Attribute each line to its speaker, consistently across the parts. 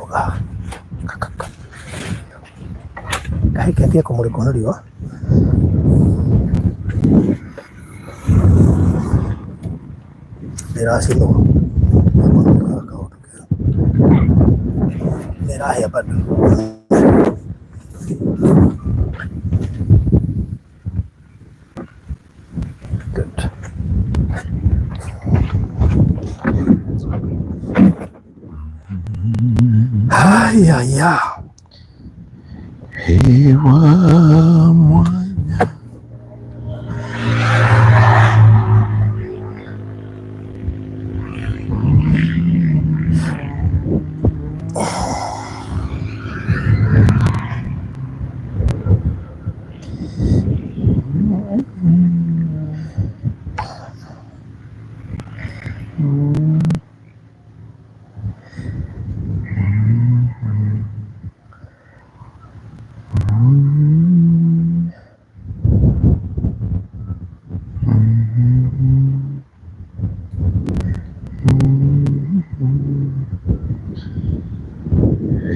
Speaker 1: Gaka kahĩ ketige kũmũrĩkwo nĩ riũa. Nĩ ĩracinwo. Nĩ ĩrahĩa bado. Good. Haya ya.
Speaker 2: Hewa mwanya.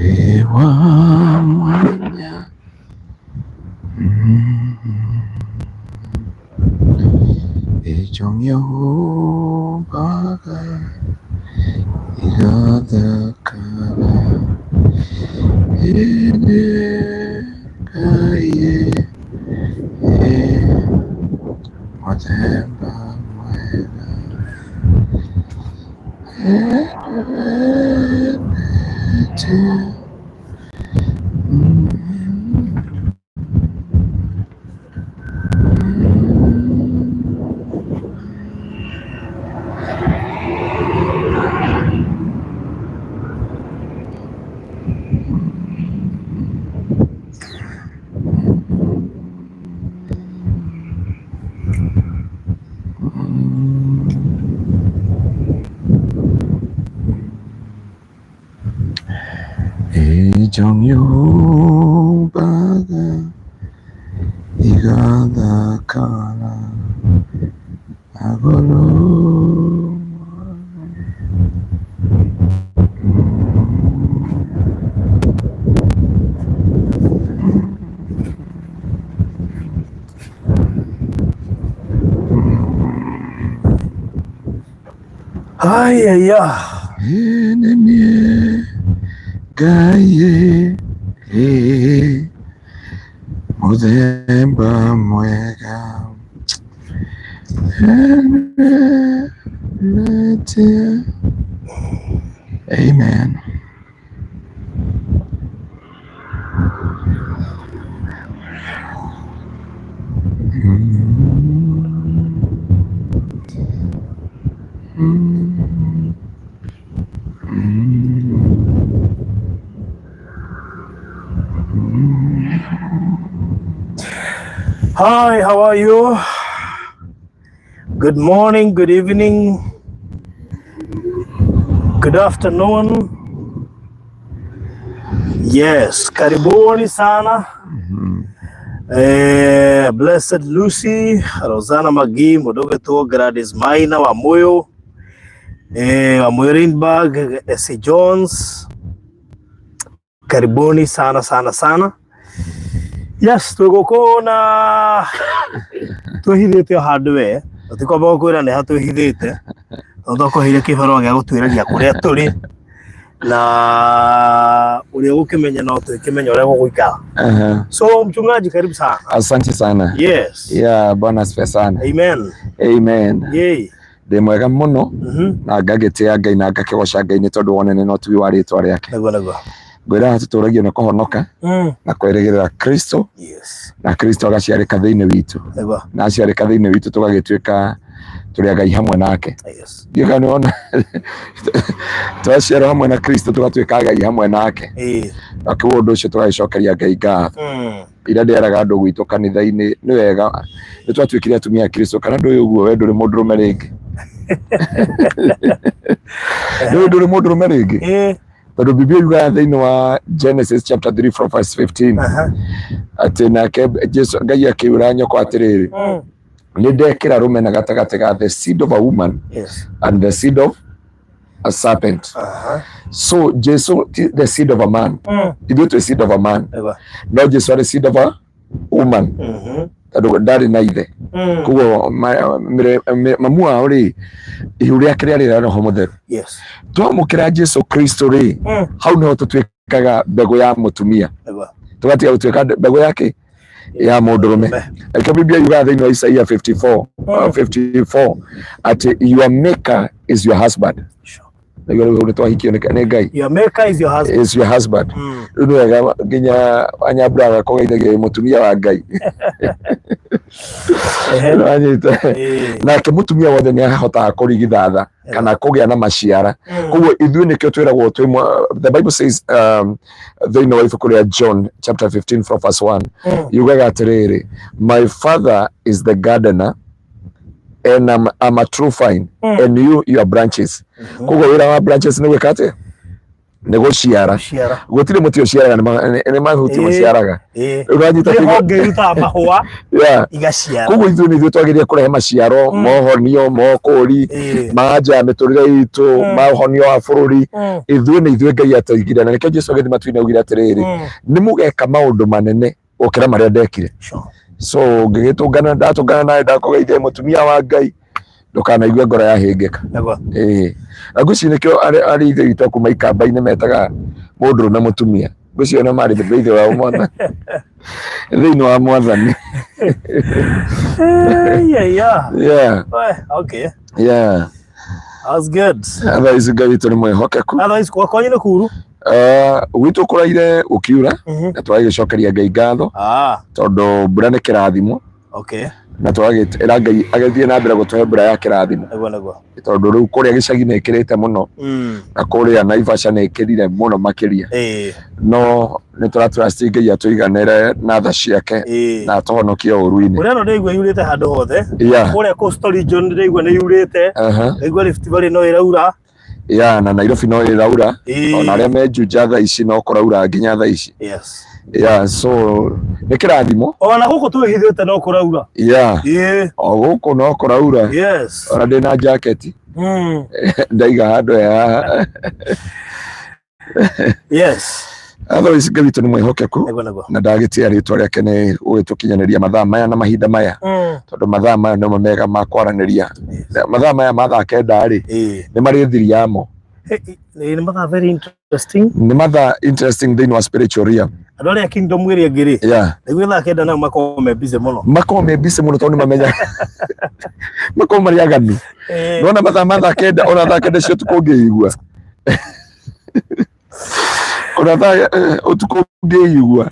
Speaker 2: Hewa mwanya. Ĩchong'yobaga igathakara ĩnekaye mũthemba mwega endete. Ĩchong'yobaga igathakara magũrũ.
Speaker 1: Haya ya.
Speaker 2: Enenie Ngai mũthemba mwega endete. Amen.
Speaker 1: Hi, how are you? Good morning, good evening, good afternoon. Yes, karibuni sana. Blessed Lucy, Rosanna Magi, Mudogeto, Gladys Maina, Wamuyu, Wamuyu Rindberg, S.A. Jones. Karibuni sana sana sana. Yes, twĩgũkũ na twĩhithĩte o handũ we tũtikwamba gũkwĩra nĩ ha twĩhithĩte tondũ twakũheire kĩbarũa gĩa gũtwĩragia kũrĩa tũrĩ na ũrĩa ũgũkĩmenya no twĩkĩmenya ũrĩa gũgũikara. So mchungaji, karibu sana.
Speaker 2: Asante sana.
Speaker 1: Yes.
Speaker 2: Yeah, Bwana asifiwe sana.
Speaker 1: Amen.
Speaker 2: Amen.
Speaker 1: Yay.
Speaker 2: Ndĩ mwega mũno na ngagĩtĩa Ngai na ngakĩgoca Ngai nĩ tondũ wa ũnene na ũtugi wa rĩtwa rĩake.
Speaker 1: Nĩguo nĩguo.
Speaker 2: Ngwĩraga tũtũragio nĩ kũhonoka na kwĩrĩgĩrĩra Kristo na Kristo agaciarĩka thĩinĩ witũ
Speaker 1: Nĩguo.
Speaker 2: na aciarĩka thĩinĩ witũ tũgagĩtuĩka tũrĩ a Ngai hamwe nake. Ndiũĩ kana nĩwona twaciarwo hamwe na Kristo tũgatuĩka Ngai hamwe nake. Na kũguo ũndũ ũcio tũgagĩcokeria Ngai ngatho. Ira ndĩeraga andũ gwitũ kanitha-inĩ nĩ wega nĩ twatuĩkire atumia a Kristo kana ndũĩ ũguo we ndũrĩ mũndũrũme rĩngĩ. Ndũĩ ndũrĩ mũndũrũme rĩngĩ. Tondũ Biblia yugaga thĩinĩ wa Genesis chapter 3 from verse 15 atĩ nake Jesu Ngai akĩũra nyoko atĩrĩrĩ, nĩ ndekĩra rũmena gatagatĩ ga the seed of a woman and the seed of a serpent.
Speaker 1: Aha.
Speaker 2: So Jesu ti the seed of a man. Ithuĩ twĩ seed of a man.
Speaker 1: Nĩguo.
Speaker 2: No Jesu arĩ seed of a woman. Tondũ ndarĩ na ithe. Koguo mamu wao rĩ, ihu rĩake rĩarĩ rĩa Roho Mũtheru.
Speaker 1: Yes.
Speaker 2: Twamũkĩra Jesu Kristo rĩ, hau nĩho tũtuĩkaga mbegũ ya mũtumia.
Speaker 1: Nĩguo.
Speaker 2: Tũgatiga gũtuĩka mbegũ yake ya mũndũrũme. Nĩkĩo Biblia yugaga thĩinĩ wa Isaia 54, 54 atĩ your maker is your husband.
Speaker 1: Sure.
Speaker 2: Nĩguo rĩu nĩ twahikio nĩ nĩ Ngai.
Speaker 1: Your maker is your husband.
Speaker 2: Is your husband. Rĩu nĩ wega nginya anyambura agakũgeithagia wĩ mũtumia wa Ngai.
Speaker 1: Ehe.
Speaker 2: Nĩwanyita?
Speaker 1: Ĩĩ.
Speaker 2: Nake mũtumia wothe nĩ ahotaga kũrigithatha kana kũgĩa na maciara. Koguo ithuĩ nĩkĩo twĩragwo twĩ the Bible says thĩinĩ wa ibuku rĩa John chapter 15 from verse 1 yugaga atĩrĩrĩ, my father is the gardener and I'm a true vine and you are branches. Koguo wĩra wa branches nĩ gwĩka atĩa? Nĩ gũciara.
Speaker 1: Ciara.
Speaker 2: Gũtirĩ mũtĩ ũciaraga, nĩ mahuti
Speaker 1: Ĩĩ.
Speaker 2: maciaraga.
Speaker 1: Ĩĩ.
Speaker 2: Rĩu ũranyita
Speaker 1: Nĩ
Speaker 2: kiugo?
Speaker 1: honge irutaga mahũa
Speaker 2: Yeah.
Speaker 1: igaciara.
Speaker 2: Koguo ithuĩ nĩ ithuĩ twagĩrĩire kũrehe maciaro mohonio mokũri
Speaker 1: Ĩĩ.
Speaker 2: ma nja ya mĩtũrĩre itũ, ma ũhonio wa bũrũri. Ithuĩ nĩ ithuĩ Ngai atũigire, na nĩkĩo Jesu agĩthiĩ matu-inĩ augire atĩrĩrĩ, nĩ mũgeka maũndũ manene gũkĩra marĩa ndekire.
Speaker 1: Sure.
Speaker 2: So ngĩgĩtũngana, ndatũngana nawe, ndakũgeithia mũtumia wa Ngai, ndũkanaigue ngoro yahĩngĩka.
Speaker 1: Nĩguo.
Speaker 2: Ĩĩ, na ngwĩciria nĩkĩo arĩ ithe witũ a kuma ikamba-inĩ metaga mũndũrũme mũtumia. Ngwĩciria nĩ marĩ thĩinĩ wa mwathani, thĩinĩ wa mwathani.
Speaker 1: Yeah.
Speaker 2: Yeah.
Speaker 1: Okay.
Speaker 2: Yeah.
Speaker 1: That's good.
Speaker 2: Otherwise Ngai witũ nĩ mwĩhokeku.
Speaker 1: Otherwise kwa kwanyu nĩ kuru.
Speaker 2: Gwitũ kũraire gũkiura na tũgagĩcokeria Ngai ngatho tondũ mbura nĩ kĩrathimo.
Speaker 1: Okay.
Speaker 2: Na tũgagĩra Ngai agĩthiĩ na mbere gũtũhe mbura ya kĩrathimo.
Speaker 1: Nĩguo nĩguo.
Speaker 2: Tondũ rĩu kũrĩa gĩcagi nĩ ĩkĩrĩte mũno na kũrĩa Naivasha nĩ ĩkĩrire mũno makĩria. No nĩ tũratrust Ngai atũiganĩre na tha ciake na atũhonokie ũru-inĩ.
Speaker 1: Mbura ĩno ndĩraigua yurĩte handũ hothe.
Speaker 2: Yeah.
Speaker 1: Kũrĩa Coastal Region ndĩraigua nĩ yurĩte. Ndaigua Rift Valley no ĩraura.
Speaker 2: Ya, na Nairobi no ĩraura.
Speaker 1: Ĩĩ.
Speaker 2: Ona arĩa me Juja thaa ici no kũraura nginya thaa ici.
Speaker 1: Yes.
Speaker 2: Yeah, so nĩ kĩrathimo.
Speaker 1: Ona gũkũ twĩhithĩte no kũraura.
Speaker 2: Yeah.
Speaker 1: Ĩĩ.
Speaker 2: O gũkũ no kũraura.
Speaker 1: Yes.
Speaker 2: Ona ndĩ na jacket. Ndaiga handũ ya.
Speaker 1: Yes.
Speaker 2: Otherwise Ngai witũ nĩ mwĩhokeku
Speaker 1: Nĩguo nĩguo.
Speaker 2: na ndagĩtĩa rĩtwa rĩake nĩ gũgĩtũkinyanĩria mathaa maya na mahinda maya, tondũ mathaa maya nĩmo mega ma kwaranĩria. Mathaa maya ma thaa 9 rĩ, nĩ marĩ thiri yamo.
Speaker 1: Nĩ mathaa very interesting.
Speaker 2: Nĩ mathaa interesting thĩinĩ wa spiritual realm.
Speaker 1: Andũ arĩa kingdom ĩrĩa ĩngĩ rĩ, nĩguo thaa 9 nao makoragwo me busy mũno.
Speaker 2: Makoragwo me busy mũno tondũ nĩ mamenya makoragwo marĩ aganu. Nona mathaa ma thaa 9, ona thaa 9 cia ũtukũ ũngĩigua, ona thaa ũtukũ ũngĩigua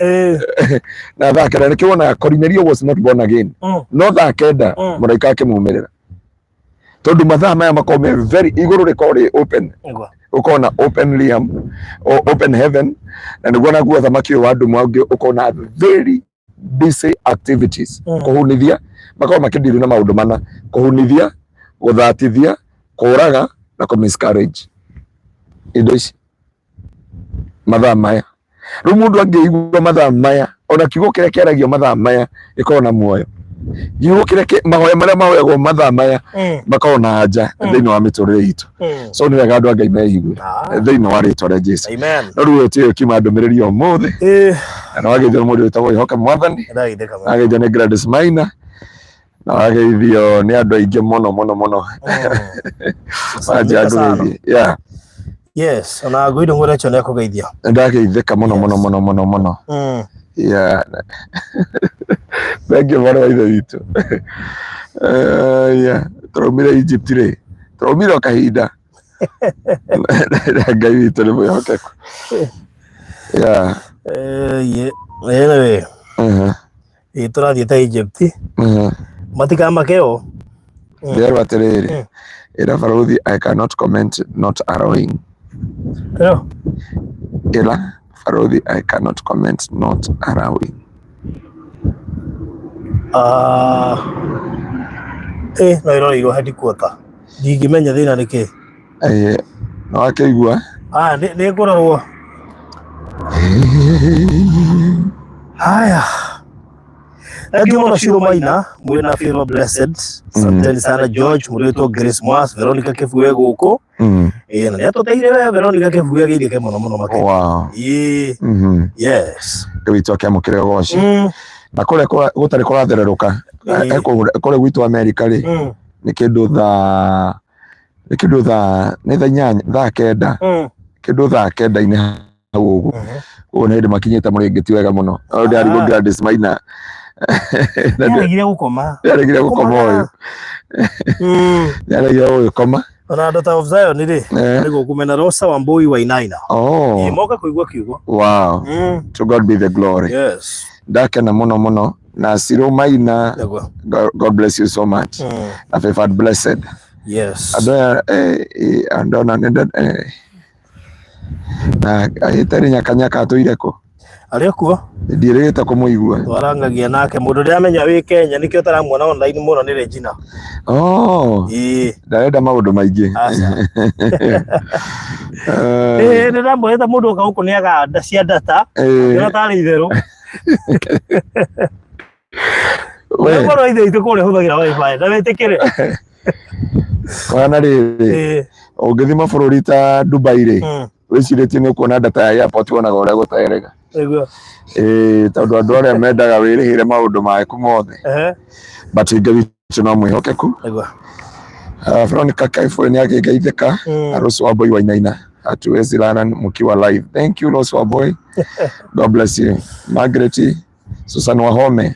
Speaker 2: na thaa 9, nĩkĩo wonaga Cornelio was not born again, no thaa 9 mũraika akĩmumĩrĩra, tondũ mathaa maya makoragwo me very igũrũ rĩkoragwo rĩ open.
Speaker 1: Nĩguo.
Speaker 2: Ũkona open realm, open heaven, na nĩguo naguo thamaki ũyũ wa ndũmwa ũngĩ ũkona very busy activities. Kũhunithia, makoragwo makĩndiru na maũndũ mana: kũhunithia, gũthatithia, kũraga na kũ miscarriage indo ici mathaa maya. Rĩu mũndũ angĩigua mathaa maya, ona kiugo kĩrĩa kĩaragio mathaa maya gĩkoragwo na muoyo, kiugo kĩrĩa mahoya marĩa mahoyagwo mathaa maya makoragwo na anja thĩinĩ wa mĩtũrĩre itũ. So nĩ wega andũ a Ngai meigue thĩinĩ wa rĩtwa rĩa Jesu.
Speaker 1: Amen.
Speaker 2: No rĩu ũyũ kiuma ndũmĩrĩri ũmũthĩ na nĩwageithio nĩ mũndũ wĩtagwo Ihoka Mwathani,
Speaker 1: Ndagithĩka mũno.
Speaker 2: wageithio nĩ Gladys Maina, na wageithio nĩ andũ aingĩ mũno mũno mũno. Wanja
Speaker 1: Salimika sana.
Speaker 2: ndũgeithie. Yeah.
Speaker 1: Yes, ona ngũire ngũre cho nĩakũgeithia.
Speaker 2: Ndageithĩka mũno mũno mũno mũno mũno. Yeah. Thank you mwana wa ithe witũ. Yeah. Tũraumire Egypt rĩ, tũraumire o kahinda. Na Ngai witũ nĩ mwĩhokeku. Yeah.
Speaker 1: Yeah. Anyway, tũrathiĩte Egypt. Matikamake o.
Speaker 2: Nderwo atĩrĩrĩ, ĩra barũthi I cannot comment not allowing.
Speaker 1: Ĩyo.
Speaker 2: Ĩra barũthi I cannot comment not allowing.
Speaker 1: No ĩroreirwo headquarter. Ndingĩmenya thĩna nĩ kĩ.
Speaker 2: No akĩigua.
Speaker 1: Nĩ ngũrorwo. Haya. Thank you mũno Shiro Maina mwĩna Favor Blessed. Asanteni sana George mũrĩtwo Grace Mwas Veronica Kĩbue gũkũ. Ĩĩ na nĩatũteire we Veronica Kĩbue geithĩke mũno mũno makĩria.
Speaker 2: Wow.
Speaker 1: Ĩĩ. Yes.
Speaker 2: Ngai witũ akĩamũkĩre ũgoci. Na kũrĩa gũtarĩ kũrathererũka kũrĩa gwitũ Amerika rĩ nĩ kĩndũ thaa nĩ kĩndũ thaa nĩ thaa 8 thaa 9 kĩndũ thaa 9-inĩ hau ũguo. Ũguo nĩ hĩndĩ makinyĩte mũrĩngĩti wega mũno. No ndĩrarigwo Gladys Maina.
Speaker 1: Nĩaregire gũkoma.
Speaker 2: Nĩaregire gũkoma ũyũ. Nĩaregire gũgĩkoma.
Speaker 1: Ona Daughter of Zion rĩ nĩ gũkũ mena Rosa Wambui Wainaina.
Speaker 2: Oh.
Speaker 1: Moka kũigua kiugo.
Speaker 2: Wow. To God be the glory.
Speaker 1: Yes.
Speaker 2: Ndakena mũno mũno na Ciro Maina. God bless you so much. Na favored blessed.
Speaker 1: Yes.
Speaker 2: Andũ aya andũ ona nĩ na ĩtarĩ nyakanyaka atũire kũ?
Speaker 1: Arĩ kuo.
Speaker 2: Ndiĩrĩgĩte kũmũigua.
Speaker 1: Twarangagia nake mũndũ ndĩramenya wĩ Kenya nĩkĩo ũtaramuona online mũno nĩ Regina.
Speaker 2: Oh.
Speaker 1: Ĩĩ.
Speaker 2: Ndarenda maũndũ maingĩ.
Speaker 1: Aca. Ĩĩ nĩndamwĩrĩte mũndũ oka gũkũ nĩaga nda cia data. Ngĩona tarĩ itherũ.
Speaker 2: We.
Speaker 1: Mũrũ wa ithe witũ kũrĩa hũthagĩra wifi na wĩtĩkĩre.
Speaker 2: Kana rĩrĩ ũngĩthiĩ mabũrũri ta Dubai rĩ wĩcirĩtie nĩ ũkuona data ya airport wonaga ũrĩa gũterega.
Speaker 1: Nĩguo.
Speaker 2: Ĩĩ tondũ andũ arĩa mendaga wĩrĩhĩre maũndũ maku mothe. But Ngai witũ no mwĩhokeku.
Speaker 1: Nĩguo.
Speaker 2: Veronica Kaifwe nĩ agĩgeithĩka. Rose Wambui Wainaina hatuwezi lala mkiwa live. Thank you Rose Wambui. God bless you. Margaret Susan Wahome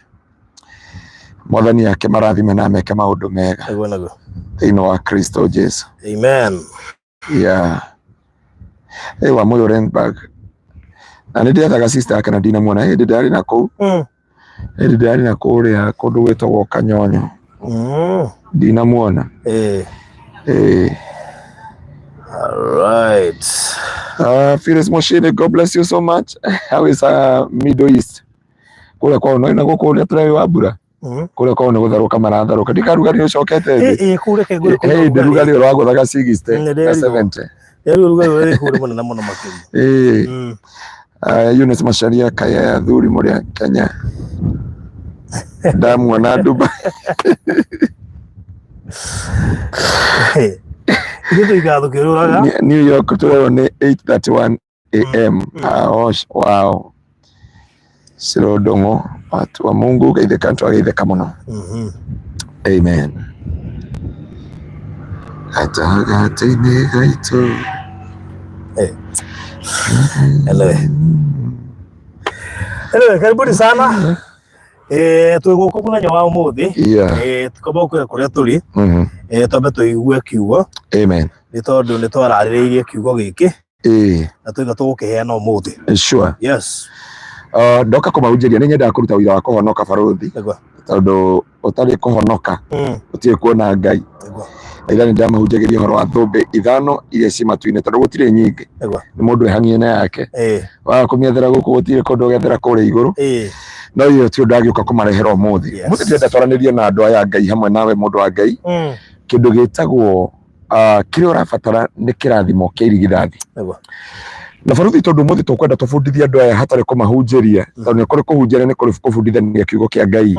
Speaker 2: Mwathani ake marathime na ameke maũndũ mega
Speaker 1: Nĩguo nĩguo.
Speaker 2: thĩinĩ wa Kristo Jesu.
Speaker 1: Amen.
Speaker 2: Yeah. Hey, wa Moyo Renberg. Na nĩ ndĩethaga sister yake na ndinamuona hĩndĩ ndĩrarĩ na kũu. Hĩndĩ ndĩrarĩ na kũrĩa kũndũ gwĩtagwo Kanyonyo. Ndinamuona.
Speaker 1: All right.
Speaker 2: Phyllis Moshini, God bless you so much. How is Middle East? Kũrĩa kwao no na gũkũ ũrĩa tũrarĩ wa mbura. Kũrĩa kwao nĩ gũtherũka maratherũka. Ndikaruga nĩ ũcokete thĩ.
Speaker 1: Ĩĩ kũu reke ngwĩre
Speaker 2: kwĩna
Speaker 1: ũrugarĩ.
Speaker 2: Rugarĩ ũragũthaga 60 na 70.
Speaker 1: Rĩu ũrugarĩ ũrĩ kũrĩ mũnene mũno makĩria.
Speaker 2: Ĩĩ. Eunice Macharia kaya ya athuri mũrĩ a Kenya. Ndamuona Dubai.
Speaker 1: Ithuĩ tũikaraga tũkĩũrũraga.
Speaker 2: New York tũrerwo nĩ 8:31 am. Wow. Ciro Ndung'u watu wa Mungu geithĩka twagĩithĩka mũno. Amen. Gatagatĩ-inĩ gaitũ.
Speaker 1: Anyway. Anyway, karibuni sana. Twĩ gũkũ mũthenya wa ũmũthĩ. Tũkomba gũkwĩra kũrĩa tũrĩ. Twambe tũigue kiugo.
Speaker 2: Amen.
Speaker 1: Nĩ tondũ nĩ twararĩrĩirie kiugo gĩkĩ. Na twaiga tũgũkĩheana ũmũthĩ.
Speaker 2: Sure.
Speaker 1: Yes.
Speaker 2: Ndoka kũmahunjĩria nĩ nyendaga kũruta wĩra wa kũhonoka barũthi.
Speaker 1: Nĩguo.
Speaker 2: Tondũ ũtarĩ kũhonoka ũtirĩ kuona Ngai.
Speaker 1: Nĩguo.
Speaker 2: Ira nĩ ndamahunjagĩria ũhoro wa thũmbĩ 5 iria ci matu-inĩ tondũ gũtirĩ nyingĩ.
Speaker 1: Nĩguo.
Speaker 2: Nĩ mũndũ ehang'ie na yake. Waga kũmĩethera gũkũ gũtirĩ kũndũ ũgethera kũrĩa igũrũ. No iyo ti ũndũ agĩũka kũmarehera ũmũthĩ. Ũmũthĩ ndĩrenda twaranĩrie na andũ aya Ngai hamwe nawe mũndũ wa Ngai. Kĩndũ gĩtagwo kĩrĩa ũrabatara nĩ kĩrathimo kĩa irigithathi.
Speaker 1: Nĩguo.
Speaker 2: Na barũthi tondũ ũmũthĩ tũkwenda tũbundithie andũ aya hatarĩ kũmahunjĩria tondũ nĩ kũrĩ kũhunjia nĩ kũrĩ kũbundithania kiugo kĩa Ngai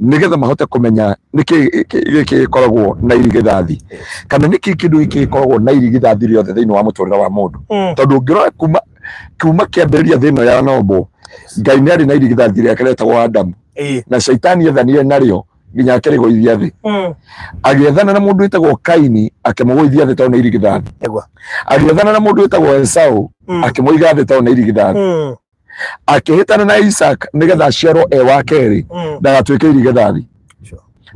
Speaker 2: nĩgetha mahote kũmenya nĩkĩ gĩkĩ gĩkoragwo na irigithathi kana nĩkĩ kĩndũ gĩkĩ gĩkoragwo na irigithathi rĩothe thĩinĩ wa mũtũrĩre wa mũndũ. Tondũ ũngĩrora kuma kĩambĩrĩria thĩ ĩno ya nombo Ngai nĩ arĩ na irigithathi rĩake rĩetagwo Adamu na Shaitani ethanire narĩo nginya akĩrĩgũithia thĩ. Agĩethana na mũndũ wĩtagwo Kaini akĩmũgũithia thĩ tondũ nĩ irigithathi. Agĩethana na mũndũ wĩtagwo Esau akĩmũiga thĩ tondũ nĩ irigithathi. Akĩhĩtana na Isaac nĩgetha aciarwo e wa kerĩ ndagatuĩke irigithathi.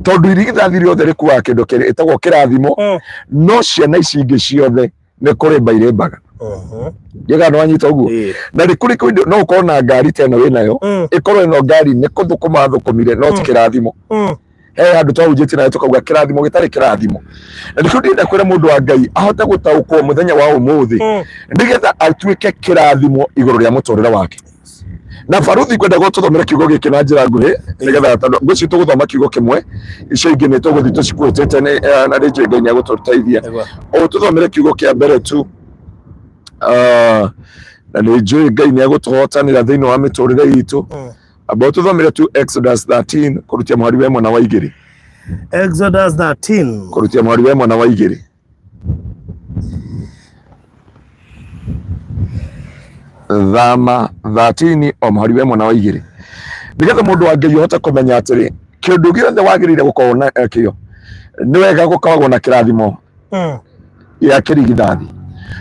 Speaker 2: Tondũ irigithathi rĩothe rĩkuaga kĩndũ gĩtagwo kĩrathimo no ciana ici ingĩ ciothe nĩ kũrĩmba irĩmbaga. Ndiũĩ kana nĩwanyita ũguo. Na nĩ kũrĩ kĩndũ no ũkorwo na ngari ta ĩno wĩnayo ĩkorwo ĩno ngari nĩ kũthũkũma thũkũmire no ti kĩrathimo. He handũ twahunjĩtie nayo tũkauga kĩrathimo gĩtarĩ kĩrathimo. Na nĩkĩo ndĩrenda kwĩra mũndũ wa Ngai ahote gũtaũkwo mũthenya wa ũmũthĩ nĩgetha atuĩke kĩrathimo igũrũ rĩa mũtũrĩre wake. Na baruthi ngwenda tũthomere kiugo gĩkĩ na njĩra nguhĩ nĩgetha tondũ ngwĩciria tũgũthoma kiugo kĩmwe icio ingĩ nĩ tũgũthiĩ tũcikuĩtĩte na nĩ njũĩ Ngai nĩ egũtũteithia. O tũthomere kiugo kĩa mbere tu na nĩ njũĩ Ngai nĩ egũtũhotanĩra thĩinĩ wa mĩtũrĩre itũ. Amba ũtũthomere tu Exodus 13 kũrutia mũhari wa ĩmwe na wa igĩrĩ.
Speaker 1: Exodus 13.
Speaker 2: Kũrutia mũhari wa ĩmwe na wa igĩrĩ. Thama 13 o mũhari wa ĩmwe na wa igĩrĩ. Nĩgetha mũndũ wa Ngai ũhote kũmenya atĩrĩ, kĩndũ gĩothe wagĩrĩire gũkorwo na kĩo, nĩ wega gũkoragwo na kĩrathimo gĩa kĩrigithathi.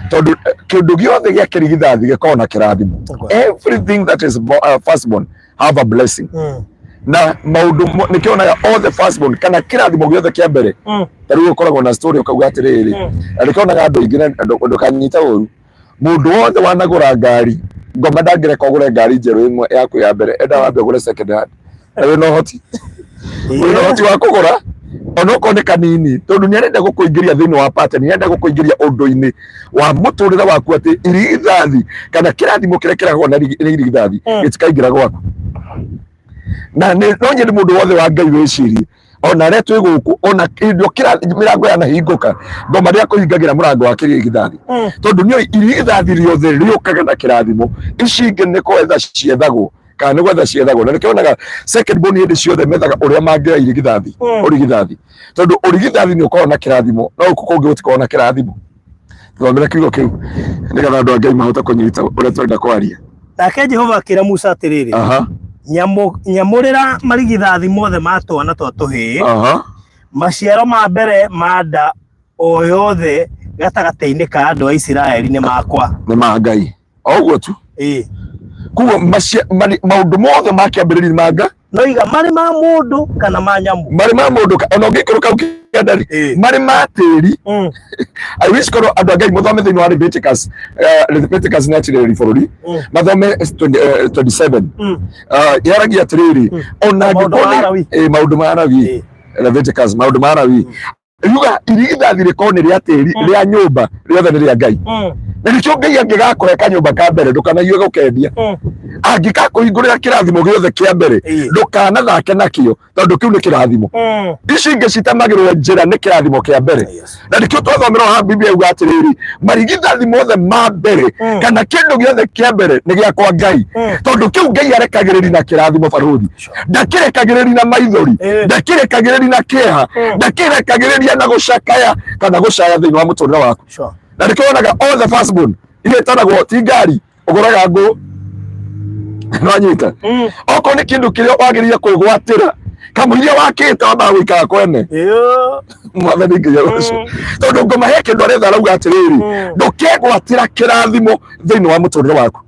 Speaker 2: Tondũ kĩndũ gĩothe gĩa kĩrigithathi gĩkoragwo na kĩrathimo. Everything that is firstborn have a blessing. Na maũndũ nĩkĩonaga all the firstborn kana kĩrathimo gĩothe kĩa mbere. Ta rĩu ũkoragwo na story ũkauga atĩrĩrĩ, na nĩkĩonaga andũ aingĩ na ndũkanyite ũru. Mũndũ wothe wanagũra ngari, ngoma ndangĩreka ũgũre ngari njerũ ĩmwe yaku ya mbere, endaga wambe ũgũre second hand. Na wĩna ũhoti. Wĩna ũhoti wa kũgũra onokorwo nĩ kanini, tondũ nĩ arenda gũkũingĩria thĩinĩ wa pattern, nĩ arenda gũkũingĩria ũndũ-inĩ wa mũtũrĩre waku atĩ irigithathi kana kĩrathimo kĩrĩa kĩrehagwo na nĩ irigithathi gĩtikaingĩra gwaku. Na no nyende mũndũ wothe wa Ngai wĩcirie ona arĩa twĩ gũkũ ona hĩndĩ ũkĩra mĩrango yanahingũka ngoma rĩa kũhingagĩra mũrango wa kĩrigithathi, tondũ nĩ irigithathi rĩothe rĩũkaga na kĩrathimo, ici ingĩ nĩ kwetha ciethagwo kana nĩ gwetha ciethagwo. Na nĩkĩo second born hĩndĩ ciothe methaga ũrĩa mangĩoya irigithathi, ũrigithathi, tondũ ũrigithathi nĩ ũkoragwo na kĩrathimo, no gũkũ kũngĩ gũtikoragwo na kĩrathimo. Thomera kiugo kĩu nĩgetha andũ a Ngai mahote kũnyita ũrĩa tũrenda kwaria.
Speaker 1: Nake Jehova akĩra Musa atĩrĩrĩ, nyamũrĩra marigithathi mothe ma twana twa tũhĩĩ, maciaro ma mbere ma nda o yothe gatagatĩ-inĩ ka andũ a Isiraeli nĩ makwa.
Speaker 2: Nĩ ma Ngai. O ũguo tu. Koguo maũndũ mothe ma kĩambĩrĩria ma Ngai.
Speaker 1: No iga marĩ ma mũndũ kana ma nyamũ.
Speaker 2: Marĩ ma mũndũ ona ũngĩikũrũka ũkĩenda rĩ, marĩ ma tĩri. I wish korwo andũ a Ngai mũthome thĩinĩ wa Leviticus, Leviticus nĩ atirĩrĩri bũrũri, mathome 27. Yaragia atĩrĩrĩ, ona angĩkorwo nĩ maũndũ ma Lawi, Leviticus maũndũ ma Lawi. Yuga irigithathi rĩkorwo nĩ rĩa tĩri, rĩa nyũmba, rĩothe nĩ rĩa Ngai. Na nĩkĩo Ngai angĩgakũhe kanyũmba ka mbere ndũkanaigue gũkendia. Angĩgakũhingũrĩra kĩrathimo gĩothe kĩa mbere ndũkanathake nakĩo, tondũ kĩu nĩ kĩrathimo. Ici ingĩ citemagĩrwo njĩra nĩ kĩrathimo kĩa mbere. Na nĩkĩo twathomera haha Biblia yuga atĩrĩrĩ, marigithathi mothe ma mbere kana kĩndũ gĩothe kĩa mbere nĩ gĩa kwa Ngai, tondũ kĩu Ngai arekagĩrĩria na kĩrathimo barũthi. Ndakĩrekagĩrĩria na maithori, ndakĩrekagĩrĩria na kĩeha, ndakĩrekagĩrĩria na gũcakaya kana gũcaya thĩinĩ wa mũtũrĩre waku. Na nĩkĩo wonaga all the firstborn iria itanagwo ti ngari ũgũraga ngũ nwanyita. Okorwo nĩ kĩndũ kĩrĩa wagĩrĩire kwĩgwatĩra kamũiria wakĩte wambaga gũikara kwene. Mwathani Ngai agocwo, tondũ ngoma he kĩndũ aretha arauga atĩrĩrĩ, ndũkegwatĩra kĩrathimo thĩinĩ wa mũtũrĩre waku.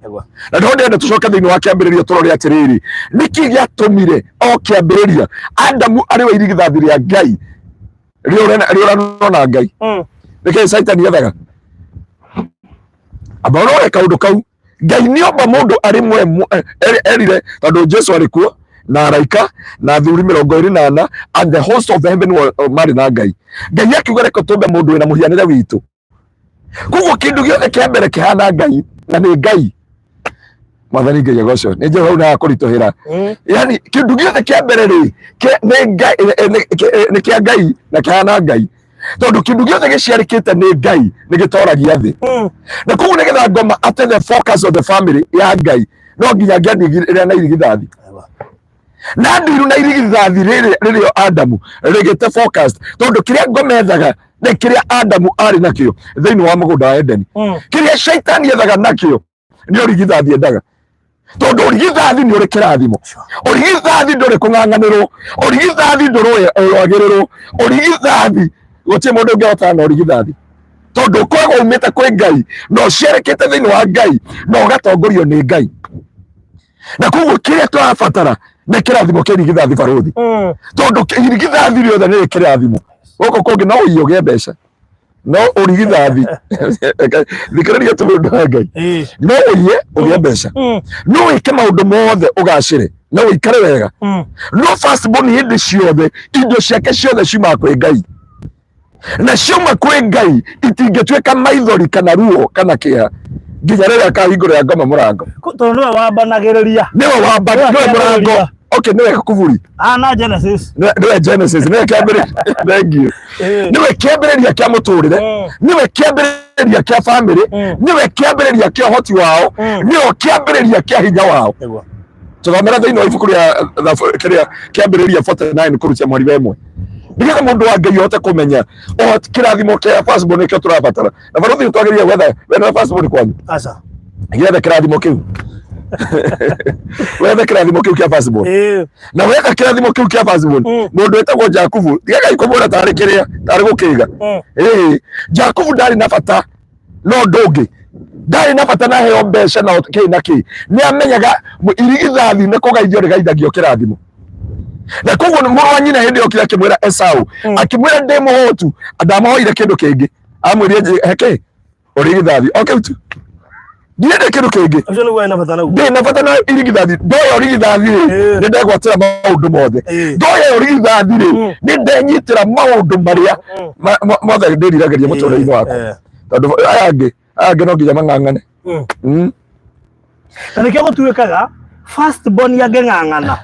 Speaker 2: Na nĩho ndĩrenda tũcoke thĩinĩ wa kĩambĩrĩria tũrore atĩrĩrĩ, nĩkĩ gĩatũmire o kĩambĩrĩria Adamu arĩ we irigithathi rĩa Ngai rĩũranwo na Ngai? Nĩkĩ Caitani ethaga? Amba ũrore kaũndũ kau. Ngai nĩomba mũndũ arĩ mwe erire, tondũ Jesu arĩ kuo na araika na athuri 24 and the host of heaven marĩ na Ngai. Ngai akiuga reke tũmbe mũndũ wĩna mũhianĩre witũ. Koguo kĩndũ gĩothe kĩa mbere kĩhana Ngai na nĩ Ngai. Mwathani Ngai agocwo. Nĩ njũĩ hau nĩhakũritũhĩra. Yani kĩndũ gĩothe kĩa mbere rĩ, nĩ Ngai, nĩ kĩa Ngai na kĩhana Ngai. Tondũ kĩndũ gĩothe gĩciarĩkĩte nĩ Ngai nĩ gĩtoragia thĩ. Na koguo nĩgetha ngoma ate the focus of the family ya Ngai, no nginya angĩandigire na irigithathi. Na ndiru na irigithathi rĩrĩ rĩrĩo Adamu rĩgĩte focus, tondũ kĩrĩa ngoma ethaga nĩ kĩrĩa Adamu arĩ nakĩo thĩinĩ wa mũgũnda wa Edeni. Kĩrĩa Shaitani ethaga nakĩo nĩ ũrigithathi endaga, tondũ ũrigithathi nĩ ũrĩ kĩrathimo. Ũrigithathi ndũrĩ kũng'ang'anĩrwo, ũrigithathi ndũrũagĩrĩrwo, ũrigithathi gũtirĩ mũndũ ũngĩhotana na ũrigithathi, tondũ ũkoragwo umĩte kwĩ Ngai na ũciarĩkĩte thĩinĩ wa Ngai na ũgatongorio nĩ Ngai. Na koguo kĩrĩa tũrabatara nĩ kĩrathimo kĩa irigithathi barũthi, tondũ irigithathi rĩothe nĩ kĩrathimo. Gũkũ kũngĩ no ũiye ũgĩe mbeca, no ũrigithathi thikĩrĩria tu mũndũ wa Ngai, no ũiye ũgĩe mbeca, no wĩke maũndũ mothe ũgacĩre no ũikare wega, no first born hĩndĩ ciothe indo ciake ciothe ciumaga kwĩ Ngai, na ciauma kwĩ Ngai itingĩtuĩka maithori kana ruo kana kĩeha nginya rĩrĩa akahingũrĩra ngoma mũrango.
Speaker 1: Tondũ nĩwe wambanagĩrĩria.
Speaker 2: Nĩwe wamba, nĩwe mũrango. Okay, nĩwe kuburi.
Speaker 1: Ah, na Genesis.
Speaker 2: Nĩwe Genesis, nĩwe kĩambĩrĩria. Thank you. Nĩwe kĩambĩrĩria kĩa mũtũrĩre, nĩwe kĩambĩrĩria kĩa family, nĩwe kĩambĩrĩria kĩa ũhoti wao, nĩwe kĩambĩrĩria kĩa hinya wao. Tũthomera thĩinĩ wa ibuku rĩa kĩrĩa kĩambĩrĩria 49 kũrutia mweri wa ĩmwe, nĩgetha mũndũ wa Ngai ahote kũmenya ũhoti kĩrathimo kĩa firstborn nĩkĩo tũrabatara. Na barũthi twagĩrĩire gwetha wena firstborn kwanyu.
Speaker 1: Aca.
Speaker 2: Getha kĩrathimo kĩu, wethe kĩrathimo kĩu kĩa firstborn. Na wetha kĩrathimo kĩu kĩa firstborn, mũndũ wĩtagwo Jakubu, tigagai kũmwĩra tarĩ kĩrĩa tarĩ gũkĩga. Ĩĩ, Jakubu ndarĩ na bata no ũndũ ũngĩ, ndarĩ na bata na heo mbeca na kĩ na kĩ. Nĩ amenyaga irigithathi nĩ kũgaithio rĩgaithagio kĩrathimo, na koguo mũrũ wa nyina hĩndĩ yokire akĩmwĩra Esau, akĩmwĩra ndĩ mũhũtu, ndamũhoire kĩndũ kĩngĩ, amwĩrire heke ũrigithathi o kĩu tu, ndiende kĩndũ kĩngĩ.
Speaker 1: Ũcio nĩguo ena bata naguo.
Speaker 2: Ndĩ na bata na irigithathi. Ndoya ũrigithathi rĩ, nĩ ndegwatĩra maũndũ mothe. Ndoya ũrigithathi rĩ, nĩ ndenyitĩra maũndũ marĩa mothe ndĩriragĩria mũtũrĩre-inĩ wakwa, tondũ aya angĩ, aya angĩ no nginya mang'ang'ane.
Speaker 1: Na nĩkĩo gũtuĩkaga first born angĩng'ang'ana,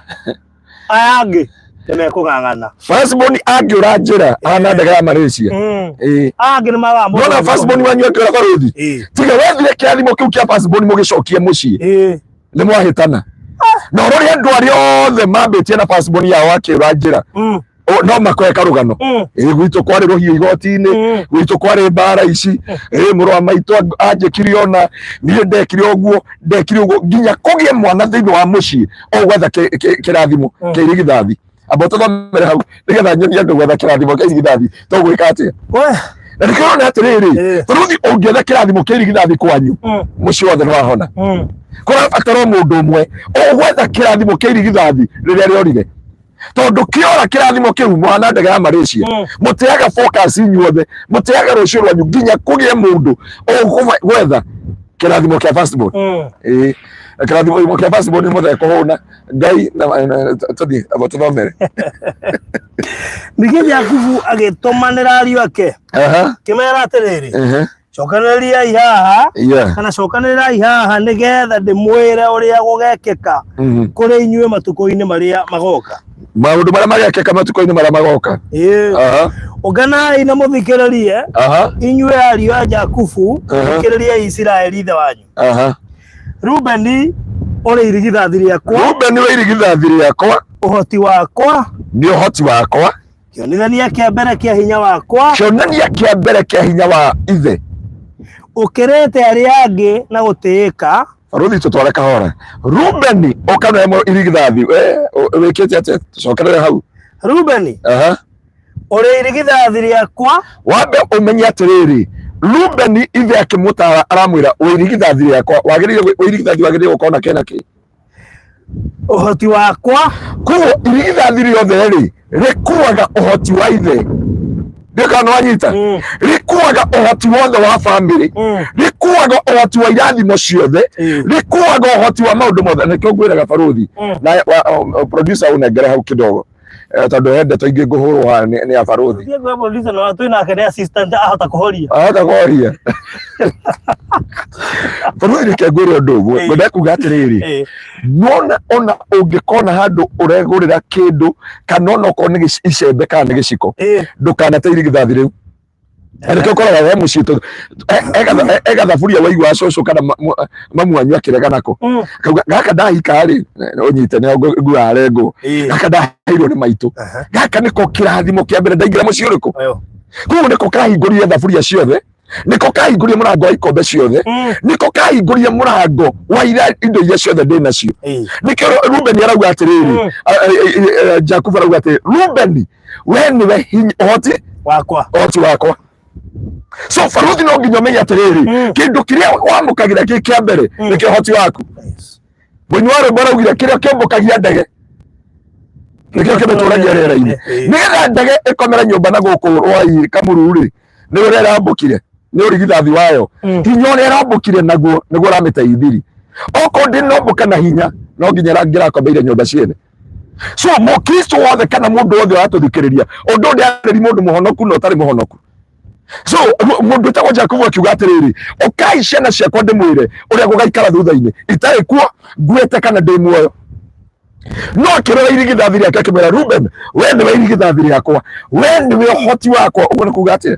Speaker 1: aya angĩ nĩ mekũng'ang'ana.
Speaker 2: Firstborn angĩũra njĩra ahana ndege ya Malaysia. Ĩĩ.
Speaker 1: Aya angĩ nĩ magaga mũndũ.
Speaker 2: Nona firstborn wanyu akĩũra, barũthi, tiga wethire kĩrathimo kĩu kĩa firstborn mũgĩcokie mũciĩ, nĩ mwahĩtana. Na ũrore andũ arĩa othe mambĩtie na firstborn yao akĩũra njĩra, no makoe karũgano. Ĩ gwitũ kwarĩ rũhiũ igoti-inĩ, gwitũ kwarĩ mbara ici, ĩ mũrũ wa maitũ anjĩkire, ona niĩ ndekire ũguo, ndekire ũguo, nginya kũgĩe mwana thĩinĩ wa mũciĩ o gwetha kĩrathimo kĩa irigithathi. Amba ũtũthomere hau nĩgetha nyonie andũ gwetha kĩrathimo kĩa irigithathi to gwĩka atĩa.
Speaker 1: We.
Speaker 2: Na nĩkĩo ũrona atĩrĩrĩ, tondũ ũngĩetha kĩrathimo kĩa irigithathi kwanyu, mũciĩ wothe nĩ wahona. Kũrabatara o mũndũ ũmwe ũgwetha kĩrathimo kĩa irigithathi rĩrĩa rĩorire, tondũ kĩora kĩrathimo kĩu mũhana ndege ya Malaysia. Mũteaga focus inyuothe, mũteaga rũciũ rwanyu nginya kũgĩe mũndũ ũgwetha kĩrathimo kĩa firstborn. Ĩĩ, na kĩrathimo kĩa firstborn nĩ mũthee kũhũna Ngai tũthiĩ, amba tũthomere.
Speaker 1: Ningĩ Jakubu agĩtũmanĩra ariũ ake, kĩmera atĩrĩrĩ, cokanĩrĩriai haha, kana cokanĩrĩrai haha nĩgetha ndĩmwĩre ũrĩa gũgekĩka kũrĩ inyuĩ matukũ-inĩ marĩa magoka.
Speaker 2: Maũndũ marĩa magekĩka matukũ-inĩ marĩa magoka.
Speaker 1: Ũnganai na mũthikĩrĩrie, inyuĩ ariũ a Jakubu, thikĩrĩriai Isiraeli ithe wanyu. Rubeni ũrĩ irigithathi rĩakwa.
Speaker 2: Rubeni wĩ irigithathi rĩakwa.
Speaker 1: Ũhoti wakwa.
Speaker 2: Nĩ ũhoti wakwa.
Speaker 1: Kĩonithania kĩa mbere kĩa hinya wakwa.
Speaker 2: Kĩonania kĩa mbere kĩa hinya wa ithe.
Speaker 1: Ũkĩrĩte arĩa angĩ na gũtĩĩka.
Speaker 2: Barũthi, tũtware kahora. Rubeni ũkanoe irigithathi, wĩkĩte atĩa? Tũcokerere hau.
Speaker 1: Rubeni ũrĩ irigithathi rĩakwa.
Speaker 2: Wambe ũmenye atĩrĩrĩ, Rubeni ithe akĩmũtara aramwĩra wĩ irigithathi rĩakwa, wagĩrĩire wĩ irigithathi, wagĩrĩire gũkorwo na kĩna kĩ
Speaker 1: Ũhoti wakwa.
Speaker 2: Koguo irigithathi rĩothe rĩ rĩkuaga ũhoti wa ithe. Ndiũ kana nĩwanyita? Rĩkuaga ũhoti wothe wa bamĩrĩ, rĩkuaga ũhoti wa irathimo ciothe, rĩkuaga ũhoti wa maũndũ mothe. Nĩkĩo ngwĩraga barũthi na producer ũnengere hau kidogo, tondũ he ndeto ingĩ ngũhũrwo haha nĩ abarũthi.
Speaker 1: Thiĩ kwĩ producer na twĩ nake nĩ assistant, ahota kũhoria.
Speaker 2: Ahota kũhoria. Barũthi, reke ngwĩre ũndũ ũmwe. Ngwenda kuga atĩrĩrĩ, nona ona ũngĩkona handũ ũregũrĩra kĩndũ, kana ona okorwo nĩ icembe kana nĩ gĩciko, ndũkanate irigithathi rĩu. Na nĩkĩo ũkoraga he mũciĩ he gathaburia waigua cũcũ kana mamu wanyu akĩrega nako, akauga gaka ndahika rĩ, ũnyite nĩ nguaga rengwo, gaka ndaheirwo nĩ maitũ, gaka nĩko kĩrathimo kĩa mbere ndaingĩra mũciĩ ũrĩkũ. Koguo nĩko kahingũrire thaburia ciothe, nĩko kahingũrire mũrango wa ikombe ciothe, nĩko kahingũrire mũrango wa indo iria ciothe ndĩ nacio. Nĩkĩo Rubeni arauga atĩrĩrĩ, Jakubu arauga atĩrĩrĩ, Rubeni, we nĩwe hinya ũhoti
Speaker 1: wakwa.
Speaker 2: Ũhoti wakwa. So barũthi, no nginya ũmenye atĩrĩrĩ, kĩndũ kĩrĩa wamũkagĩra kĩ kĩa mbere nĩkĩo ũhoti waku. Mũini wa rwĩmbo araugire kĩrĩa kĩombũkagia ndege nĩkĩo kĩmĩtũragia rĩera-inĩ. Nĩgetha ndege ĩkomere nyũmba na gũkũ rwai Kamuru rĩ, nĩ ũrĩa ĩrambũkire nĩ ũrigithathi wayo. Hinya ũrĩa ĩrambũkire naguo nĩguo ũramĩteithirie. Okorwo ndĩnombũka na hinya, no nginya ĩrangĩrakomeire nyũmba ciene. So mũkristo wothe kana mũndũ wothe ũratũthikĩrĩria, ũndũ ũyũ ndĩrarĩria mũndũ mũhonoku na ũtarĩ mũhonoku. So mũndũ wĩtagwo Jakubu akiuga atĩrĩrĩ, ũkai ciana ciakwa ndĩmwĩre ũrĩa gũgaikara thutha-inĩ itarĩ kuo, nguĩte kana ndĩ muoyo. No akĩrora irigithathi rĩake akĩmwĩra, Ruben, we nĩwe irigithathi rĩakwa, we nĩwe ũhoti wakwa. Ũguo nĩ kuga atĩa?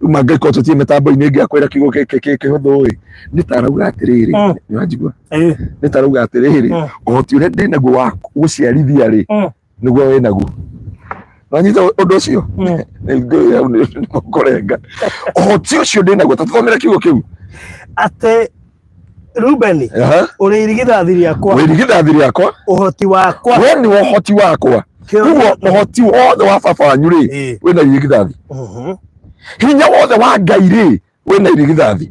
Speaker 2: Rĩu mangĩkorwo tũtirĩ mĩtambo-inĩ ĩngĩ ya kwĩra kiugo gĩkĩ kĩ kĩhũthũ ĩ, nĩ ta arauga atĩrĩrĩ, nĩ wanjigua? Nĩ ta arauga atĩrĩrĩ, ũhoti ũrĩa ndĩ naguo wa gũciarithia rĩ, nĩguo wĩ naguo. Wanyita ũndũ ũcio? Nĩ ngũĩ hau nĩ kũrenga. Ũhoti ũcio ndĩ naguo, ta tũthomere kiugo kĩu.
Speaker 1: Atĩ Rubeni, ũrĩ irigithathi rĩakwa.
Speaker 2: Wĩ irigithathi rĩakwa.
Speaker 1: Ũhoti wakwa.
Speaker 2: We nĩ ũhoti wakwa. Koguo ũhoti wothe wa baba wanyu rĩ, wĩna irigithathi. Hinya wothe wa Ngai rĩ, wĩna irigithathi.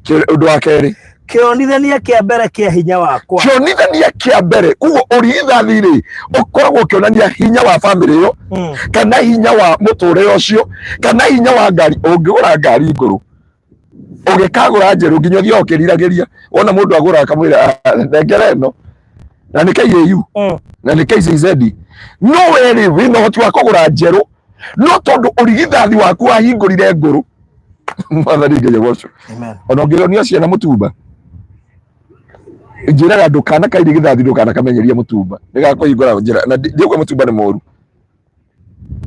Speaker 2: Ũndũ wa kerĩ,
Speaker 1: Kĩonithania kĩa mbere kĩa hinya wakwa.
Speaker 2: Kĩonithania kĩa mbere. Koguo ũrigithathi rĩ, ũkoragwo ũkĩonania hinya wa bamĩrĩ ĩyo, kana hinya wa mũtũrĩre ũcio, kana hinya wa ngari. Ũngĩgũra ngari ngũrũ, ũgĩkagũra njerũ, nginya ũthiaga ũkĩriragĩria wona mũndũ agũra akamwĩra, "Ah, nengera ĩno," na nĩ KAU na nĩ KCZ. No we rĩ, wĩna ũhoti wa kũgũra njerũ, no tondũ ũrigithathi waku wahingũrire ngũrũ. Mwathani Ngai agocwo.
Speaker 1: Amen.
Speaker 2: Ona ũngĩronia ciana mũtumba, njĩraga ndũkana kairigithathi, ndũkanakamenyeria mũtumba, nĩgakũhingũra njĩra. Na ndiũka mũtumba nĩ mũru,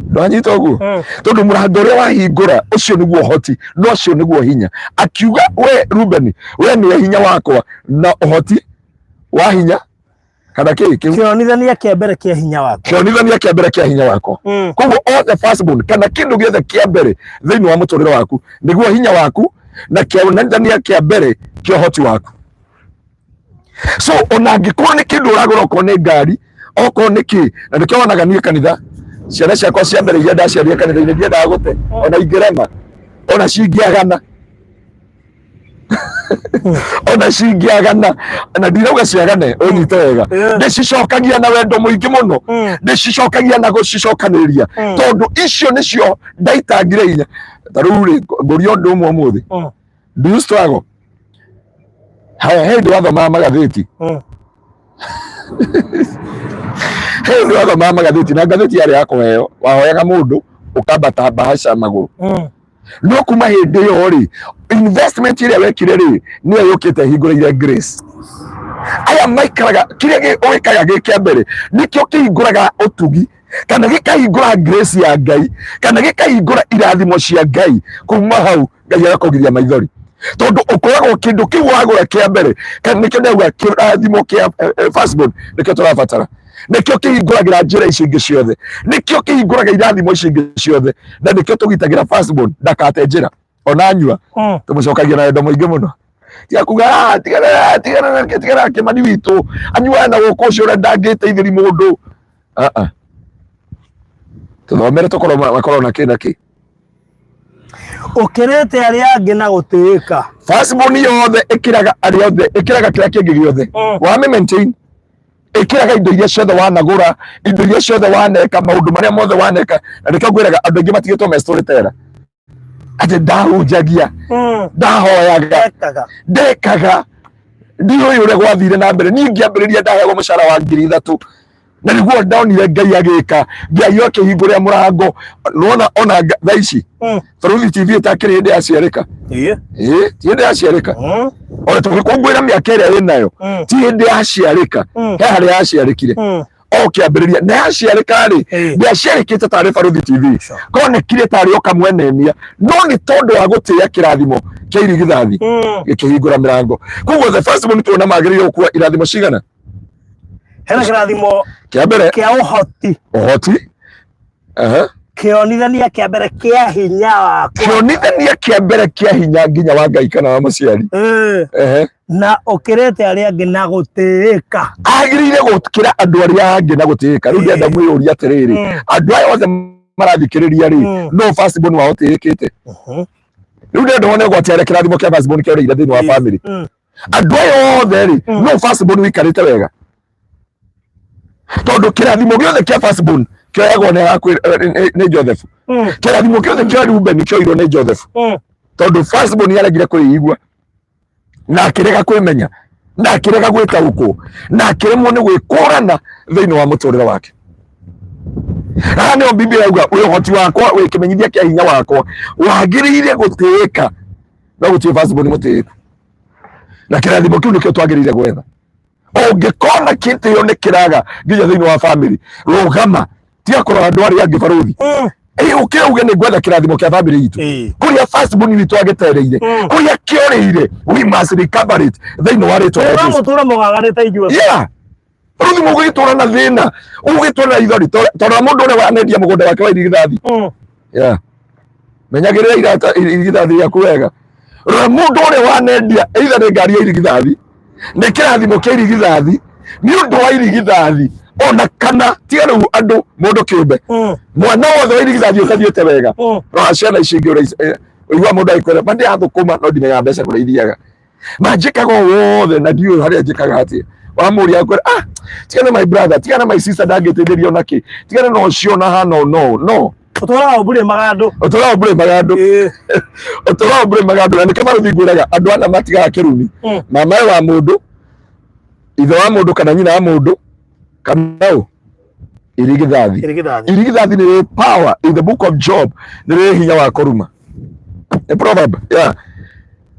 Speaker 2: ndwanyita ũguo? Tondũ mũrango ũrĩa wahingũra ũcio nĩguo ũhoti, no ũcio nĩguo hinya. Akiuga, we Rubeni, we nĩwe hinya wakwa na ũhoti wa hinya kana kĩ kĩu.
Speaker 1: Kĩonithania kĩa mbere kĩa hinya wakwa.
Speaker 2: Kĩonithania kĩa mbere kĩa hinya wakwa. Koguo all the firstborn, kana kĩndũ gĩothe kĩa mbere thĩinĩ wa mũtũrĩre waku, nĩguo hinya waku na kĩonithania kĩa mbere kĩa ũhoti waku. So ona angĩkorwo nĩ kĩndũ ũragũra, okorwo nĩ ngari, okorwo nĩ kĩ, na nĩkĩo wonaga niĩ kanitha, ciana ciakwa cia mbere iria ndaciarire kanitha-inĩ, ndiendaga gũte, ona ingĩrema, ona cingĩagana, ona cingĩagana, na ndirauga ciagane, ũnyite wega, ndĩcicokagia na wendo mũingĩ mũno, ndĩcicokagia na gũcicokanĩrĩria, tondũ icio nĩcio ndaitangire hinya. Ta rĩu rĩ, ngũria ũndũ ũmwe ũmũthĩ. Do you struggle? Haya, he hĩndĩ wathomaga magathĩti? He hĩndĩ wathomaga magathĩti, na ngathĩti yarĩ ya kũheo, wahoyaga mũndũ ũkambata mbahaca magũrũ? No kuma hĩndĩ ĩyo rĩ, investment ĩrĩa wekire rĩ, nĩyo yũkĩte ĩhingũrĩire grace. Aya maikaraga kĩrĩa ũgĩkaga gĩ kĩa mbere nĩkĩo kĩhingũraga ũtugi, kana gĩkahingũra grace ya Ngai, kana gĩkahingũra irathimo cia Ngai. Kuma hau Ngai agakũgiria maithori, tondũ ũkoragwo kĩndũ kĩu wagũra kĩa mbere. Kana nĩkĩo ndauga kĩrathimo kĩa firstborn nĩkĩo tũrabatara, nĩkĩo kĩhingũragĩra njĩra ici ingĩ ciothe, nĩkĩo kĩhingũraga irathimo ici ingĩ ciothe, na nĩkĩo tũgitagĩra firstborn ndakate njĩra. Ona anyua, tũmũcokagia na wendo mũingĩ mũno. Tiga kuga, "Ah, tigana, tigana nake, tigana nake, mani witũ anyuaga na gũkũ ũcio ũrĩa ndangĩteithĩri mũndũ." Ah, ah. Tũthomere tũkorwo makorwo na kĩ na kĩ.
Speaker 1: Ũkĩrĩte arĩa angĩ na gũtĩĩka.
Speaker 2: Firstborn yothe ĩkĩraga arĩa othe, ĩkĩraga kĩrĩa kĩngĩ gĩothe. Wame maintain, ĩkĩraga indo iria ciothe wanagũra, indo iria ciothe waneka, maũndũ marĩa mothe waneka. Na nĩkĩo ngwĩraga andũ aingĩ matigĩtwo me storyteller, atĩ ndahunjagia, ndahoyaga,
Speaker 1: Ekaga.
Speaker 2: Ndekaga, ndiũĩ ũrĩa gwathire na mbere. Niĩ ngĩambĩrĩria ndaheagwo mũcara wa 3000, na nĩguo ndonire Ngai agĩka, Ngai akĩhingũrĩra mũrango. Nĩwona ona thaa ici Baruthi TV ĩtakĩrĩ hĩndĩ yaciarĩka. Ĩĩ, ti hĩndĩ yaciarĩka. Ona tũgĩkũngũĩra mĩaka ĩrĩa ĩnayo, ti hĩndĩ yaciarĩka. He harĩa yaciarĩkire o kĩambĩrĩria, na yaciarĩka rĩ, ndĩaciarĩkĩte tarĩ Baruthi TV. Konekire tarĩ o kamwenenia, no nĩ tondũ wa gũtĩĩa kĩrathimo kĩa irigithathi, gĩkĩhingũra mĩrango. Koguo the first one tuona magĩrĩire gũkua irathimo cigana?
Speaker 1: Hena kĩrathimo
Speaker 2: kĩa mbere
Speaker 1: kĩa ũhoti.
Speaker 2: Ũhoti. Aha.
Speaker 1: Kĩonithania kĩa mbere kĩa hinya wakwa.
Speaker 2: Kĩonithania kĩa mbere kĩa hinya nginya wa Ngai kana wa mũciari. Ehe.
Speaker 1: Na ũkĩrĩte arĩa angĩ na gũtĩĩka.
Speaker 2: Agĩrĩire gũkĩra andũ arĩa angĩ na gũtĩĩka. Rĩu ndĩrenda mwĩyũrie atĩrĩrĩ, andũ aya othe marathikĩrĩria rĩ, no firstborn wao ũtĩĩkĩte? Rĩu ndĩrenda wone gwati harĩa kĩrathimo kĩa firstborn kĩorĩire thĩinĩ wa family. Andũ aya othe rĩ, no firstborn ũikarĩte wega, tondũ kĩrathimo gĩothe kĩa firstborn kĩoyagwo nĩ Joseph. Kĩrathimo gĩothe kĩa Reuben kĩoirwo nĩ Joseph, tondũ firstborn nĩaregire kwĩigua, na akĩrega kwĩmenya, na akĩrega gwĩtaũkwo, na akĩremwo nĩ gwĩkũrana thĩinĩ wa mũtũrĩre wake. Haha nĩho Biblia yauga, wĩ ũhoti wakwa, wĩ kĩmenyithia kĩa hinya wakwa, wagĩrĩire gũtĩĩka, no gũtirĩ firstborn mũtĩĩku. Na kĩrathimo kĩu nĩkĩo twagĩrĩire gwetha. Ũngĩkona kĩtĩo nĩ kĩraga nginya thĩinĩ wa family, rũgama, tiga kũrora andũ arĩa angĩ. Barũthi. Ĩ, ũkĩra uge nĩ ngwetha kĩrathimo kĩa bamĩrĩ itũ kũrĩa first born witũ agĩtereire, kũrĩa kĩorĩire, we must recover it thĩinĩ wa rĩtwa rĩa Jesu.
Speaker 1: Mũtũra mũgaganĩte inyuothe.
Speaker 2: Yeah, rĩu mũgĩtũra na thĩna, ũgĩtũra na ithori tondũ mũndũ ũrĩa wanendia mũgũnda wake wa irigithathi. Yeah, menyagĩrĩra irata irigithathi rĩaku wega. Rora mũndũ ũrĩa wanendia, either nĩ ngari ya irigithathi, nĩ kĩrathimo kĩa irigithathi, nĩ ũndũ wa irigithathi, ona kana tiga rĩu andũ mũndũ kĩũmbe, mwana wothe wa irigithathi ũtathiĩte wega. Rora ciana ici ingĩ ũrĩa ũigua mũndũ agĩkwĩra ma ndĩrathũkũma no ndimenyaga mbeca kũrĩa ithiaga, ma njĩkaga o wothe na ndiũĩ harĩa njĩkaga atĩa. Wamũria akwĩra, ah, tigana my brother, tigana my sister, ndangĩteithĩria ona kĩ, tigana na ũcio na hana no no.
Speaker 1: Ũtũraga ũmburĩ magandũ.
Speaker 2: Ũtũraga ũmburĩ magandũ. Ũtũraga ũmburĩ magandũ, na nĩkĩo marũthi ngwĩraga andũ ana matigaga kĩrumi. Mamae wa mũndũ, ithe wa mũndũ kana nyina wa mũndũ, kana ũ irigithathi.
Speaker 1: Irigithathi.
Speaker 2: Irigithathi nĩ rĩ power in the book of Job, nĩ rĩ hinya wa kũruma. Nĩ proverb, yeah.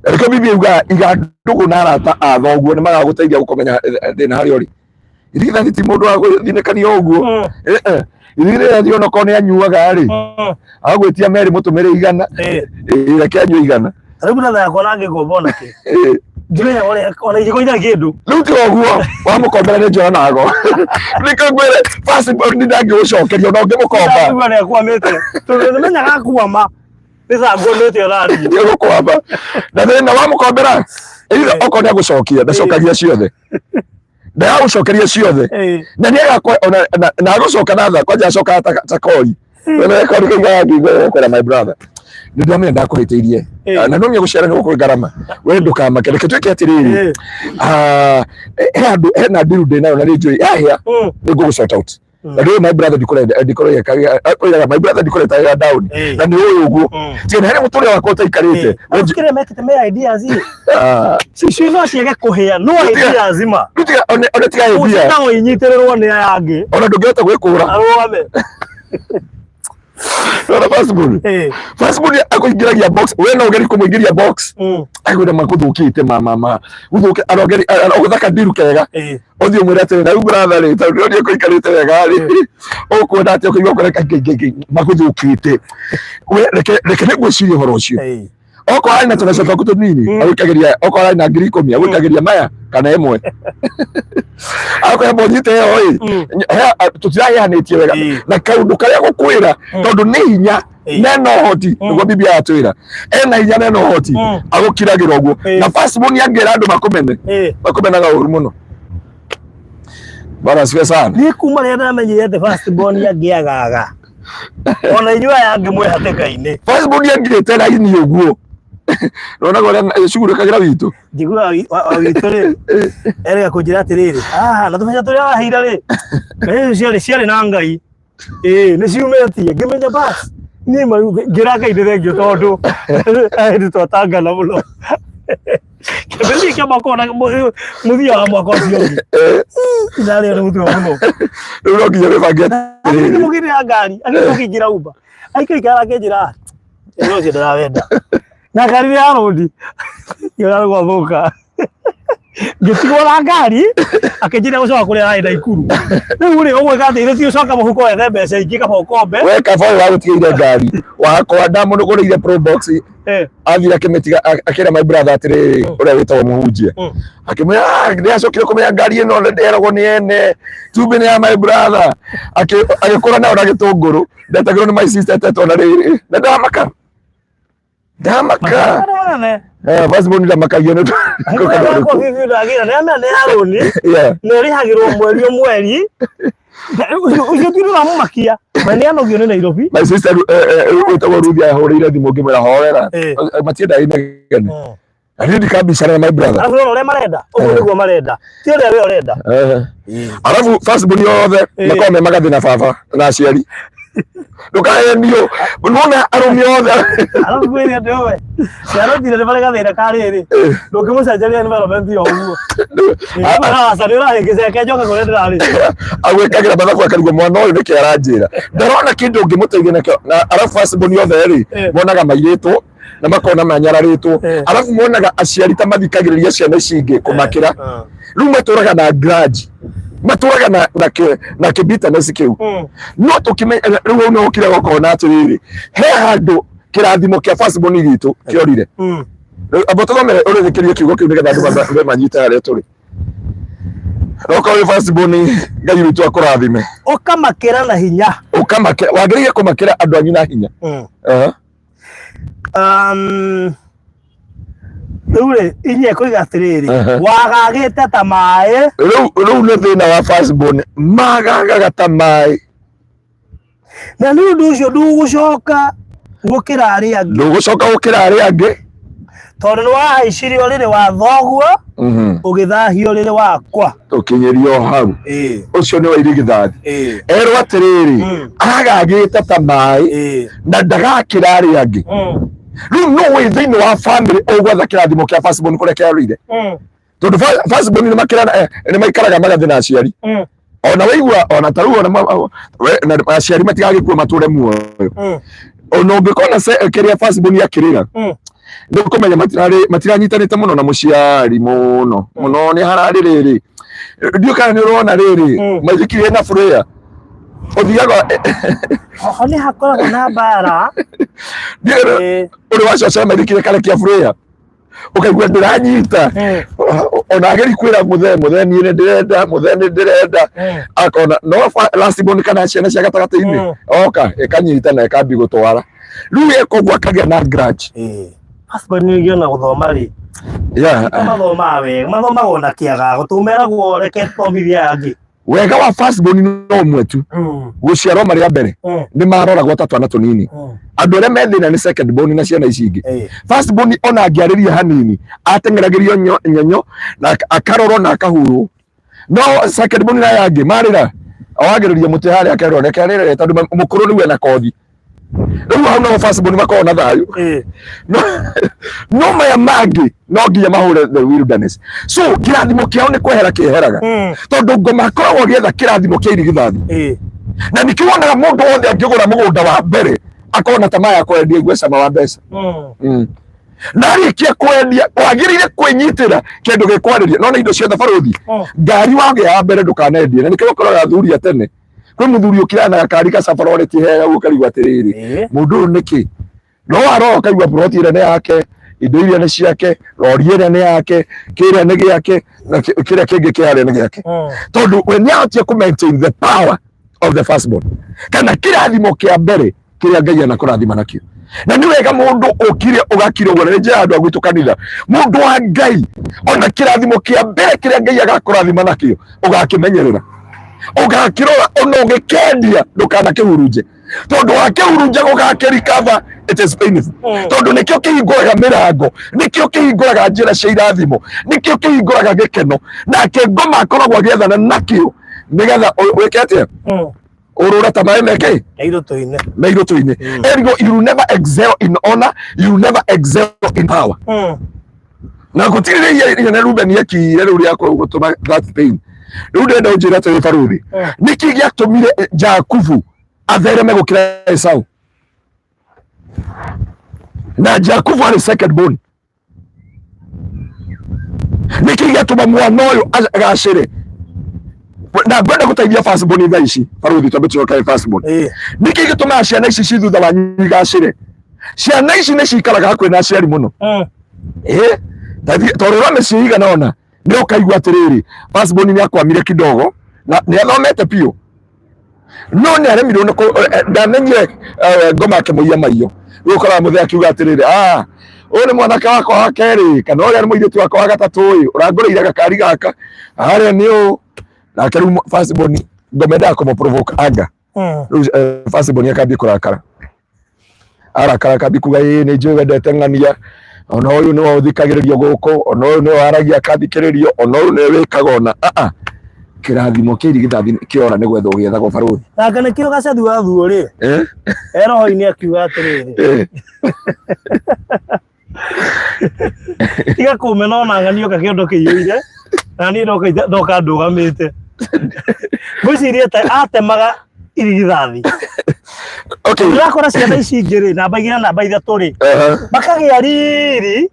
Speaker 2: Nĩkĩo Biblia yugaga iga ndũgũ na arata a thoguo nĩ magagũteithia gũkũmenya thĩna harĩa ũrĩ. Irigithathi ti mũndũ wa gũthinĩkania ũguo. Irigithathi onokorwo nĩ anyuaga rĩ, agwĩtia merĩ mũtũmĩre 100. Reke anyue 100.
Speaker 1: Rĩu brother yakwa nangĩngomba ona kĩ. Ndimenya ũrĩa ona ingĩkũnyita kĩndũ.
Speaker 2: Rĩu ti ũguo wamũkombera nĩ njora nago. Nĩkĩo ngwĩre first born ndangĩgũcokeria ona ũngĩmũkomba.
Speaker 1: Ndagua nĩ akwamĩte. Tondũ nĩmenyaga akwama. Nĩ sanguamĩte onaniĩ.
Speaker 2: Nĩegũkwama. Na thĩna wamũkombera either okorwo nĩagũcokia ndacokagia ciothe. Ndagagũcokeria ciothe. Na nĩ agakwa ona na agũcoka na tha kwanja acokaga ta kori. Wena kori kaigaga ngingo gũkwĩra my brother. Nĩ ndamenya ndakũhĩtĩirie. Na no nginya gũciara nĩ gũkũ ngarama. We ndũkamake, reke twĩke atĩrĩrĩ. Ah, he handũ hena ndiru ndĩ nayo na nĩ njũĩ yahĩa nĩ ngũgũ sort out. Na ndũĩ my brother ndikorenda ndikorenda kwĩraga my brother ndikorenda down. Na nĩ ũĩ ũguo. Tiga nĩ harĩ mũtũrĩre wakwa ũtaikarĩte.
Speaker 1: Arabu kĩrĩa mekĩte me ideas ĩ. Icio no ciage kũhĩa no ideas ma.
Speaker 2: Rĩu tiga one tiga idea.
Speaker 1: Ũcio inyitĩrĩrwo nĩ aya angĩ.
Speaker 2: Ona ndũngĩhota gwĩkũra.
Speaker 1: Arũgame.
Speaker 2: Nona firstborn. Firstborn akũingĩragia box, we no ũgerie kũmũingĩria box. Akwĩra makũthũkĩte ma ma ma. Gũthũke arogeri ũgũthaka ndiru kega. Ũthiĩ ũmwĩre atĩrĩ, na rĩu brother rĩ, tondũ ndĩronire kũikarĩte wega rĩ. Ũkwenda atĩa ũkĩigua kũreka makũthũkĩte. We reke reke nĩngwĩciria ũhoro ũcio. Okorwo arĩ na tũbeca twaku tũnini, agwĩkagĩria, okorwo arĩ na 10,000 agwĩkagĩria maya kana ĩmwe. Akwĩra mbonyite ĩyo ĩ, tũtiraheanĩtie wega. Na kaũndũ karĩa gũkwĩra tondũ nĩ hinya nena ũhoti, nĩguo Biblia yatwĩra ena hinya nena ũhoti, agũkiragĩra ũguo. Na first born angĩra andũ makũmene, makũmenaga ũru mũno. Bwana asifiwe sana.
Speaker 1: Niĩ kuma rĩrĩa ndamenyire atĩ first born angĩagaga, ona inyuĩ aya angĩ mwĩ hatĩka-inĩ.
Speaker 2: First born angĩte raini ũguo. Ndonaga ũrĩa cugurĩkagĩra witũ.
Speaker 1: Njiguaga wa witũ rĩ, erĩga kũnjĩra atĩrĩrĩ, ah, na tũbeca tũrĩa waheire rĩ, mbeca icio ciarĩ ciarĩ na Ngai. Ĩĩ, nĩ ciumĩtie. Ngĩmenya bas, niĩ ma ngĩra Ngai nĩ thengio tondũ hĩndĩ twatangana mũno. Kĩambĩrĩria kĩa mwaka ona mũthia wa mwaka ũcio ũngĩ. Ndarĩo nĩ mũtwe mũno.
Speaker 2: Rĩu no nginya wĩbange atĩrĩrĩ.
Speaker 1: Akĩmũgĩrĩra ngari, agĩkĩingĩra Uber. Aikaikara akĩnjĩra, "Ũndũ ũcio ndĩrawenda." Na ngari nĩ ya rũni. Ngĩona gwathũka. Ngĩtigwo na ngari, akĩnjĩra gũcoka kũrĩa ararĩ Naikuru. Rĩu rĩ, ũgwĩka atĩa? Ithe ti ũcoka mũhuko wethe mbeca ingĩ kaba ũkombe.
Speaker 2: We kaba ũyũ wagũtigĩire ngari wakwa ndamũgũrĩire Probox, athire akĩmĩtiga, akĩra my brother atĩrĩrĩ, ũrĩa wĩtagwo mũhunjia, akĩmwĩra, "Ah, nĩacokire kũmenya ngari ĩno nderagwo nĩ ene tumbĩ nĩ ya my brother." Agĩkũra nayo na gĩtũngũrũ ndetagĩrwo nĩ my sister etetwo na rĩrĩ na ndamaka ndamaka. First born ndamakagio nĩ
Speaker 1: na ũrĩhagĩrwo mweri o mweri, ũcio ti ũndũ ũramũmakia, we nĩ anogio nĩ Nairobi.
Speaker 2: My sister wĩtagwo Ruthi ahũrĩire thimũ ngĩmwĩra horera, matiendaga inegene. Na niĩ ndikambicana na my brother.
Speaker 1: Arabu ũrĩa marenda, ũguo nĩguo marenda, ti ũrĩa we ũrenda.
Speaker 2: Arabu first born othe makoragwo me magathĩ na baba na aciari. Ndũkahenio, nona arũme othe.
Speaker 1: Arabu kwĩre atĩ we ciana thire nĩ marĩ gathĩna ka rĩrĩ, ndũngĩmũcenjeria environment o ũguo. Aca nĩ ũrahĩngĩca, njoke kũrĩa ndĩrarĩ.
Speaker 2: Agwĩkagĩra mathabu akarigwo mwana ũyũ nĩkĩ aranjĩra. Ndarona kĩndũ ũngĩmũteithia nakĩo. Na arabu first born othe rĩ, monaga mairĩtwo na makona manyararĩtwo. Arabu monaga aciari ta mathikagĩrĩria ciana ici ingĩ kũmakĩra. Rĩu matũraga na grudge. Matũraga na kĩ bitterness kĩu. No tũkĩmenya rĩu no ũkire gũkona atĩrĩrĩ, he handũ kĩrathimo kĩa firstborn gitũ kĩorire. Rĩu amba tũthomere ũrĩrĩkĩrie kiugo kĩu nĩgetha andũ manyite harĩa tũrĩ. Roka wĩ firstborn, Ngai witũ akũrathime.
Speaker 1: Ũkamakĩra na hinya.
Speaker 2: Ũkamakĩra, wagĩrĩire kũmakĩra andũ anyu na hinya.
Speaker 1: Rĩu rĩ, inyuĩ kũiga atĩrĩrĩ, wagagĩte ta maĩ.
Speaker 2: Rĩu nĩ thĩna wa firstborn, magagaga ta maĩ.
Speaker 1: Na nĩ ũndũ ũcio ndũgũcoka gũkĩra arĩa angĩ.
Speaker 2: Ndũgũcoka gũkĩra arĩa angĩ.
Speaker 1: Tondũ nĩ wahaicirie ũrĩrĩ wa thoguo, ũgĩthahia ũrĩrĩ wakwa.
Speaker 2: Ũkinyĩrio hau. Ũcio nĩ wa irigithathi. Erwo atĩrĩrĩ, agagĩte ta maĩ na ndagakĩra arĩa angĩ. Rĩu no wĩ thĩinĩ wa family ũgwetha kĩrathimo kĩa firstborn kũrĩa kĩarũire. Tondũ firstborn nĩ maikaraga magathiĩ na aciari. Ona waigua ona ta rĩu ona na aciari matigagĩkua matũre muoyo. Ona ũngĩkona kĩrĩa firstborn akĩrĩra, nĩ ũkũmenya matiranyitanĩte mũno na mũciari mũno mũno, nĩ hararĩ rĩrĩ, ndiũ kana nĩ ũrona rĩrĩ maithikiri na furaha ũthiaga.
Speaker 1: Hoho nĩ hakoragwo na mbara.
Speaker 2: Ũrĩ wacocera maithikiri karekia furaha, ũkaigua ndĩranyita. Ona ageri kwĩra mũthee, mũthee niĩ nĩ ndĩrenda, mũthee nĩ ndĩrenda, akona no last born kana ciana cia gatagatĩ-inĩ oka ĩkanyita na ĩkambi gũtwara, rĩu ĩka ũguo akagĩa na grudge.
Speaker 1: Firstborn nĩ ũgĩona gũthoma rĩ, mathomaga wega, mathomaga ona kĩagago, tũmeragwo reke tũthomithie aya angĩ.
Speaker 2: Wega wa firstborn no ũmwe tu, gũciarwo marĩ a mbere nĩ maroragwo ta twana tũnini. Andũ arĩa me thĩna nĩ second born na ciana ici ingĩ. Firstborn ona angĩarĩria hanini ateng'eragĩrio nyonyo na akarorwo na akahurwo, no second born na aya angĩ marĩra owagĩrĩria mũtĩ harĩa akerwo reke arĩre tondũ mũkũrũ rĩu ena kothi. Rĩu hau no firstborn makoragwo na thayũ. No maya mangĩ no nginya mahũre the wilderness. So kĩrathimo kĩao nĩ kwehera kĩeheraga, tondũ ngoma akoragwo agĩetha kĩrathimo kĩa irigithathi. Na nĩkĩo wonaga mũndũ wothe angĩgũra mũgũnda wa mbere akona ta maya kwendia igue cama wa mbeca. Na arĩkia kwendia wagĩrĩire kwĩnyitĩra kĩndũ gĩkwarĩria, no nĩ indo ciothe barũthi. Ngari wagĩa ya mbere ndũkanendie, na nĩkĩo ũkoraga athuri a tene, kwĩ mũthuri ũkiraga na gakari gacabaroreti hega ũguo ũkarigwo atĩrĩrĩ, mũndũ ũyũ nĩkĩ? No warora ũkaigua ploti ĩrĩa nĩ yake, indo iria nĩ ciake, rori ĩrĩa nĩ yake, kĩrĩa nĩ gĩake, na kĩrĩa kĩngĩ kĩ harĩa nĩ gĩake, tondũ we nĩ ahotie kũ maintain the power of the firstborn kana kĩrathimo kĩa mbere kĩrĩa Ngai anakũrathima nakĩo. Na nĩ wega mũndũ ũkire ũgakira ũguo, na nĩ njĩra andũ a gwitũ kanitha, mũndũ wa Ngai, ona kĩrathimo kĩa mbere kĩrĩa Ngai agakũrathima nakĩo ũgakĩmenyerera, ũgakĩrora, ona ũgĩkendia ndũkanakĩhurunje, tondũ wakĩhurunja gũgakĩrikava it is painful. Tondũ nĩkĩo kĩhingũraga mĩrango, nĩkĩo kĩhingũraga njĩra cia irathimo, nĩkĩo kĩhingũraga gĩkeno. Nake ngoma akoragwo agĩethana nakĩo nĩgetha wĩke atĩa? Ũrũra ta maĩ meke
Speaker 1: Irũtũ-inĩ.
Speaker 2: Me irũtũ-inĩ. Ergo you will never excel in honor, you will never excel in power. Na gũtirĩ rĩia inene Reuben ekire rĩu rĩa gũtũma that pain. Rĩu ndĩrenda ũnjĩre atĩrĩ barũthi, nĩkĩ gĩatũmire Jakubu athereme gũkĩra Esau? Na Jakubu arĩ second born. Nĩkĩ gĩatũma mwana ũyũ agacĩre? Na ngwenda gũteithia firstborn thaa ici, barũthi, twambe tũcoke firstborn. Nĩkĩ gĩtũmaga ciana ici ci thutha wanyu igacĩre? Ciana ici nĩ cikaraga hakuhĩ na aciari mũno. Ĩ tondũ ũrona mĩciĩ igana ona nĩ ũkaigua atĩrĩrĩ, firstborn nĩ akwamire kidogo na nĩ athomete biũ, no nĩ aremirwo nĩ ndamenyire ngoma akĩmũiya maiyo. Rĩu ũkoraga mũthee akiuga atĩrĩrĩ, ah, ũyũ nĩ mwanake wakwa wa kerĩ kana ũrĩa nĩ mũirĩtu wakwa wa gatatũ, ĩ ũrangũrĩire gakari gaka harĩa nĩ ũũ. Nake rĩu firstborn ngoma endaga kũmũ provoke anger. Rĩu firstborn akambia kũrakara, arakara akambia kuga, ĩ nĩ njũĩ wendete ng'ania, ona ũyũ nĩwe ũthikagĩrĩrio gũkũ, ona ũyũ nĩwe waragia akathikĩrĩrio, ona ũyũ nĩwe wĩkaga ona aa kĩrathimo kĩa irigithathi kĩora nĩ gwethwo gĩethagwo, barũthi.
Speaker 1: Nanga nĩkĩo gacathi wa thuo rĩ, e roho-inĩ akiuga atĩrĩrĩ, tiga kũmena ona ng'ania oka kĩondo kĩiyũire na niĩ ndoka ndũgamĩte, ngwĩciria atemaga irigithathi. Ndĩrakora ciana ici ingĩ rĩ, namba 2, namba 3 rĩ, makagĩa riri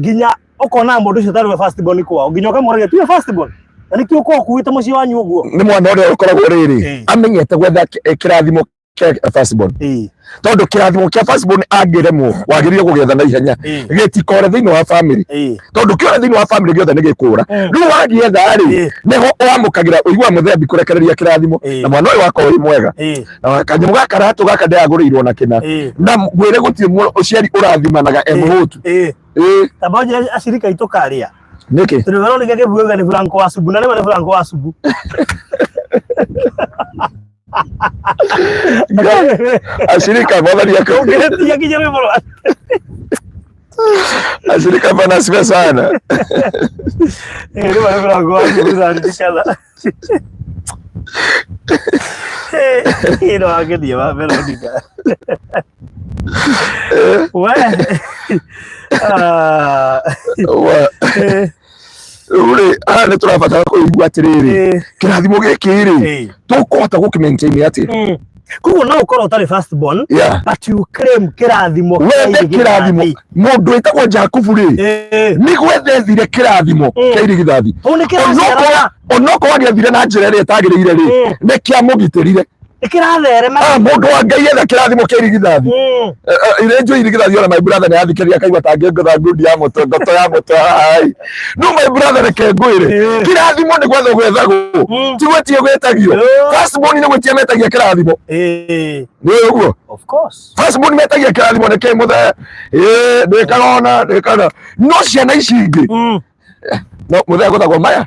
Speaker 1: nginya ũkona mũndũ ũcio tarĩ we first born kwao, nginya ũkamũragia tiwe first born. Na nĩkĩo ũkoragwo ũkuĩte mũciĩ wanyu ũguo.
Speaker 2: Nĩ mwana ũrĩa ũkoragwo rĩrĩ amenyete gwetha kĩrathimo kĩa firstborn, tondũ kĩrathimo kĩa firstborn angĩremwo wagĩrĩire gũgĩetha na ihenya gĩtikore thĩinĩ wa family, tondũ kĩore thĩinĩ wa family gĩothe nĩ gĩkũra. Rĩu wagĩetha rĩ, nĩho wamũkagĩra ũigua mũthembi kũrekereria kĩrathimo na mwana ũyũ wakorwo wĩ mwega na kanyamũ gaka ratũ gaka ndĩragũrĩirwo na kĩna na ngwĩre gũtirĩ ũciari ũrathimanaga e mũhũtu.
Speaker 1: Tamba ũnjĩre acirika aitũ karĩa.
Speaker 2: Nĩkĩ?
Speaker 1: Tondũ Veronica kĩbuga nĩ Franco wa Subu na nĩma nĩ Franco wa Subu.
Speaker 2: Ashirika mwathani akå
Speaker 1: Ũngĩtia nginya rwĩmbo rwa
Speaker 2: ashirika bana asifiwe sana.
Speaker 1: Nĩma nĩ Franco wa Subu zaririkana. Ĩno wangenia wa Veronica. We. Ah.
Speaker 2: Rĩu rĩ, haha nĩ tũrabatara kũigua atĩrĩrĩ, kĩrathimo gĩkĩ rĩ, tũkũhota gũkĩ maintain atĩa?
Speaker 1: Koguo no ũkorwo ũtarĩ first born, but you claim kĩrathimo kĩa
Speaker 2: Wethe kĩrathimo.
Speaker 1: irigithathi.
Speaker 2: Mũndũ wĩtagwo Jakubu rĩ, nĩ gwetha ethire kĩrathimo kĩa irigithathi.
Speaker 1: Tondũ nĩ kĩraciarana.
Speaker 2: Onokorwo agĩethire na njĩra ĩrĩa ĩtagĩrĩire rĩ, nĩ kĩamũgitĩrire.
Speaker 1: Nĩ kĩratherema.
Speaker 2: Ah, mũndũ wa Ngai etha kĩrathimo kĩa irigithathi. Ire njũ irigithathi ona my brother nĩ athikĩrĩria akaigua ta angĩngũtha ngundi ya mũtwe, ngoto ya mũtwe haha ĩ. No my brother, reke ngwĩre, kĩrathimo nĩ gwetha gwethagwo, ti gwĩtia gwĩtagio. First born nĩ gwĩtia metagia kĩrathimo. Nĩ ũguo?
Speaker 1: Of course.
Speaker 2: First born metagia kĩrathimo nĩ kĩ mũthee ĩ ndĩkaga ndĩkaga, no ciana ici ingĩ, no mũthee agũthagwo maya,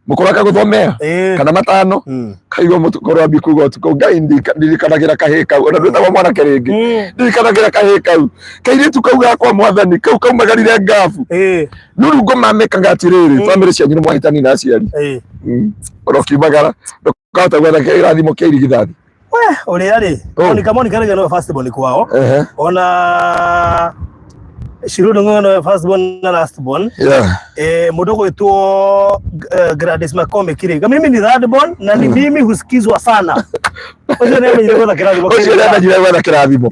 Speaker 2: mũkũrũ akagũthwo mea kana matano. Kaigua mũkũrũ ambie kuga ũtukũ, Ngai ndirikanagĩra kahĩĩ kau, ona ndwĩtagwo mwanake rĩngĩ, ndirikanagĩra kahĩĩ kau, kairĩtu kau gakwa, mwathani, kau kaumagarire ngabu. Rĩu rĩu ngoma mekaga atĩrĩrĩ, bamĩrĩ cianyu nĩ mwahĩtani na aciari. Ona ũkiumagara ndũkahota gwetha kĩrathimo kĩa irigithathi.
Speaker 1: We, ũrĩa rĩ,
Speaker 2: Oh.
Speaker 1: Monica Monica rĩngĩ no first born kwao. Ona Shirudo ng'ono no first born na last born. Mũndũ gwĩtwo Gladys McCormick rĩ, mimi ni third born na ni mimi husikizwa sana. Ũcio nĩ amenyire gwetha kĩrathimo
Speaker 2: ũcio nĩ amenyire gwetha kĩrathimo.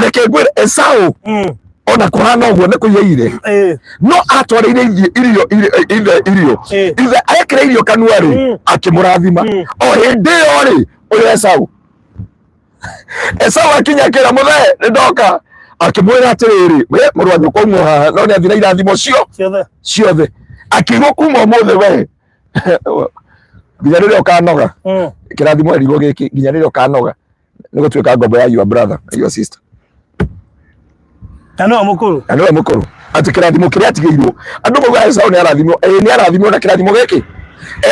Speaker 2: Reke ngwĩre, Esau, ona kũhana ũguo nĩ kũiyĩire, no atwarĩire irio ithe irio, ithe ekĩra irio kanua rĩ, akĩmũrathima. O hĩndĩ ĩyo rĩ, ũyũ Esau akinya akĩra mũthee nĩ ndoka, akĩmwĩra atĩrĩrĩ, we mũrũ wa nyũkwa umwo haha, no nĩ athira irathimo cio
Speaker 1: ciothe.
Speaker 2: Ciothe. Akĩrwo kuma ũmũthĩ we nginya rĩrĩa ũkanoga, kĩrathimo erirwo gĩkĩ, nginya rĩrĩa ũkanoga nĩ gũtuĩka ngombo ya your brother, your sister.
Speaker 1: Na no mũkũrũ.
Speaker 2: Na nĩwe mũkũrũ, atĩ kĩrathimo kĩrĩa atigĩirwo, andũ mauga Esau nĩ arathimwo. Ĩĩ, nĩ arathimwo na kĩrathimo gĩkĩ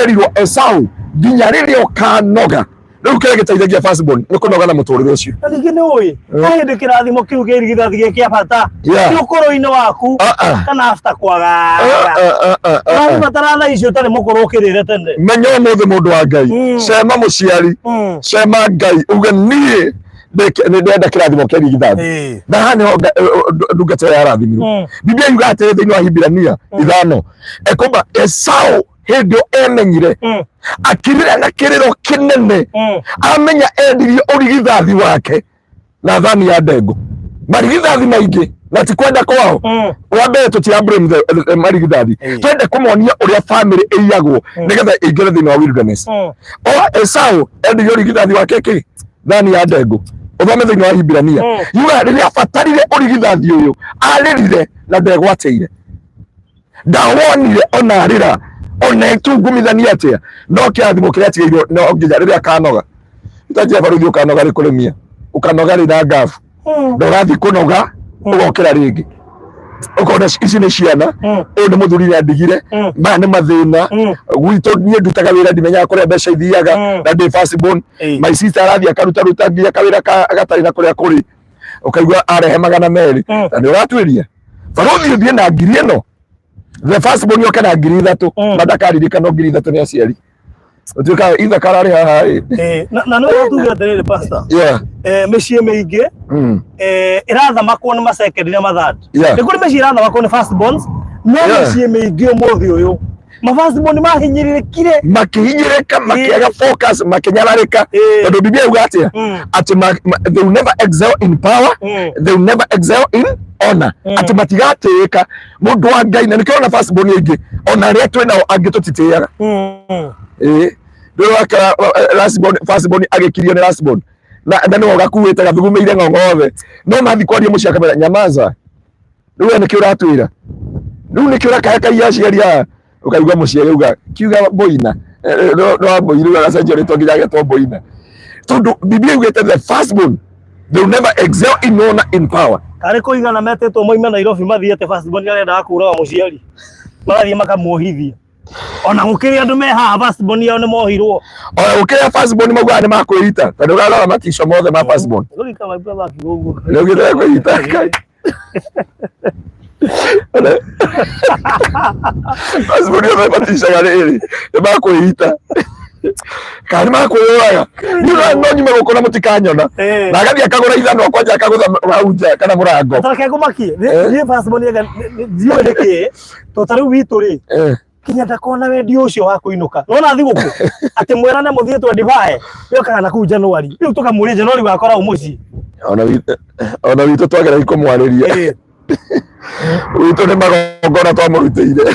Speaker 2: erirwo Esau nginya rĩrĩa ũkanoga. Rĩu kĩrĩa gĩteithagia firstborn nĩ kũnoga na mũtũrĩre ũcio.
Speaker 1: Na ningĩ nĩ ũĩ he hĩndĩ kĩrathimo kĩu kĩa irigithathi gĩ kĩa bata, ti ũkũrũ-inĩ waku
Speaker 2: Ah, ah.
Speaker 1: kana after kwagara.
Speaker 2: Ah, ah, ah, ah, ah.
Speaker 1: Ũrabatara thaa icio ũtarĩ mũkũrũ ũkĩrĩre tene.
Speaker 2: Menya ũmũthĩ, mũndũ wa Ngai, cema mũciari, cema Ngai, uge niĩ nĩ ndĩrenda kĩrathimo kĩa irigithathi. Na haha nĩho ndungata ĩyo yarathimirwo. Biblia yuga atĩrĩ thĩinĩ wa Hibirania 5 ekumba Esau hĩndĩ ĩyo emenyire, akĩrĩra na kĩrĩro kĩnene, amenya endirie ũrigithathi wake na thani ya ndengũ, marigithathi maingĩ, na ti kwenda kwao. Wa mbere tũtira blame the marigithathi, twende kũmonia ũrĩa family ĩiyagwo nĩgetha ĩingĩre thĩinĩ wa wilderness. O Esau endirie ũrigithathi wake kĩ thani ya ndengũ. Ũthome thĩinĩ wa Hibirania, yuga rĩrĩa abatarire ũrigithathi ũyũ arĩrire na ndegwatĩire, ndawonire ona arĩra ona etungumithania atĩa, no kĩrathimo kĩrĩa atigĩirwo no nginya rĩrĩa akanoga. Itanjia baruthi ũkanoga rĩ kũrĩmia, ũkanoga rĩ na ngabu, na ũrathiĩ kũnoga ũgokĩra rĩngĩ ũkona ici nĩ ciana, ũyũ nĩ mũthuri nĩ andigire, maya nĩ mathĩna gwitũ, niĩ ndutaga wĩra ndimenyaga kũrĩa mbeca ithiaga, na ndĩ first born. My sister arathiĩ akaruta ruta nginya kawĩra gatarĩ na kũrĩa kũrĩ, ũkaigua arehe 200, na nĩ ũratuĩria baruthi ũthiĩ na ngiri ĩno, the first born oke na 3000, na ndakaririkana 3000 nĩ aciari, ũtuĩka ithe kararĩ haha ĩ.
Speaker 1: Na no tuge atĩrĩrĩ, pastor, mĩciĩ mĩingĩ ĩrathamakwo nĩ masekendi na mathird. Nĩ kũrĩ mĩciĩ ĩrathamakwo nĩ first borns, no mĩciĩ mĩingĩ ũmũthĩ ũyũ ma first born mahinyĩrĩrĩkire.
Speaker 2: Makihinyĩrĩka, makĩaga focus, makĩnyararĩka, tondũ Biblia yuga atĩa? Atĩ they will never excel in power, they will never excel in Honor, atĩ matigatĩĩka mũndũ wa Ngai, na nĩkĩo ona firstborn aingĩ ona arĩa twĩ nao angĩ tũtitĩaga. Ĩĩ, rĩu wakora lastborn, firstborn agĩkirio nĩ lastborn na nĩwe ũgakuĩte gathugumĩire ng'ong'othe, no mathiĩ kwaria mũciĩ akamera nyamaza, rĩu we nĩkĩ ũratwĩra, rĩu nĩkĩ ũrakayakaia aciari aya, ũkaigua mũciĩ agĩuga kiuga boina no wa mbũi, rĩu agacenjia rĩtwa nginya agetwo boina, tondũ Biblia yugĩte the firstborn, they will never excel in honor, in power.
Speaker 1: Karĩ kũigana metĩtwo moime Nairobi mathiĩte firstborn arendaga kũraga mũciari, magathiĩ makamuohithia. Ona gũkĩrĩ andũ me haha firstborn yao nĩ mohirwo.
Speaker 2: Ona gũkĩrĩ firstborn maugaga nĩ makwĩita, tondũ ũrarora matico mothe ma firstborn.
Speaker 1: Rũrika my brother akiuga ũguo.
Speaker 2: Rĩu gĩthaga kwĩita Ngai. Firstborn othe maticaga rĩrĩ nĩ makwĩita kana nĩ makwĩyũraga, niĩ no nyume gũkũ na mũtikanyona. Na agathiĩ akagũra ithanwa kwanja akagũtha hau nja kana mũrango.
Speaker 1: Tareke ngũmakie. Niĩ firstborn ega ndiũĩ nĩkĩ, to ta rĩu witũ rĩ, kinya ndakona wendi ũcio wa kũinũka nona thigũkũ atĩ mwerane mũthiĩ twendibae yokaga na kũu Januari, rĩu tũkamũria Januari wakora ũ mũciĩ.
Speaker 2: Ona witũ twageragia kũmwarĩria, witũ nĩ magongona twamũrutĩire.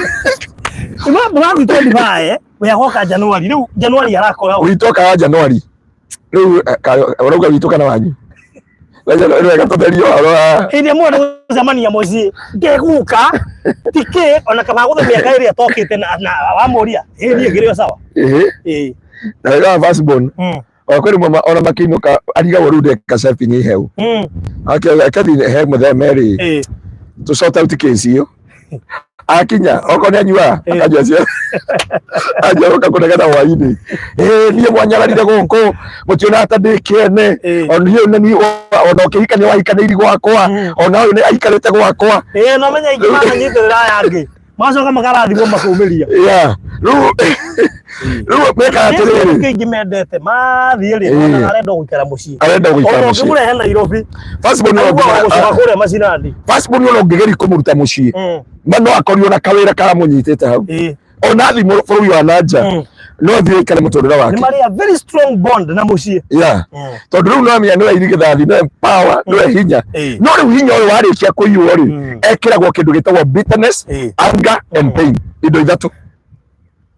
Speaker 1: Mũrathiĩ twendibae we agoka Januari, rĩu Januari arakora ũ?
Speaker 2: Witũ okaga Januari rĩu, ũrauga witũ kana wanyu? Rĩu reka tũtherie ũhoro wa
Speaker 1: Hĩndĩ ĩrĩa mwenda gũcemania mũciĩ ndegũka tikĩ ona kaba gũthe mĩaka ĩrĩa tokĩte na wamũria ĩ niĩ ngĩrĩ o sawa.
Speaker 2: Ĩhĩ. Na wega wa firstborn, o kwĩ rĩmwe ona makĩinũka arigagwo rĩu ndeka shopping heũ, akathiĩ he mũtheme rĩ, tũ sort out case ĩyo, akinya okorwo nĩ anyua akanyua cio anyua goka kũnegena hwainĩ, ĩ niĩ mwanyararire gũkũ mũtionaga ta ndĩ kĩene. Ona niĩ na niĩ ona ũkĩhikania wahikanĩiri gwakwa, ona ũyũ nĩ aikarĩte gwakwa.
Speaker 1: Ĩĩ, no menya ingĩ makanyitĩrĩra aya angĩ macoka makarathimwo makumĩria.
Speaker 2: Yeah, rĩu mekaga atĩrĩrĩ.
Speaker 1: Nĩkĩo ingĩ mendete mathiĩ rĩ, ona arenda gũikara mũciĩ.
Speaker 2: Arenda gũikara
Speaker 1: Ona
Speaker 2: mũciĩ.
Speaker 1: ũngĩmũrehe Nairobi,
Speaker 2: Firstborn ona
Speaker 1: aiguaga gũcoka kũrĩa macinani.
Speaker 2: Firstborn ona ũngĩgeria kũmũruta mũciĩ, ma no akorirwo na kawĩra karamũnyitĩte hau, ona athiĩ bũrũri wa na nja, no athiĩ aikare mũtũrĩre
Speaker 1: Nĩ
Speaker 2: wake.
Speaker 1: marĩ a very strong bond na mũciĩ.
Speaker 2: Yeah, tondũ rĩu no amenya nĩwe irigithathi, nĩwe power, nĩwe hinya. No rĩu hinya ũyũ warĩkia kũiywo rĩ, ekĩragwo kĩndũ gĩtagwo bitterness, anger and pain, indo ithatũ.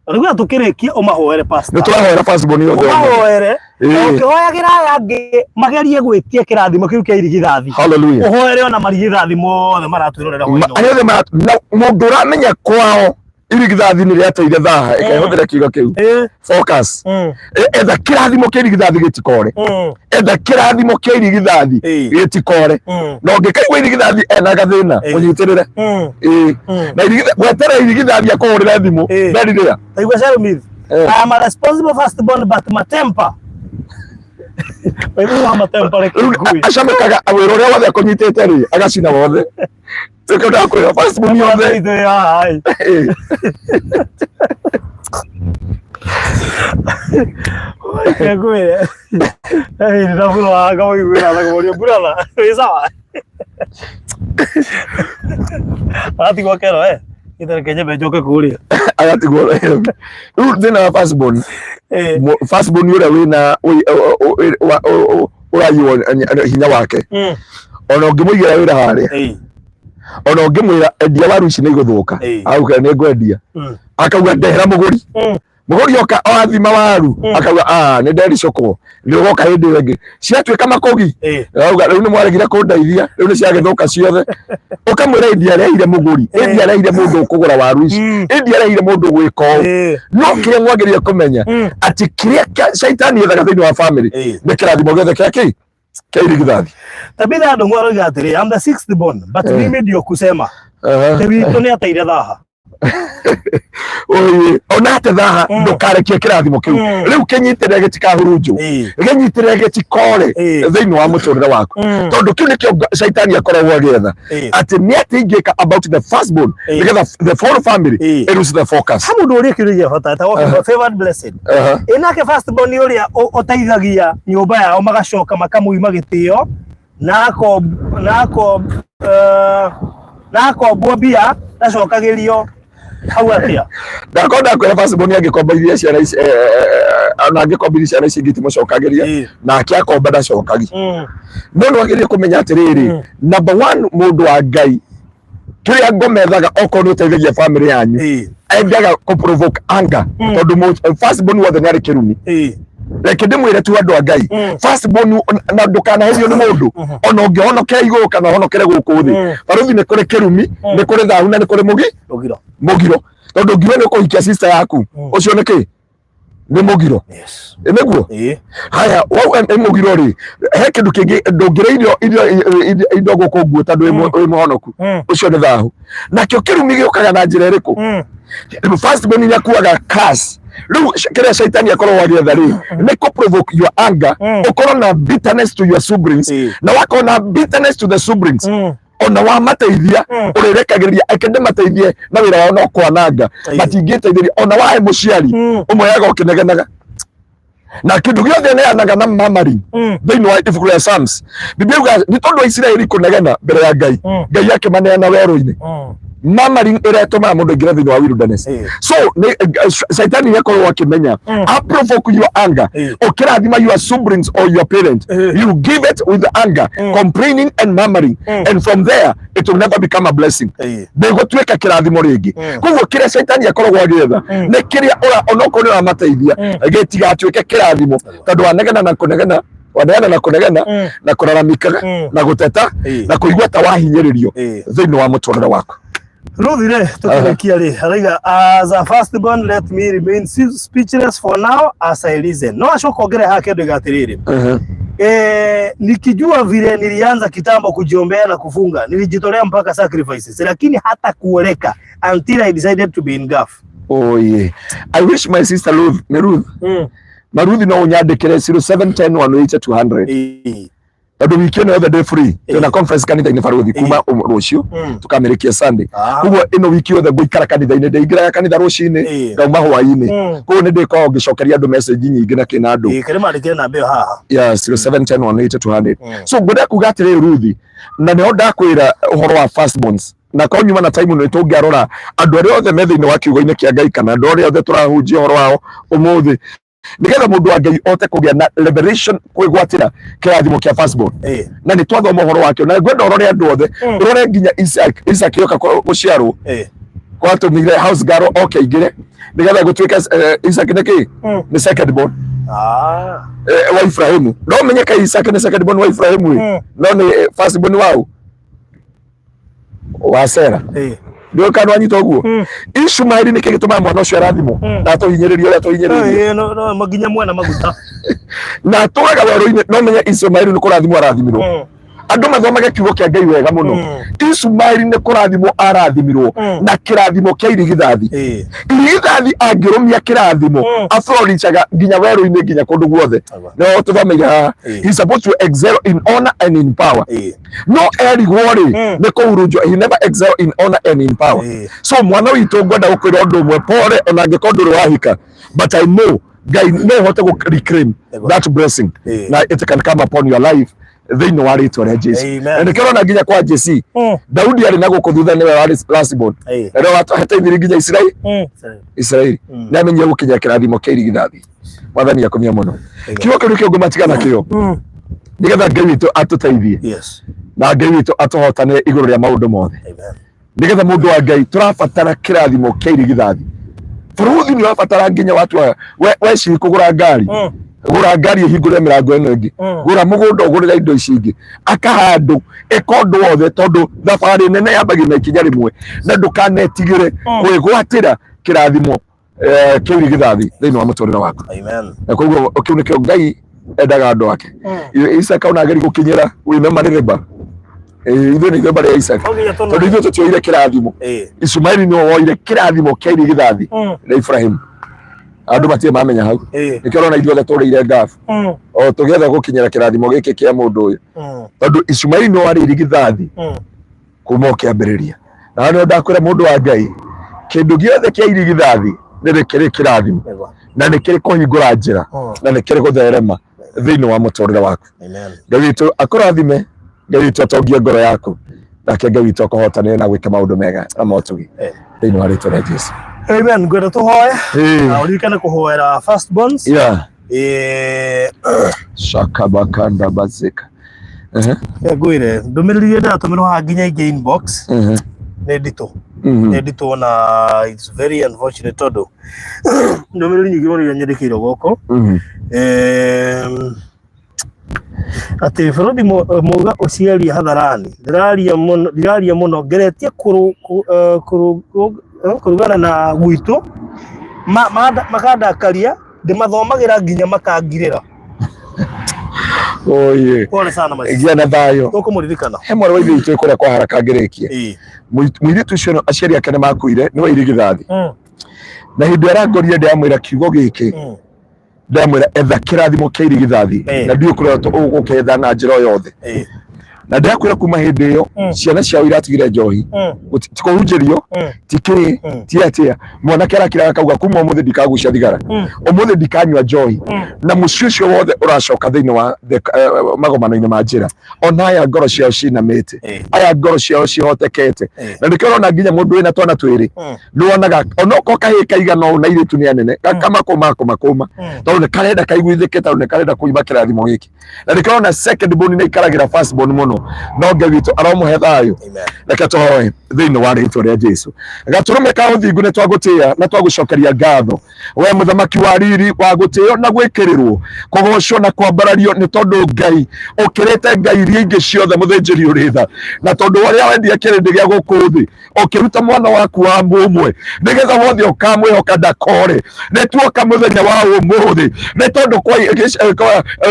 Speaker 1: Rĩu na tũkĩrĩkia ũmahoere, pastor.
Speaker 2: Nĩ tũrahoera firstborn yothe.
Speaker 1: Ũmahoere na ũkĩhoyagĩra aya angĩ magerie gwĩtia kĩrathimo kĩu kĩa irigithathi.
Speaker 2: Hallelujah.
Speaker 1: Ũhoere ona marigithathi mothe maratwĩrorera hwainĩ.
Speaker 2: Arĩa othe na mũndũ ũramenya kwao irigithathi nĩ rĩateire thaha, ĩkehũthĩra kiugo kĩu focus. Etha kĩrathimo kĩa irigithathi gĩtikore. Etha kĩrathimo kĩa irigithathi gĩtikore. Na ũngĩkaigua irigithathi ena gathĩna, mũnyitĩrĩre. Ĩĩ. Na gweterera irigithathi akũhũrĩre thimũ nderirĩra.
Speaker 1: Taigua Sharumith. I am a responsible firstborn, but my temper. Waigua ma temper reke
Speaker 2: Rĩu
Speaker 1: ngui.
Speaker 2: Acamũkaga wĩra ũrĩa wothe akũnyitĩte rĩ, agacina wothe. Tuĩke ndakwĩra firstborn yothe.
Speaker 1: Ithuĩ haha ĩ. Reke ngwĩre. Hey, ndabura ngamũiguĩra tha kũmũria brother, wĩ sawa? Aratigwo kero eh. Ithereke nyambe njoke kũrĩa.
Speaker 2: Agatigwo rĩu thĩna wa firstborn. Firstborn ũrĩa wĩna ũraiywo hinya wake, ona ũngĩmũigĩra wĩra harĩa, ona ũngĩmwĩra endia waru ici nĩ igũthũka, auga nĩ ngwendia, akauga ndehera mũgũri. Mũgũri oka athima waru, akauga ah, nĩ ndericũkwo, nĩ ũgoka hĩndĩ ĩyo ĩngĩ ciatuĩka makũgi. Auga rĩu nĩ mwaregire kũndeithia, rĩu nĩ ciagĩthũka ciothe. Ũkamwĩra ĩndi arehire mũgũri, ĩndi arehire mũndũ ũkũgũra waru ici, ĩndi arehire mũndũ gwĩka ũũ. No kĩrĩa mwagĩrĩire kũmenya atĩ kĩrĩa caitani ethaga thĩinĩ wa family nĩ kĩrathimo gĩothe kĩa kĩ kĩa irigithathi.
Speaker 1: Tabitha Ndung'u aroiga atĩrĩ, I'm the sixth born, but mimi ndio kusema. Ithe witũ nĩ ateire thaha.
Speaker 2: Oye, ona ate thaha, ndũkarekie kĩrathimo kĩu rĩu kĩnyitĩrĩre gĩtikahurunjwo, gĩnyitĩrĩre gĩtikore thĩinĩ wa mũtũrĩre waku, tondũ kĩu nĩkĩo caitani akoragwo agĩetha, atĩ nĩ atĩ ingĩka about the firstborn nĩgetha the whole family ĩ lose the focus.
Speaker 1: Ha mũndũ ũrĩa kĩũria gĩa bata etagwo favored blessed. Ĩ nake first born ũrĩa ũteithagia nyũmba yao magacoka makamũima gĩtĩo na akombwo mbia ndacokagĩrio hau atĩa?
Speaker 2: Ndakorwo ndakwĩra firstborn angĩkomba iria ciana ici Ona angĩkombithia ciana ici ingĩ itimũcokagĩria, nake akomba ndacokagi. No nĩ wagĩrĩire kũmenya atĩrĩrĩ, number one, mũndũ wa Ngai, kĩrĩa ngomethaga okorwo nĩ ũteithagia family yanyu, endaga kũ provoke anger, tondũ first born wothe nĩ arĩ kĩrumi. Reke ndĩmwĩre tu, andũ a Ngai, first born, na ndũkanaherio nĩ mũndũ, ona ũngĩhonokera igũrũ kana ũhonokere gũkũ thĩ, barũthi, nĩ kũrĩ kĩrumi, nĩ kũrĩ thahu, na nĩ kũrĩ mũgi
Speaker 1: Mũgiro.
Speaker 2: Mũgiro, tondũ ngiuga nĩ ũkũhikia sister yaku, ũcio nĩ kĩ? Nĩ mũgiro. Ĩ nĩguo? Haya, wau nĩ mũgiro rĩ, he kĩndũ kĩngĩ ndũngĩrĩa irio indo gũkũ nguo tondũ wĩ mũhonoku, ũcio nĩ thahu. Nakĩo kĩrumi gĩũkaga na njĩra ĩrĩkũ? First born nĩ akuaga curse. Rĩu kĩrĩa shaitani akoragwo agĩetha rĩ, nĩ kũ provoke your anger, ũkorwo na bitterness to your siblings, na wakorwo na bitterness to the siblings, ona wamateithia, ũrĩrekagĩrĩria eke ndĩmateithie na wĩra wao no kwananga. Matingĩteithĩria ona wahe mũciari ũmwe yaga ũkĩnegenaga na kĩndũ gĩothe neanaga na mamari. Thĩinĩ wa ibuku rĩa Psalms, Biblia yuga nĩ tondũ wa Isiraeli kũnegena mbere ya Ngai, Ngai akĩmaneana werũ-inĩ. Mamari ĩrĩa ĩtũmaga mũndũ aingĩre thĩinĩ wa wilderness. So nĩ Shaitani nĩ akoragwo akĩmenya a provoke your anger. Ũkĩrathima your siblings or your parent, you give it with anger, complaining and murmuring, and from there it will never become a blessing. Ndĩgũtuĩka kĩrathimo rĩngĩ. Koguo kĩrĩa Shaitani akoragwo agĩetha nĩ kĩrĩa ũra onokorwo nĩ ũramateithia, gĩtigatuĩke kĩrathimo, tondũ wanegena na kũnegena, waneana na kũnegena na kũraramikaga na gũteta na kũigua ta wahinyĩrĩrio thĩinĩ wa mũtũrĩre waku.
Speaker 1: Ruth rĩ, tũkĩrĩkia rĩ, araiga, "As a firstborn, let me remain speechless for now as I listen." No acoka ongere haha kĩndũ atĩrĩrĩ, "Nikijua vile nilianza kitambo kujiombea na kufunga, nilijitolea mpaka sacrifices, lakini hata kuoleka until I decided to be in Gulf."
Speaker 2: Oh yeah. I wish my sister Ruth, nĩ Ruth. Na Ruth, no ũnyandĩkĩre 0710 180 200, tondũ wiki ĩno yothe ndĩ free. Twĩna conference kanitha-inĩ, barũthi, kuma rũciũ tũkamĩrĩkia Sunday. Koguo ĩno wiki yothe ngũikara kanitha-inĩ, ndĩingĩraga kanitha rũcinĩ, ngauma hwaĩ-inĩ. Koguo nĩ ndĩkoragwo ngĩcokeria andũ message nyingĩ na kĩna andũ.
Speaker 1: Kĩrĩ mandĩkĩre namba ĩyo haha.
Speaker 2: Yeah, 0710 180 200. So ngwenda kuga atĩrĩrĩ, Ruthi, na nĩho ndakwĩra ũhoro wa firstborns, na korwo nyuma na time nĩ tũngĩarora andũ arĩa othe me thĩinĩ wa kiugo-inĩ kĩa Ngai kana andũ arĩa othe tũrahunjia ũhoro wao ũmũthĩ, nĩgetha mũndũ wa Ngai ote kũgĩa na revelation kwĩgwatĩra kĩrathimo kĩa firstborn. Na nĩ twathoma ũhoro wakĩo, na ngwenda ũrore andũ othe, ũrore nginya Isaac. Isaac yoka gũciarwo, gwatũmire house girl oke aingĩre nĩgetha gũtuĩke Isaac nĩ kĩ? Nĩ second born wa Ibrahimu. No menye ka Isaac nĩ second born wa Ibrahimu ĩ, no nĩ first born wao wa Sera. Ndio kana wanyita ũguo? Ishumaeli nĩkĩ gĩtũmaga mwana ũcio arathimwo na atũhinyĩrĩrio ũrĩa atũhinyĩrĩirio?
Speaker 1: No nginya mwena maguta.
Speaker 2: Na atũraga werũ-inĩ, no menye Ishumaeli nĩ kũrathimwo arathimirwo. Andũ mathomage kiugo kĩa Ngai wega mũno. Ishumaeli nĩ kũrathimwo arathimirwo na kĩrathimo kĩa irigithathi. Irigithathi angĩrũmia kĩrathimo, aflorishaga nginya werũ-inĩ, nginya kũndũ guothe. No tũthomeire haha, he's supposed to excel in honor and in power, no erigwo rĩ, nĩ kũhurunjwo. He never excel in honor and in power. So mwana witũ, ngwenda gũkwĩra ũndũ ũmwe, pore ona angĩkorwo ndũrĩ wahika, but I know Ngai no ũhote gũ reclaim that blessing na it can come upon your life thĩinĩ wa rĩtwa rĩa Jesu.
Speaker 1: Amen.
Speaker 2: Na nĩkĩo ũrona nginya kwa Jesse, Daudi arĩ na gũkũ thutha, nĩwe warĩ last born, na nĩwe watũheteithirie nginya Isiraeli. Isiraeli nĩ amenyire gũkinya kĩrathimo kĩa irigithathi. Mwathani akumia mũno. Kiugo kĩu nĩkĩo ngũmatigana kĩo, nĩgetha Ngai witũ atũteithie na Ngai witũ atũhotane igũrũ rĩa maũndũ mothe.
Speaker 1: Amen.
Speaker 2: Nĩgetha mũndũ wa Ngai, tũrabatara kĩrathimo kĩa irigithathi. Bũrũthi nĩ ũrabatara nginya watua weciri kũgũra ngari, gũra ngari ĩhingũre mĩrango ĩno ĩngĩ, gũra mũgũnda ũgũrĩre indo ici ingĩ, aka handũ, ĩka ũndũ wothe, tondũ thabarĩ nene yambagia na ikinya rĩmwe, na ndũkanetigĩre kwĩgwatĩra kĩrathimo kĩu irigithathi thĩinĩ wa mũtũrĩre waku.
Speaker 1: Amen.
Speaker 2: Na koguo kĩu nĩkĩo Ngai endaga andũ ake. Isaka ona ageri gũkinyĩra wĩna marĩrĩba. Ithuĩ nĩ ithuĩ mbarĩ ya Isaka,
Speaker 1: No nginya tũno.
Speaker 2: tondũ ithuĩ tũtioire kĩrathimo. Ishumaeli nĩwe woire kĩrathimo kĩa irigithathi rĩa Ibrahimu. Andũ matirĩ mamenya hau. Nĩkĩo ũrona ithuothe tũrĩire ngabu o tũgĩetha gũkinyĩra kĩrathimo gĩkĩ kĩa mũndũ ũyũ, tondũ Ishumaeli nĩwe warĩ irigithathi kuma o kĩambĩrĩria. Na nĩo ndakwĩra, mũndũ wa Ngai, kĩndũ gĩothe kĩa irigithathi nĩ kĩrĩ kĩrathimo, na nĩ kĩrĩ kũhingũra njĩra, na nĩ kĩrĩ gũtherema thĩinĩ wa mũtũrĩre waku.
Speaker 1: Amen.
Speaker 2: Ngai witũ akũrathime, Ngai witũ atongie ngoro yaku, nake Ngai witũ akũhotanĩre na gwĩka maũndũ mega na motugi thĩinĩ wa rĩtwa rĩa Jesu.
Speaker 1: Amen. Ngwenda tũhoe na ũririkane kũhoera firstborns. Eh,
Speaker 2: Shakabakanda bazika. Ehe.
Speaker 1: Ngwire ndũmĩrĩri iria ndĩratũmĩrwo haha nginya ingĩ inbox
Speaker 2: Ehe.
Speaker 1: nĩ nditũ, nĩ nditũ, na it's very unfortunate tondũ ndũmĩrĩri nyingĩ mũno iria nyandĩkĩirwo gũkũ, atĩ bũrũri mauga ũciarie hadharani. Ndĩraria mũno, ndiraria mũno, ngeretie kũrugana na gwitũ, makandakaria, ndĩmathomagĩra nginya makangirĩra.
Speaker 2: Oye.
Speaker 1: Pole sana maci.
Speaker 2: Gĩa na thayũ.
Speaker 1: Tũkũmũririkana.
Speaker 2: He mwarĩ wa ithe witũ kũrĩa kwa haraka ngĩrĩkie. Mũirĩtu ũcio aciari ake nĩ makuire, nĩ wa irigithathi. Na hĩndĩ arangorire ndĩramwĩra kiugo gĩkĩ, ndamwĩra etha kĩrathimo kĩa irigithathi, na ndiũĩ kũrĩa ũgũketha na njĩra o yothe. Na ndĩrakwĩra kuma hĩndĩ ĩyo, ciana ciao iratigire njohi. Ti kũhunjĩrio, ti kĩĩ, ti atĩa, mwanake arakira akauga kuma ũmũthĩ ndikagucia thigara, ũmũthĩ ndikanyua njohi. Na mũciĩ ũcio wothe ũracoka thĩinĩ wa magomano-inĩ ma njĩra. Ona aya ngoro ciao cinamĩte, aya ngoro ciao cihotekete. Na nĩkĩo ũrona nginya mũndũ wĩna twana twĩrĩ, nĩwonaga onokorwo kahĩĩ kaigana ũũ na airĩtu nĩ anene, gakamakũma kũmakũma, tondũ nĩ karenda kaiguithĩke, tondũ nĩ karenda kũimba kĩrathimo gĩkĩ. Na nĩkĩo ũrona second born nĩ ikaragĩra first born mũno. No Ngai witũ aromũhe thayũ.
Speaker 1: Amen.
Speaker 2: Reke tũhoe thĩinĩ wa rĩtwa rĩa Jesu. Gatũrũme ka ũthingu, nĩ twagũtĩĩa na twagũcokeria ngatho, we mũthamaki wa riri, wa gũtĩo na gwĩkĩrĩrwo, kũgocwo na kwambarario, nĩ tondũ Ngai ũkĩrĩte ngai iria ingĩ ciothe, mũthĩnjĩri ũrĩ tha. Na tondũ ũrĩa wendire kĩrĩndĩ gĩa gũkũ thĩ, ũkĩruta mwana waku wa mũmwe, nĩgetha wothe ũkamwĩhoka ndakore. Nĩ tuoka mũthenya wa ũmũthĩ nĩ tondũ kwa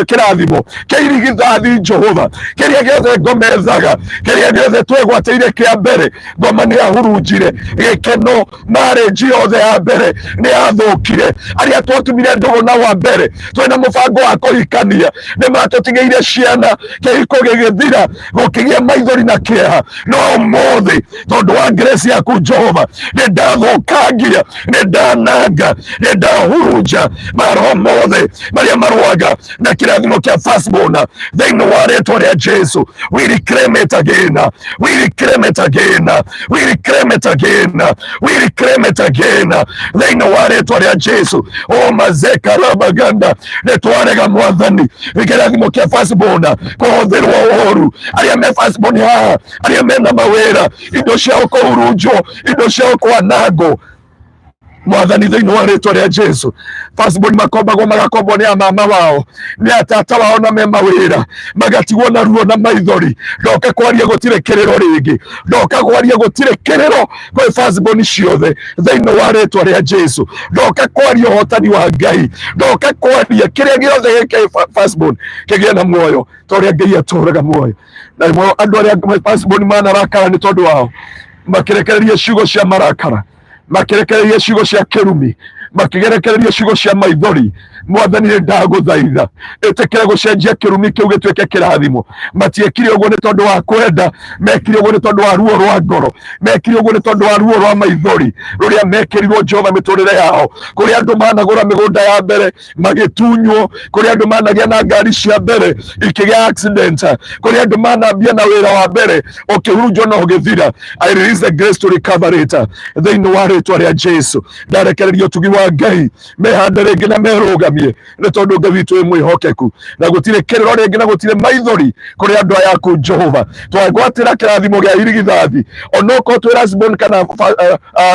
Speaker 2: kĩrathimo kĩa irigithathi, Jehova, kĩrĩa gĩothe ngomethaga, kĩrĩa gĩothe twegwatĩire kĩa mbere, ngoma nĩ ahurunjire gĩkeno. Marriage yothe ya mbere nĩ yathũkire. Arĩa twatumire ndũgũ na wa mbere twĩna mũbango wa kũhikania nĩ matũtigĩire ciana, kĩhiko gĩgĩthira, gũkĩgĩa maithori na kĩeha. No ũmũthĩ, tondũ wa grace yaku Jehova, nĩ ndathũkangia, nĩ ndananga, nĩ ndahurunja maroho mothe marĩa marũaga na kĩrathimo kĩa firstborn thĩinĩ wa rĩtwa rĩa Jesu. We reclaim it again, we reclaim it again, we reclaim it again, we reclaim it again thĩinĩ wa rĩtwa rĩa Jesu. O mazeka rabaganda, nĩ twarega Mwathani kĩrathimo kĩa firstborn kũhũthĩrwo ũru. Arĩa me firstborn haha, arĩa mena mawĩra, indo ciao kũhurunjwo, indo ciao kwanangwo, Mwathani, thĩinĩ wa rĩtwa rĩa Jesu. Firstborn makombagwo, magakombwo nĩ amama wao, nĩ atata wao, na me mawĩra magatigwo na ruo na maithori. Ndoka kwaria gũtirĩ kĩrĩro rĩngĩ, ndoka kwaria gũtirĩ kĩrĩro kwĩ firstborn ciothe thĩinĩ wa rĩtwa rĩa Jesu. Ndoka kwaria ũhotani wa Ngai, ndoka kwaria kĩrĩa gĩothe gĩkĩ firstborn kĩgĩe na muoyo ta ũrĩa Ngai atũraga muoyo. Na rĩmwe andũ arĩa firstborn manarakara nĩ tondũ wao, makĩrekereria ciugo cia marakara, makĩrekereria ciugo cia kĩrumi, makĩgerekereria ciugo cia maithori, Mwathani, nĩ ndagũthaitha ĩtĩkĩre gũcenjia kĩrumi kĩu gĩtuĩke kĩrathimo. Matiekire ũguo nĩ tondũ wa kwenda, mekire ũguo nĩ tondũ wa ruo rwa ngoro, mekire ũguo nĩ tondũ wa ruo rwa maithori rũrĩa mekĩrirwo Jehova mĩtũrĩre yao. Kũrĩa andũ managũra mĩgũnda ya mbere magĩtunywo, kũrĩa andũ managĩa na ngari cia mbere ikĩgĩa accident, kũrĩa andũ manambia na wĩra wa mbere ũkĩhurunjwo na ũgĩthira, I release the grace to recover it thĩinĩ wa rĩtwa rĩa Jesu. Ndarekereria ũtugi wa Ngai mehande rĩngĩ na merũgamie, nĩ tondũ Ngai witũ wĩ mwĩhokeku, na gũtirĩ kĩrĩro rĩngĩ na gũtirĩ maithori kũrĩ andũ aya aku Jehova. Twagwatĩra kĩrathimo gĩa irigithathi, onokorwo twĩ last born kana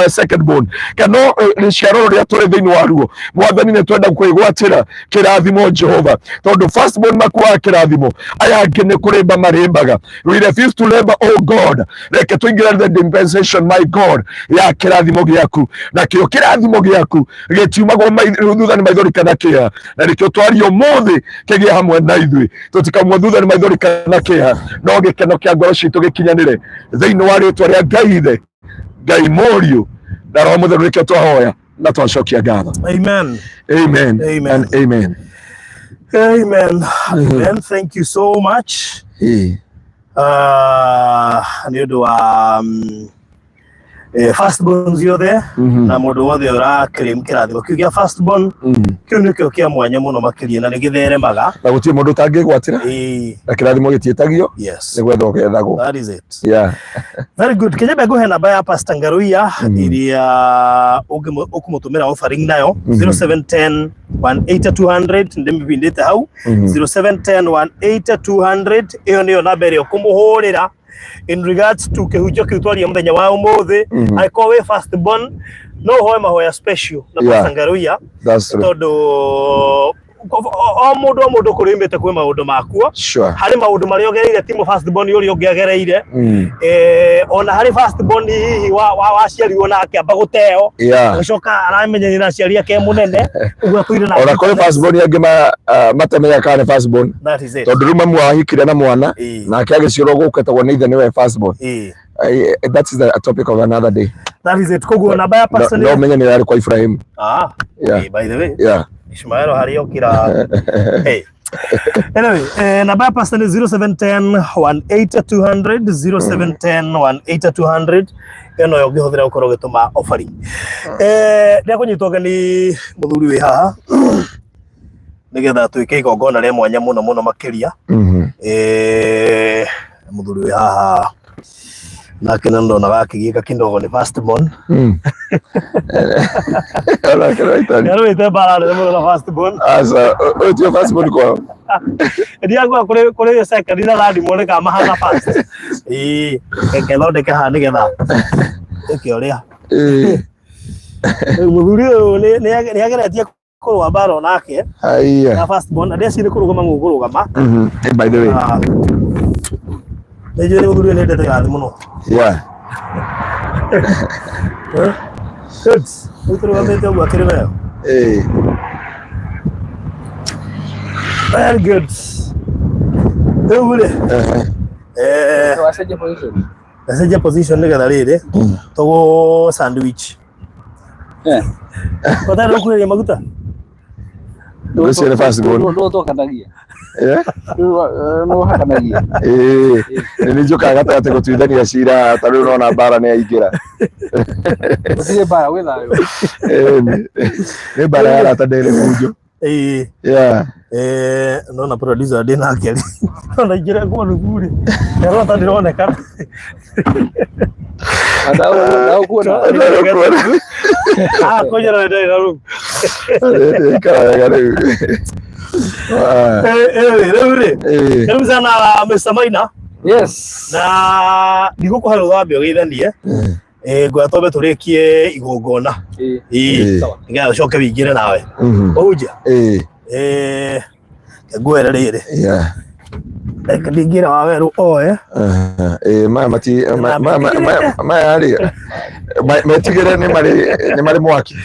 Speaker 2: second born kana rũciaro rũrĩa tũrĩ thĩinĩ waruo, Mwathani, nĩ twenda kwĩgwatĩra kĩrathimo Jehova, tondũ first born makuaga kĩrathimo, aya angĩ nĩ kũrĩmba marĩmbaga. We refuse to labor, oh God. Reke tũingĩre the dispensation, my God, ya kĩrathimo gĩaku, na kĩo kĩrathimo gĩaku gĩtiumagwo thutha nĩ maithori kana kĩeha. Na nĩkĩo twaria ũmũthĩ kĩgĩe hamwe na ithuĩ, tũtikaumwo thutha nĩ maithori kana kĩeha, no gĩkeno kĩa ngoro citũ gĩkinyanĩre thĩinĩ wa rĩtwa rĩa Ngai Ithe, Ngai Mũriũ na Roho Mũtheru. Nĩkĩo twahoya na twacokia ngatho.
Speaker 1: Amen.
Speaker 2: Amen.
Speaker 1: Amen.
Speaker 2: And amen.
Speaker 1: Amen. Amen. Thank you so much. Nĩ ũndũ wa First born ciothe na mũndũ wothe ũra claim kĩrathimo kĩu gĩa first born, kĩu nĩkĩo kĩa mwanya mũno makĩria na nĩ gĩtheremaga.
Speaker 2: Na gũtirĩ mũndũ ũtangĩgwatĩra. Na kĩrathimo gĩtiĩtagio, nĩ gwetha ũgethagwo.
Speaker 1: That is it. Very good. Kinyambe nguhe namba ya Pastor Ngaruiya iria ũkũmũtũmĩra offering nayo, 0710 18200. Ndĩmĩbindĩte hau. 0710 18200, ĩyo nĩyo namba ĩrĩa ũkũmũhũrĩra in regards to kĩhunjio kĩu twaria mũthenya wa ũmũthĩ. Angĩkorwo wĩ first born, no ũhoe mahoya special na Pastor Ngaruiya.
Speaker 2: That's true.
Speaker 1: Tondũ o mũndũ kũrĩ kwĩ maũndũ makuo. Harĩ maũndũ marĩa ũgereire ti first born ũrĩa ũngĩ agereire. Ona harĩ first born hihi wa waciarirwo na akĩamba gũteo, agĩcoka aramenyerera aciari ake mũnene ũguo atũire na
Speaker 2: Ona kũrĩ first born angĩ matamenyaga kana nĩ first born.
Speaker 1: That is it.
Speaker 2: Tondũ rĩu mamu wao ahikire na mwana, nake agĩciarwo gũkũ etagwo nĩ ithe nĩwe first born. That is a topic of another day.
Speaker 1: That is it. Koguo namba ya pastor
Speaker 2: No menye nĩ yarĩ kwa Ibrahim.
Speaker 1: Ah, okay, by the way, Ishmael harĩa okira. Hey. Anyway, namba ya pastor ni 0710 18200, 0710 18200. Ĩyo noyo ũngĩhũthĩra gũkorwo ũgĩtũma offering. Ndĩakũnyitwo ũgeni mũthuri wĩ haha nĩgetha twĩke igongona rĩa mwanya mũno mũno makĩria. Mũthuri wĩ haha nake nĩ ndonaga akĩgiĩka kidogo nĩ first born.
Speaker 2: Onake no aitani.
Speaker 1: Nĩarũĩte mbara nene mũno na first born.
Speaker 2: Aca, ũyũ tio first born kwao.
Speaker 1: Ndiakuga kũrĩ second na third monekaga mahana first. Ĩĩ, reke thondeke haha nĩgetha ĩke ũrĩa. Rĩu mũthuri ũyũ nĩ ageretie kũrũa mbara onake
Speaker 2: Haiya.
Speaker 1: na first born, na ndeciria kũrũgama mũkũrũgama.
Speaker 2: Hey, by the way.
Speaker 1: Ah, nĩ njũĩ nĩ mũthuri ũyũ nĩendete gathi mũno. Good. Rĩu tũrũgamĩte ũguo akĩrĩ weo. Very good. Rĩu rĩ,
Speaker 3: Wacenjia position.
Speaker 1: Ndacenjia position nĩgetha rĩrĩ tũgũ sandwich. Ũtarĩ ũkuhĩrĩria maguta.
Speaker 2: Ũcio nĩ first born.
Speaker 3: Nũ tũkanagia.
Speaker 2: Eh?
Speaker 3: Nũ hakanagia.
Speaker 2: Ĩĩ, nĩ njũkaga gatagatĩ gũtuithania cira, ta rĩu nona mbara nĩ yaingĩra.
Speaker 3: Gũtirĩ mbara, gwĩ thayũ.
Speaker 2: Ĩĩ, nĩ mbara ya arata ndĩrĩ bunjo.
Speaker 1: Nona producer ndĩ nake rĩ. Nona ingĩra kwa nuthu rĩ. Nderwo ta ndĩronekana.
Speaker 3: Ndaũkuona.
Speaker 1: Ah, kũnyora ndĩrĩ na rũu.
Speaker 2: Ĩikara wega rĩu. Ah,
Speaker 1: Rĩu rĩ. Karibu sana Mr. Maina.
Speaker 3: Yes.
Speaker 1: Na ndigũkũhe rũtha wambe ũgeithanie. Ngwenda twambe tũrĩkie igongona. Ĩĩ. Nĩgetha ũcoke wĩingĩre nawe. Ũhunjia. Ngwĩre rĩrĩ. Reke ndingĩra wa werũ oe.
Speaker 2: Ĩĩ, maya mati maya rĩ metigĩre nĩ marĩ mwaki.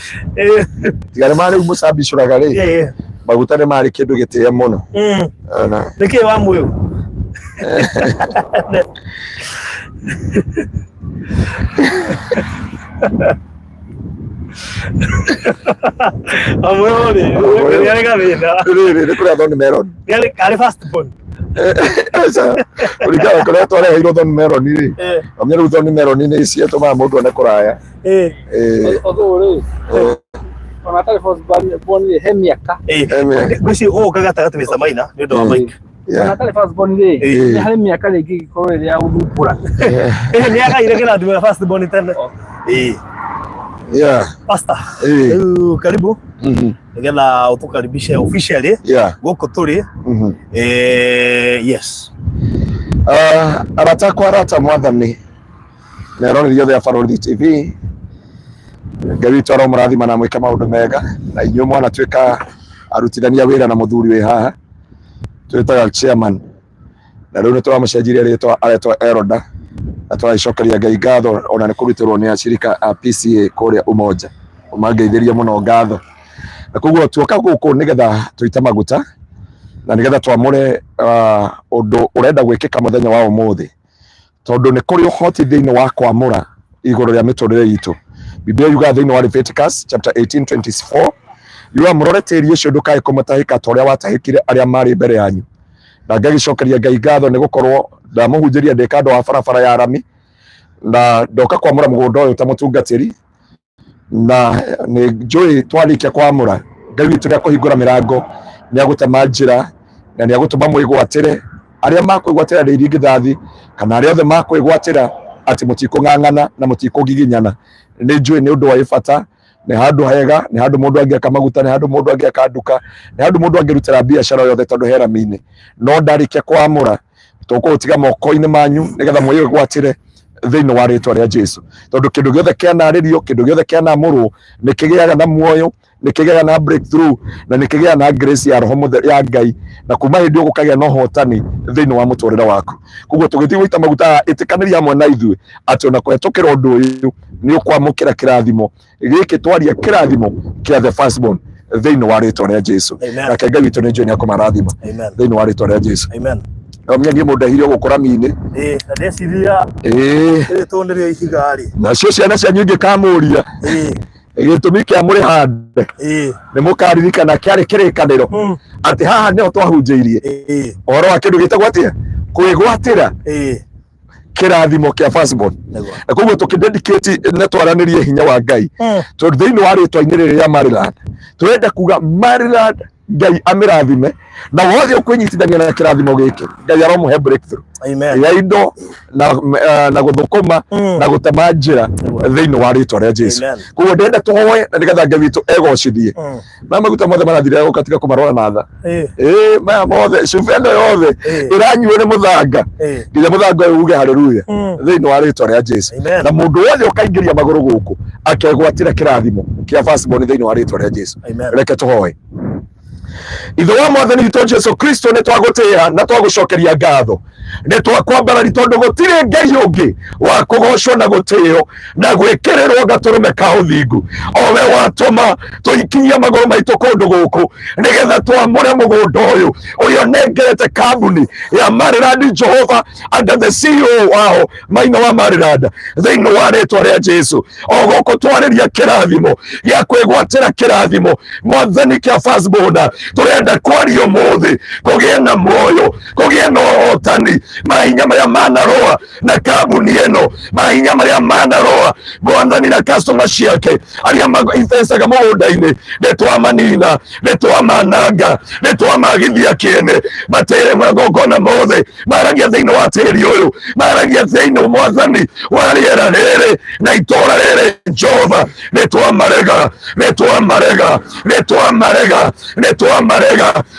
Speaker 2: Tiga nĩ marĩ mũcambicũraga rĩ, maguta nĩ marĩ kĩndũ gĩtĩe mũno. Ona.
Speaker 1: Nĩkĩ wa muoyo? Wa muoyo rĩ, nĩ arĩ gathĩna.
Speaker 2: Rĩrĩ nĩ kũrĩa thorn melon.
Speaker 1: Nĩ arĩ arĩ first born.
Speaker 2: Aca, kũringana na kũrĩa twareheirwo thorn melon rĩ, amenya rĩu thorn melon nĩ ciatũmaga mũndũ one kũraya.
Speaker 3: Although rĩ, ona atarĩ first born rĩ, he mĩaka.
Speaker 1: Ngwĩciria ũgũka gatagatĩ Mr. Maina nĩ ũndũ wa mic.
Speaker 3: Ona atarĩ first born rĩ, nĩ harĩ mĩaka rĩngĩ ĩngĩkorwo ĩrĩ ya gũthumbũra.
Speaker 1: Nĩ agaire kĩrathimo gĩa first born tene. Pastor, rĩu karibu nĩgetha ũtũkaribishe officially gũkũ tũrĩ. Yes.
Speaker 2: Ah, arata akwa, arata mwathani na eroreri othe a Barũthi TV, Ngai witũ aromũrathima na mwĩke maũndũ mega, na inyuĩ mwanatuĩka arutithania wĩra na mũthuri wĩ haha twĩtaga chairman, na rĩu nĩ tũramũcenjirie rĩtwa, aretwo Eroda, na tũragĩcokeria Ngai ngatho ona nĩ kũrutĩrwo nĩ acirika a PCA kũrĩa Umoja, ũmangeithĩrie mũno ngatho. Na koguo tuoka gũkũ nĩgetha tũite maguta na nĩgetha twamũre ũndũ ũrenda gwĩkĩka mũthenya wa ũmũthĩ, tondũ nĩ kũrĩ ũhoti thĩinĩ wa kwamũra igũrũ rĩa mĩtũrĩre itũ. Biblia yugaga thĩinĩ wa Leviticus chapter 18:24, yugaga mũrore tĩri ũcio ndũkae kũmũtahĩka ta ũrĩa watahĩkire arĩa marĩ mbere yanyu. Na ngagĩcokeria Ngai ngatho nĩ gũkorwo ndamũhunjĩria ndĩ kando wa barabara ya rami. Na ndoka kwamũra mũgũnda ũyũ ta mũtungatĩri, na nĩ njũĩ twarĩkia kwamũra Ngai witũ nĩ akũhingũra mĩrango, nĩ agũtema njĩra na nĩ agũtũma mwĩgwatĩre arĩa makwĩgwatĩra rĩ irigithathi kana arĩa othe makwĩgwatĩra atĩ mũtikũng'ang'ana na mũtikũgiginyana. Nĩ njũĩ nĩ ũndũ wa bata, nĩ handũ hega, nĩ handũ mũndũ angĩaka maguta, nĩ handũ mũndũ angĩaka nduka, nĩ handũ mũndũ angĩrutĩra biacara yothe tondũ he rami-inĩ. No ndarĩkia kwamũra tũkũũtiga moko-inĩ manyu nĩgetha mwĩgwatĩre thĩinĩ wa rĩtwa rĩa Jesu, tondũ kĩndũ gĩothe kĩanarĩrio, kĩndũ gĩothe kĩanamũrwo nĩ kĩgĩaga na muoyo, nĩ kĩgĩaga na breakthrough na nĩ kĩgĩaga na grace ya roho mũtheru ya Ngai, na kuma hĩndĩ ĩyo gũkagĩa na ũhotani thĩinĩ wa mũtũrĩre waku. Koguo tũgĩthiĩ gũita maguta aya, ĩtĩkanĩria hamwe na ithuĩ atĩ ona kũhetũkĩra ũndũ ũyũ nĩ ũkwamũkĩra kĩrathimo gĩkĩ, twaria kĩrathimo kĩa the firstborn thĩinĩ wa rĩtwa rĩa Jesu.
Speaker 1: Amen.
Speaker 2: Nake Ngai witũ nĩ njũĩ nĩ akũmarathima
Speaker 1: Amen.
Speaker 2: thĩinĩ wa rĩtwa rĩa Jesu.
Speaker 1: Amen.
Speaker 2: Nomenya niĩ mũndũ ehire gũkũra mi-inĩ.
Speaker 1: Ĩĩ, na ndeciria
Speaker 2: Ĩĩ,
Speaker 1: rĩrĩ tondũ nĩrĩo ihiga rĩ.
Speaker 2: Nacio ciana cianyu ingĩkamũria
Speaker 1: Ĩĩ,
Speaker 2: gĩtũmi kĩa mũrĩ hande,
Speaker 1: ĩĩ.
Speaker 2: nĩ mũkaririkana kĩarĩ kĩrĩkanĩro atĩ haha nĩho twahunjĩirie
Speaker 1: Ĩĩ,
Speaker 2: ũhoro wa kĩndũ gĩtagwo atĩa, kwĩgwatĩra
Speaker 1: ĩĩ.
Speaker 2: kĩrathimo kĩa firstborn.
Speaker 1: Nĩguo.
Speaker 2: Na koguo tũkĩdedicate na twaranĩrie hinya wa Ngai, tondũ thĩinĩ wa rĩtwa-inĩ rĩrĩ rĩa Maryland tũrenda kuga Maryland Ngai amĩrathime, na wothe ũkwĩnyitithania na kĩrathimo gĩkĩ Ngai aromũhe breakthrough
Speaker 1: Amen.
Speaker 2: ya indo na, na gũthũkũma na gũtema njĩra thĩinĩ wa rĩtwa rĩa Jesu.
Speaker 1: Amen.
Speaker 2: Koguo ndĩrenda tũhoe na nĩgetha Ngai witũ egocithie. Maya maguta mothe marathire gũka tiga kũmarora na tha.
Speaker 1: Ĩĩ.
Speaker 2: Ĩĩ, maya mothe cuba ĩno yothe
Speaker 1: Ĩĩ.
Speaker 2: ĩranyuo nĩ mũthanga
Speaker 1: Ĩĩ.
Speaker 2: nginya mũthanga ũyũ uge haleluya thĩinĩ wa rĩtwa rĩa Jesu.
Speaker 1: Amen.
Speaker 2: Na mũndũ wothe ũkaingĩria magũrũ gũkũ akegwatĩra kĩrathimo kĩa firstborn thĩinĩ wa rĩtwa rĩa Jesu.
Speaker 1: Amen.
Speaker 2: Reke tũhoe. Ithe wa mwathani witũ Jesu Kristo, nĩ twagũtĩĩa na twagũcokeria ngatho, nĩ twakwambarari tondũ gũtirĩ Ngai ũngĩ wa kũgocwo na gũtĩo na gwĩkĩrĩrwo gatũrũme ka ũthingu, o we watũma tũikinyie magũrũ maitũ kũndũ gũkũ nĩgetha twamũre mũgũnda ũyũ ũrĩa ũnengerete kambuni ya Maryland Jehova under the CEO wao Maina wa Maryland thĩinĩ wa rĩtwa rĩa Jesu. O gũkũ twarĩria kĩrathimo gĩa kwĩgwatĩra kĩrathimo mwathani kĩa firstborn, tũrenda kwaria ũmũthĩ kũgĩe na muoyo, kũgĩe na ũhotani, mahinya marĩa manarũa na kambuni ĩno, mahinya marĩa manarũa mwathani na customer ciake arĩa mainvestaga mũgũnda-inĩ, nĩ twamanina, nĩ twamananga, nĩ twamagithia kĩene matĩrĩ magongona mothe maragia thĩinĩ wa tĩri ũyũ, maragia thĩinĩ mwathani wa rĩera rĩrĩ na itũra rĩrĩ Jehova, nĩ twamarega, nĩ twamarega, nĩ twamarega, nĩ twamarega.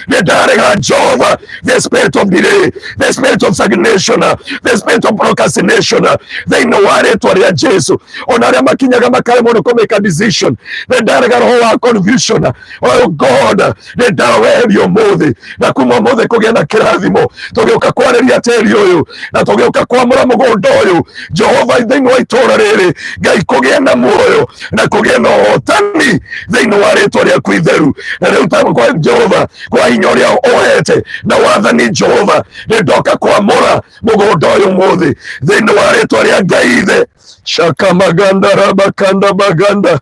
Speaker 2: Nĩ ndarega Jehova the spirit of delay, the spirit of stagnation, the spirit of procrastination thĩinĩ wa rĩtwa rĩa Jesu. Ona arĩa makinyaga makaremwo nĩ kũmake a decision, nĩ ndarega roho wa confusion. Oh God, nĩ ndaweheria ũmũthĩ, na kuma ũmũthĩ kũgĩa na kĩrathimo tũgĩũka kwarĩria tĩri ũyũ na tũgĩũka kwamũra mũgũnda ũyũ Jehova thĩinĩ wa itũũra rĩrĩ Ngai, kũgĩe na muoyo na kũgĩe na ũhotani thĩinĩ wa rĩtwa rĩaku itheru. Na rĩu ta kwa Jehova, kwa hinya ũrĩa ũhete na wathani Jehova, nĩ ndoka kwamũra mũgũnda ũyũ ũmũthĩ thĩinĩ wa rĩtwa rĩa Ngai Ithe. Shaka maganda rabakanda baganda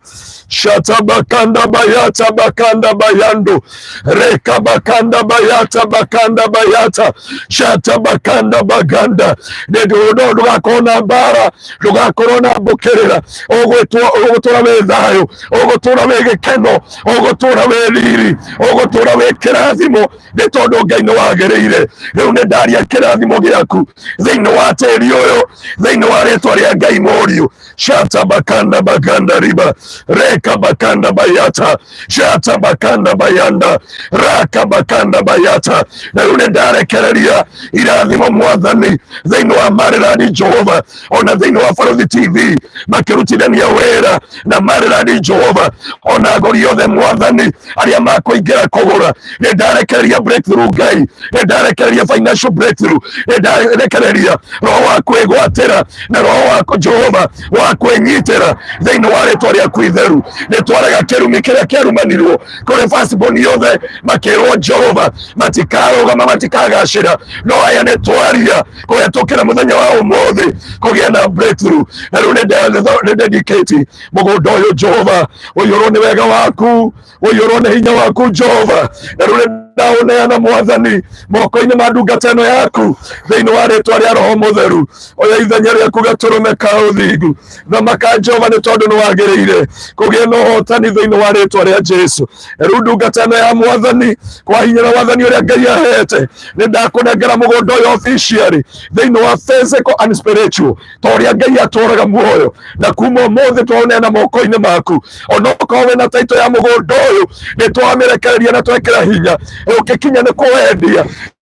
Speaker 2: shata bakanda bayata bakanda bayando reka bakanda bayata bakanda bayata shata bakanda baganda. Ndũgakorwo na mbara, ndũgakorwo na mbũkĩrĩra, ũgũtũra wĩ thayũ, ũgũtũra wĩ gĩkeno, ũgũtũra wĩ riri, ũgũtũra wĩ kĩrathimo, nĩ tondũ Ngai nĩ wagĩrĩire. Rĩu nĩ ndaria kĩrathimo gĩaku thĩinĩ wa tĩri ũyũ thĩinĩ wa rĩtwa rĩa Ngai Mũriũ. Shata bakanda baganda riba reka bakanda bayata shata bakanda bayanda raka bakanda bayata. Na rĩu nĩ ndarekereria irathimo mwathani thĩinĩ wa Maryland Jehova, ona thĩinĩ wa Barothi TV makĩrutithania wĩra na Maryland Jehova, ona agũri othe mwathani arĩa makũingĩra kũgũra, nĩ ndarekereria breakthrough Ngai, nĩ ndarekereria financial breakthrough, nĩ ndarekereria roho wa kwĩgwatĩra na roho wa Jehova wa kwĩnyitĩra thĩinĩ wa rĩtwa rĩaku itheru. Nĩ twarega kĩrumi kĩrĩa kĩarumanirwo kũrĩ firstborn yothe, makĩrwo Jehova matikarũgama, matikagacĩra, no aya nĩ twaria kũhetũkĩra mũthenya wa ũmũthĩ kũgĩa na breakthrough. Na rĩu nĩ dedicate mũgũnda ũyũ Jehova, ũiyũrwo nĩ wega waku, ũiyũrwo nĩ hinya waku Jehova. Na rĩu nĩ Ndaũneana Mwathani moko-inĩ ma ndungata ĩno yaku thĩinĩ wa rĩtwa rĩa Roho Mũtheru. Oya ithenya rĩaku gatũrũme ka ũthingu. Thamaka Jehova nĩ tondũ nĩ wagĩrĩire kũgĩa na ũhotani thĩinĩ wa rĩtwa rĩa Jesu. Rĩu ndungata ĩno ya Mwathani kwa hinya na wathani ũrĩa Ngai ahete, nĩ ndakũnengera mũgũnda ũyũ officially thĩinĩ wa physical and spiritual, ta ũrĩa Ngai atũraga muoyo, na kuma ũmũthĩ twaũneana moko-inĩ maku. Onokorwo wĩna taito ya mũgũnda ũyũ, nĩ twamĩrekereria na twekĩra hinya, ũngĩkinya nĩ kũwendia,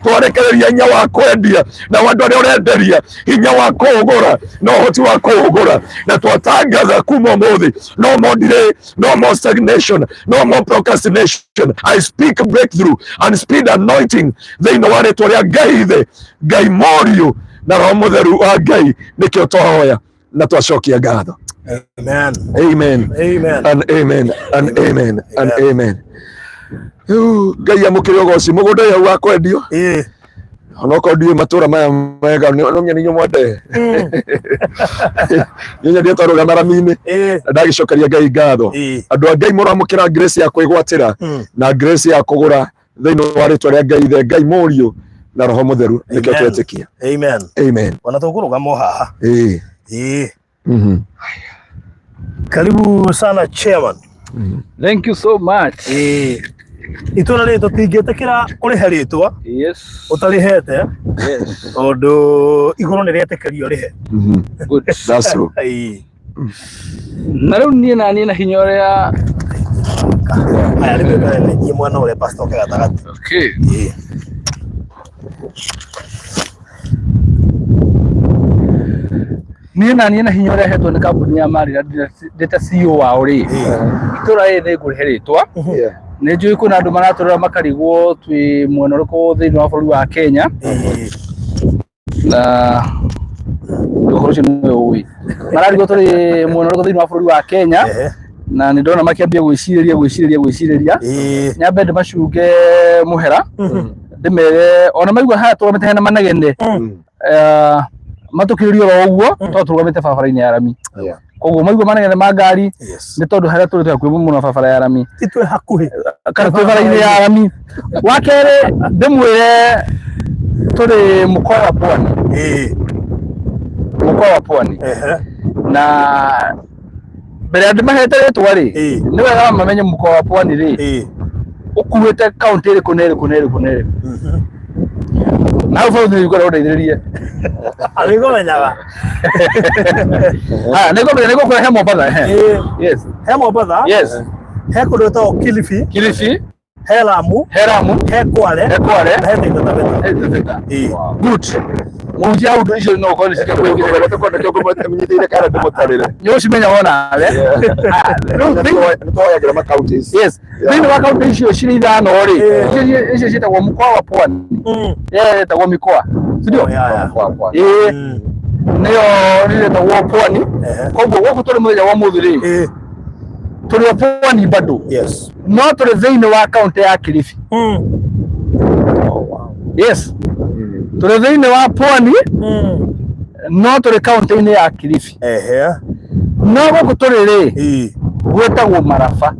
Speaker 2: twarekereria hinya wa kwendia na andũ arĩa ũrenderia hinya wa kũũgũra na ũhoti wa kũũgũra, na twatangatha kuma ũmũthĩ, no more delay, no more stagnation, no more procrastination. I speak breakthrough and speed anointing thĩinĩ wa rĩtwa rĩa Ngai Ithe, Ngai Mũriũ na Roho Mũtheru wa Ngai. Nĩkĩo twahoya na twacokia ngatho.
Speaker 1: Amen.
Speaker 2: Amen.
Speaker 1: Amen.
Speaker 2: And amen and amen and amen. Rĩu Ngai amũkĩre ũgoci. Mũgũnda ũyũ wa kwendio, onokorwo ndiũĩ matũra maya mega, no nginya inyuĩ mwende nyenye twarũgama rami-inĩ na ndagĩcokeria Ngai ngatho. Andũ a Ngai, mũramũkĩra grace ya kwĩgwatĩra na grace ya kũgũra thĩinĩ wa rĩtwa rĩa Ngai Ithe, Ngai Mũriũ na Roho Mũtheru. Nĩkĩo
Speaker 1: Amen.
Speaker 2: twetĩkia.
Speaker 1: Amen.
Speaker 2: Amen.
Speaker 1: Ona tũkũrũgama o haha.
Speaker 2: Ĩĩ.
Speaker 1: Karibu sana, chairman.
Speaker 3: Thank you so much.
Speaker 1: Itũra rĩrĩ tũtingĩtĩkĩra ũrĩhe rĩtwa ũtarĩhete, tondũ igũrũ nĩ rĩetĩkĩrio rĩhe.
Speaker 3: Good.
Speaker 2: That's true.
Speaker 3: Na rĩu niĩ na niĩ na hinya ũrĩa
Speaker 1: Aya, rĩu niĩ mwena ũrĩa pastor oke gatagatĩ.
Speaker 3: Okay. Niĩ na niĩ na hinya ũrĩa hetwo nĩ kambuni ya Marira ndĩ ta CEO wao rĩ, itũra rĩrĩ nĩ ngũrĩhe rĩtwa. Nĩ njũĩ kwĩna andũ maratũrora makarigwo twĩ mwena ũrĩkũ thĩinĩ wa bũrũri wa Kenya, na ũhoro ũcio nĩwe ũĩ mararigwo tũrĩ mwena ũrĩkũ thĩinĩ wa bũrũri wa Kenya, na nĩ ndona makĩambia gwĩcirĩria gwĩcirĩria gwĩcirĩria. Nyambe ndĩmacunge mũhera, ndĩmere ona maigua haha tũrũgamĩte hena manegene, matũkĩrĩrie oro ũguo tondũ tũrũgamĩte barabara-inĩ ya rami. Koguo maigua manegene ma ngari, nĩ tondũ harĩa tũrĩ twĩ hakuhĩ mũno na barabara ya rami.
Speaker 1: Ti twĩ hakuhĩ.
Speaker 3: Kana twĩ bara-inĩ ya rami. Wa kerĩ, ndĩmwĩre tũrĩ mũkoa wa Pwani, mũkoa wa Pwani, na mbere ya ndĩmahete rĩtwa rĩ, nĩ wega mamenye mũkoa wa Pwani rĩ ũkuĩte kaunti ĩrĩkũ na ĩrĩkũ na ĩrĩkũ na ĩrĩkũ. Na hau bau nĩ ngwenda ũndeithĩrĩrie.
Speaker 1: Nĩngũmenyaga.
Speaker 3: Haya, nĩngũmenya, nĩngũkwĩra he Mombatha, he. Yes.
Speaker 1: He Mombatha. He kũndũ gwĩtagwo Kilifi.
Speaker 3: Kilifi.
Speaker 1: He Lamu.
Speaker 3: He Lamu.
Speaker 1: He Kwale.
Speaker 3: He Kwale.
Speaker 1: Na he Taita Taveta.
Speaker 3: He Taita Taveta. Good. Mũhunjia, hau indo icio no ũkorwo nĩ
Speaker 2: Nĩkĩo nyitĩire kana ndĩmũtarĩre.
Speaker 3: Nĩ ũcimenya wonawe.
Speaker 2: Nĩtwoyagĩra ma counties.
Speaker 3: Yes, thĩinĩ wa kaunti icio cirĩ ithano rĩ, icio ciĩtagwo mũkoa wa Pwani, ĩyo ĩtagwo mĩkoa, sindio?
Speaker 1: Oh, yeah.
Speaker 3: Ĩĩ, nĩyo ĩtagwo Pwani. Koguo gũkũ tũrĩ mũthenya wa ũmũthĩ rĩ, tũrĩ o Pwani bado, no tũrĩ thĩinĩ wa kaunti ya Kilifi. Yes, tũrĩ thĩinĩ wa Pwani, no tũrĩ kaunti-inĩ ya Kilifi. No gũkũ tũrĩ rĩ, gwĩtagwo Maraba.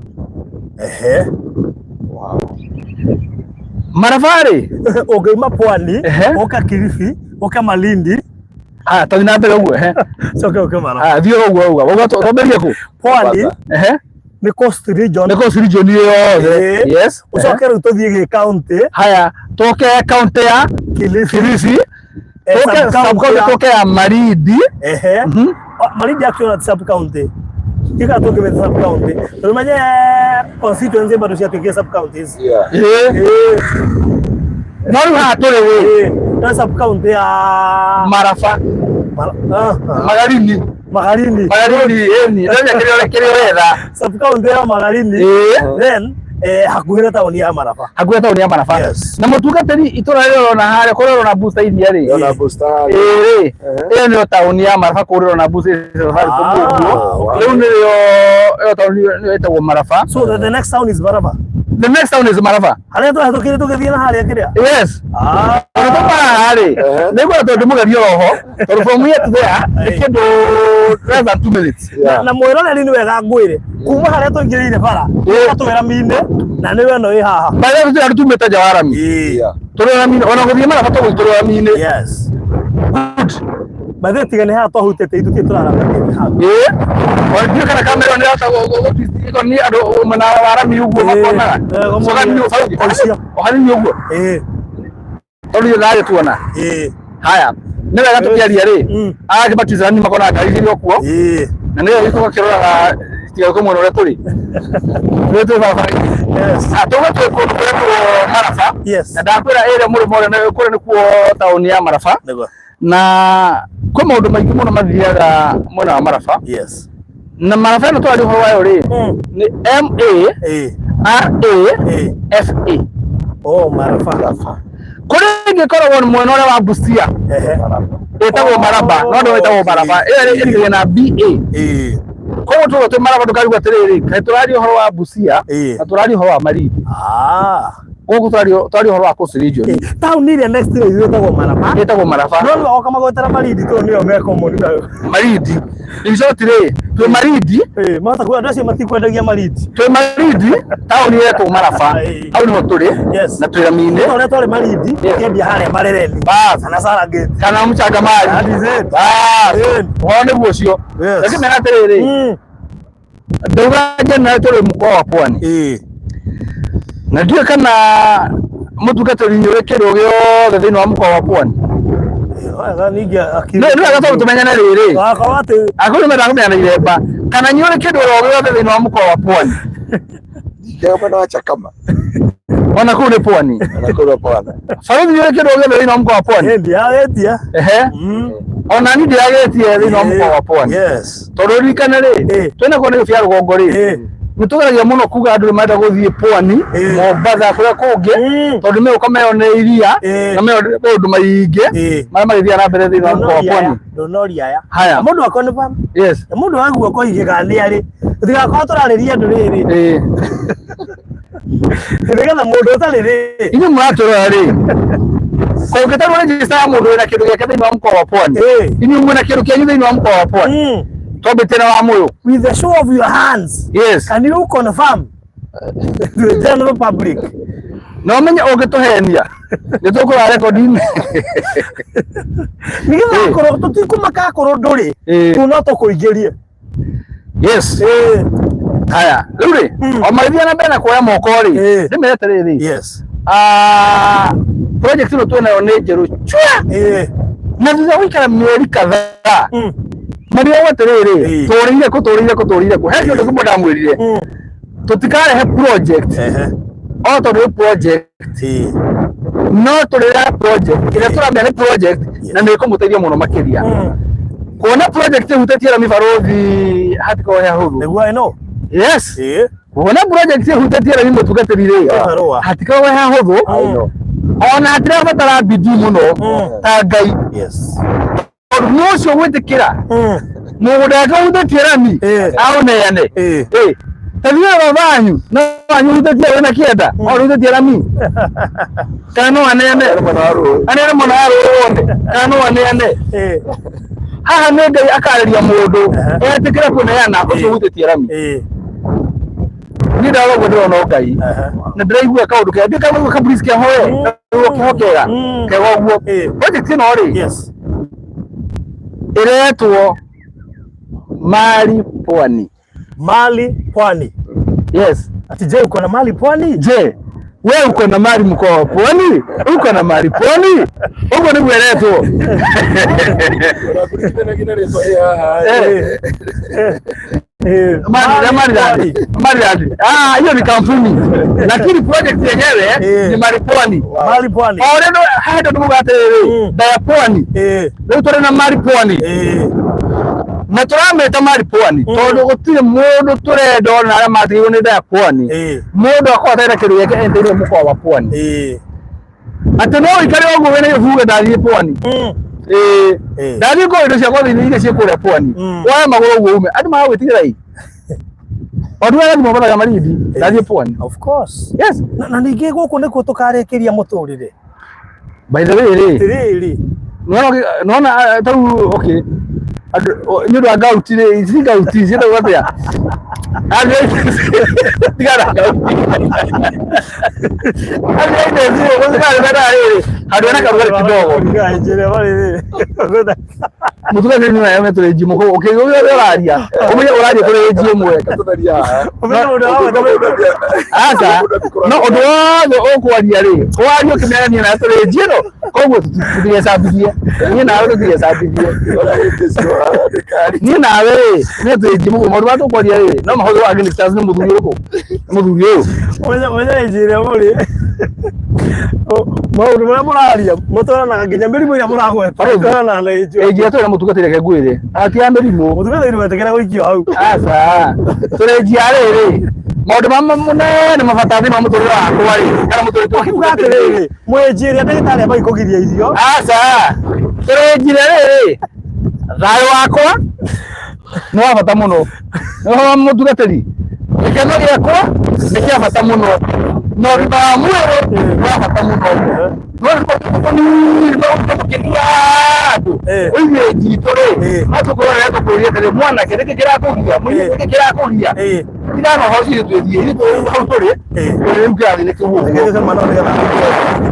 Speaker 3: Maraba rĩ,
Speaker 1: Ũngĩuma Pwani, ũka Kilifi, ũka Malindi,
Speaker 3: Haya, tũthiĩ na mbere ũguo, ehe.
Speaker 1: Coke ũke Maraba.
Speaker 3: Haya, thiĩ ũguo ũguo. Ũguo twambĩrĩrie kũ?
Speaker 1: Pwani nĩ Coast Region.
Speaker 3: Nĩ Coast Region yothe. Yes.
Speaker 1: Ũcoke rĩu tũthiĩ gĩ county.
Speaker 3: Haya, tũke kaunti ya
Speaker 1: Kilifi.
Speaker 3: Kilifi. Tũke
Speaker 1: sub-county
Speaker 3: sub-county, tũke ya Malindi.
Speaker 1: Malindi actually not sub county. Ika tũkĩmĩta sub county. Tondũ menye constituency bado ciatuĩkire sub counties.
Speaker 3: Ĩĩ. No rĩu haha tũrĩ rĩ,
Speaker 1: Na sub county ya
Speaker 3: Maraba, Magarini.
Speaker 1: Magarini.
Speaker 3: Magarini, ĩni. Ndĩrenda kĩrĩa kĩrĩa ũretha.
Speaker 1: Sub county ya Magarini. Then hakuhĩ na taũni ya Maraba.
Speaker 3: Hakuhĩ taũni ya Maraba.
Speaker 1: Yes.
Speaker 3: Na mũtungatĩri, itũra rĩrĩ ũrona harĩa, kũrĩa ũrona booster iria rĩ.
Speaker 2: Yona booster.
Speaker 3: Ĩĩ rĩ, ĩyo nĩyo taũni ya Maraba, kũrĩa ũrona booster icio Safaricom ũguo.
Speaker 1: Okay.
Speaker 3: Rĩu nĩrĩo ĩyo taũni nĩyo ĩtagwo Maraba.
Speaker 1: So the next town is Maraba.
Speaker 3: The next town is Maraba.
Speaker 1: Harĩa twahĩtũkire tũgĩthiĩ na harĩa kĩrĩa.
Speaker 3: Yes.
Speaker 1: Ah.
Speaker 3: Ona tũmara rĩ, nĩguo tondũ mũgerio roho, tondũ from here to there nĩ kĩndũ less than 2 minutes.
Speaker 1: Na mwĩroreri nĩ wega ngwĩre kuma harĩa tũingĩrĩire bara gatwĩra mine na nĩwe ĩno ĩ haha.
Speaker 3: By the way, tũtirĩ tumĩte nja wa rami. Tũrĩ rami ona gũthiĩ Maraba tũgũthiĩ tũrĩ rami-inĩ.
Speaker 1: Yes. By the way, tiga nĩ haha twahutĩte ithuĩ tũraramatie hau.
Speaker 3: Ĩĩ. Ona ndiũĩ kana kamera nĩ ĩrahota gũtwist ni andũ mwena wa rami ũguo makonaga. Coka nĩ
Speaker 1: Ũcio.
Speaker 3: o hanini ũguo.
Speaker 1: Ĩĩ.
Speaker 3: Tondũ ithuĩ ndarĩ tuona.
Speaker 1: Ĩĩ.
Speaker 3: Haya. Nĩ wega tũkĩaria rĩ. Agakĩbatizana nĩ makonaga ngari irĩ o kuo.
Speaker 1: Ĩĩ.
Speaker 3: Na nĩyo tũgakĩroraga tigaũke mwena ũrĩa tũrĩ. Nĩ twĩ barabara-inĩ.
Speaker 1: Yes.
Speaker 3: Ah, tũge twĩ kũndũ kũretwo Maraba.
Speaker 1: Yes.
Speaker 3: Na ndakwĩra ĩrĩa mũrĩmo ũrĩa kũrĩa nĩkuo taũni ya Maraba.
Speaker 1: Nĩguo.
Speaker 3: Na kwĩ maũndũ maingĩ mũno mathiaga mwena wa Maraba.
Speaker 1: Yes.
Speaker 3: Na Maraba ĩno tũraria ũhoro wayo rĩ, nĩ M A
Speaker 1: Ĩĩ.
Speaker 3: R A
Speaker 1: Ĩĩ.
Speaker 3: F A.
Speaker 1: Oh, Maraba.
Speaker 3: Kũrĩ ĩngĩ ĩkoragwo mwena ũrĩa wa Busia
Speaker 1: Ehe.
Speaker 3: ĩtagwo Maraba, no ndĩo ĩtagwo Maraba. Ĩyo ĩrigĩrĩria na B A.
Speaker 1: Ĩĩ.
Speaker 3: Koguo tuga twĩ Maraba ndũkarigwo atĩrĩrĩ, kaĩ tũraria ũhoro wa Busia
Speaker 1: Ĩĩ.
Speaker 3: na tũraria ũhoro wa Malindi.
Speaker 1: Ah.
Speaker 3: Gũkũ tũraria tũraria ũhoro wa Coast Region.
Speaker 1: Taũni ĩrĩa next ĩyo ĩtagwo Maraba.
Speaker 3: Ĩtagwo Maraba.
Speaker 1: No rĩu oka magwetera Malindi tondũ nĩyo me common nayo.
Speaker 3: Malindi. In short rĩ, twĩ Malindi,
Speaker 1: Ĩĩ, mahota kuga andũ acio matikwendagia Malindi.
Speaker 3: twĩ Malindi, taũni ĩretwo Maraba.
Speaker 1: Ĩĩ.
Speaker 3: Hau nĩho tũrĩ
Speaker 1: Yes.
Speaker 3: na twĩ rami-inĩ.
Speaker 1: Ta ũrĩa twarĩ Malindi, tũkĩendia harĩa Marereni.
Speaker 3: Bas.
Speaker 1: Kana Saragate.
Speaker 3: Kana Mchangamari.
Speaker 1: That is it.
Speaker 3: Bas.
Speaker 1: Ĩĩ.
Speaker 3: Ũhoro nĩguo ũcio.
Speaker 1: Yes.
Speaker 3: Lakini mera atĩrĩrĩ, ndauga njena tũrĩ mũkoa wa Pwani.
Speaker 1: Ĩĩ.
Speaker 3: Na ndiũĩ kana mũtungatĩri nĩ ũrĩ kĩndũ gĩothe thĩinĩ wa mũkoa wa Pwani.
Speaker 1: Wega ningĩ akiri.
Speaker 3: Nĩ wega tondũ tũmenyane rĩrĩ.
Speaker 1: Wakorwo atĩ
Speaker 3: Agũrũ mendaga kũmenya na iremba. Kana nĩ ũrĩ kĩndũ oro gĩothe thĩinĩ wa mũkoa wa Pwani.
Speaker 2: Ndio mwena wa Chakama.
Speaker 3: Ona kũu nĩ Pwani.
Speaker 2: Na kule pwani.
Speaker 3: Baruthi nĩ ũrĩ kĩndũ o gĩothe thĩinĩ wa mũkoa wa Pwani.
Speaker 1: endia endia.
Speaker 3: Ehe. Ona niĩ ndĩragĩtie thĩinĩ wa mũkoa wa Pwani.
Speaker 1: Yes.
Speaker 3: Tondũ ririkane rĩ,
Speaker 1: Ĩĩ.
Speaker 3: twĩna kũo nĩ bia rũgongo rĩ.
Speaker 1: Ĩĩ.
Speaker 3: Nĩ tũgeragia mũno kuga andũ nĩ marenda gũthiĩ Pwani,
Speaker 1: Ĩĩ.
Speaker 3: Mombatha kũrĩa kũngĩ, tondũ megũka meyone iria
Speaker 1: Ĩĩ.
Speaker 3: na meyone maũndũ maingĩ
Speaker 1: Ĩĩ.
Speaker 3: marĩa magĩthiaga na mbere thĩinĩ wa mũkoa wa Pwani.
Speaker 1: Ndũnoria aya.
Speaker 3: Haya.
Speaker 1: Mũndũ akwa nĩ ba.
Speaker 3: Yes.
Speaker 1: Na mũndũ wa guoko igĩ kana nĩ arĩ. Tũtigakorwo tũrarĩria andũ rĩrĩ.
Speaker 3: Ĩĩ.
Speaker 1: Nĩgetha mũndũ ũtarĩ rĩ.
Speaker 3: Inyuĩ mũratũrora rĩ, kũngĩtarwo register ya mũndũ wĩna kĩndũ gĩake thĩinĩ wa mũkoa wa Pwani,
Speaker 1: Ĩĩ.
Speaker 3: inyuĩ mwĩna kĩndũ kĩanyu thĩinĩ wa mũkoa wa Pwani, twambĩtie na wa Mũyũ.
Speaker 1: With the show of your hands.
Speaker 3: Yes.
Speaker 1: Can you confirm to the general public?
Speaker 3: Na ũmenye ũngĩtũhenia nĩ tũkũra rekondi-inĩ.
Speaker 1: Nĩgetha
Speaker 3: Ĩĩ.
Speaker 1: akorwo tũtikũmaka akorwo ndũrĩ.
Speaker 3: Ĩĩ.
Speaker 1: Tu no tũkũingĩrie.
Speaker 3: Yes.
Speaker 1: Ĩĩ.
Speaker 3: Haya, rĩu rĩ, o magĩthiĩ na mbere na kuoya moko rĩ,
Speaker 1: Ĩĩ.
Speaker 3: ndĩmere atĩrĩrĩ,
Speaker 1: Yes.
Speaker 3: ah, project ĩno twĩnayo nĩ njerũ chua,
Speaker 1: Ĩĩ.
Speaker 3: na thutha wa gũikara mĩeri kadhaa marigagwo atĩrĩrĩ,
Speaker 1: Ĩĩ.
Speaker 3: tũrĩire kũ, tũrĩire kũ, tũrĩire kũ. He kĩndũ kĩmwe ndamwĩrire, tũtikarehe project
Speaker 1: Ehe.
Speaker 3: o tondũ nĩ project,
Speaker 1: Ĩĩ.
Speaker 3: no tũrĩrehe project ĩrĩa tũramenya nĩ project na nĩ ĩkũmũteithia mũno makĩria. Kuona project ĩhutĩtie rami barũthi hatikorwo he hũthũ.
Speaker 1: Nĩguo ĩno.
Speaker 3: Yes.
Speaker 1: Ĩĩ.
Speaker 3: Kuona project ĩhutĩtie rami mũtungatĩri rĩ,
Speaker 1: Kĩbarũa.
Speaker 3: hatikorwo he hũthũ ona hatirabatara bidii mũno ta Ngai,
Speaker 1: Yes.
Speaker 3: tondũ nĩ ũcio gwĩtĩkĩra mũgũnda wake ũhutĩtie rami
Speaker 1: Ĩĩ.
Speaker 3: aũneane.
Speaker 1: Ĩĩ.
Speaker 3: Ĩĩ. Ta thiĩ baba wanyu no wanyu ũhutĩtie wĩna kĩenda o ũhutĩtie rami kana no aneane aneane mwena wa rũĩ wone kana no aneane.
Speaker 1: Ĩĩ.
Speaker 3: Haha nĩ Ngai akarĩria mũndũ etĩkĩre kũneana ũcio ũhutĩtie rami.
Speaker 1: Ĩĩ.
Speaker 3: Niĩ ndarora ũguo ndĩrona o Ngai na ndĩraigua kaũndũ kega, ndiũĩ kana kaigua kabreeze keho ĩ kaigua keho kega kega ũguo.
Speaker 1: Ĩĩ.
Speaker 3: Project ĩno rĩ
Speaker 1: Yes.
Speaker 3: ĩretwo Mali Pwani.
Speaker 1: Mali Pwani.
Speaker 3: Yes.
Speaker 1: Ati je, uko na mali Pwani?
Speaker 3: Je, we uko na mali mkoa wa Pwani? Uko na mali Pwani? Ũguo nĩguo ĩretwo. Eh.
Speaker 1: Eh,
Speaker 3: Mali Maryland. Maryland. Ah, hiyo ni kampuni. Lakini project yenyewe
Speaker 1: Eh.
Speaker 3: ni Mali Pwani.
Speaker 1: Mali Pwani.
Speaker 3: O rĩu haha ndo tumuga atĩrĩrĩ, ndaya Pwani. Rĩu tũrĩ na Mali Pwani. Na tũramĩta Mali Pwani tondũ gũtirĩ mũndũ tũrenda ona arĩa matigirwo nĩ ndaya Pwani. Mũndũ akorwo atarĩ na kĩndũ gĩake endeirwo mũkoa wa Pwani. Atĩ no ũikare ũguo wĩna gĩbuge ndathiĩ Pwani. Ĩĩ. Ndathiĩ kũgũra indo ciakwa thĩinĩ iria ciĩ kũrĩa Pwani. Woe magũrũ ũguo ume. Andũ magagwĩtigĩra ĩ. Maũndũ marĩa Mombathaga Malindi ndathiĩ pwani.
Speaker 1: Of course.
Speaker 3: Yes.
Speaker 1: Na ningĩ gũkũ nĩkuo tũkarĩkĩria mũtũrĩre.
Speaker 3: By the way rĩ,
Speaker 1: Atĩrĩrĩ.
Speaker 3: Nona tarĩu okay. Andũ nĩ ũndũ wa ngauti rĩ, ici ngauti ciĩtagwo atĩa? Tigana ngauti. Handũ hena karugarĩ kidogo. Mũtungatĩri nĩ wega tũrĩ njimu koguo ũkĩigua ũrĩa ũraria ũmenye ũraria tũrĩ nji ĩmwe. Aca, no ũndũ wothe ũkwaria rĩ, waria ũkĩmenya na tũrĩ nji ĩno, koguo tũtigecambithie. Niĩ nawe tũtigecambithie. Niĩ nawe rĩ, nĩ tũrĩ nji mũguo maũndũ marĩa tũkwaria rĩ, no mahũthĩrwo against us nĩ mũthuri ũrĩkũ? Nĩ mũthuri ũyũ.
Speaker 1: Ũmenye njĩra mũrĩ maũndũ marĩa mũraria mũtwaranaga nginya mĩrimũ ĩrĩa mũragweta mũtwaranaga na ĩnjũ.
Speaker 3: Ĩnji tũrĩ na mũtungatĩri reke ngwĩre. Ati ya mĩrimũ.
Speaker 1: Mũtungatĩri ndũgetĩkĩre gũikio hau.
Speaker 3: Aca. Tũrĩ njia rĩrĩ. Maũndũ ma mũnene mabata thĩinĩ wa mũtũrĩre wakwa rĩ. Kana mũtũrĩre wa
Speaker 1: Ũkiuga atĩrĩrĩ, mwĩ ĩrĩa ndagĩtarĩ ambagia kũgiria irio.
Speaker 3: Aca. Tũrĩ njira rĩrĩ. Thayũ wakwa nĩ wa bata mũno. Nĩ ũhoro wa mũtungatĩri. Gĩkeno gĩakwa nĩ kĩa bata mũno. Na ũgima wa mwĩrĩ nĩ wa bata mũno. Ũigue njitũ rĩ, no tũkorwo rĩrĩa tũkũria atĩrĩ, mwanake nĩkĩ kĩrakũgia, mũirĩtu nĩkĩ kĩrakũgia, tigana na ũhoro ũcio ithuĩ twĩthiĩ, ithuĩ hau tũrĩ, tũrĩ rĩu kĩrathi nĩ kĩu ũguo.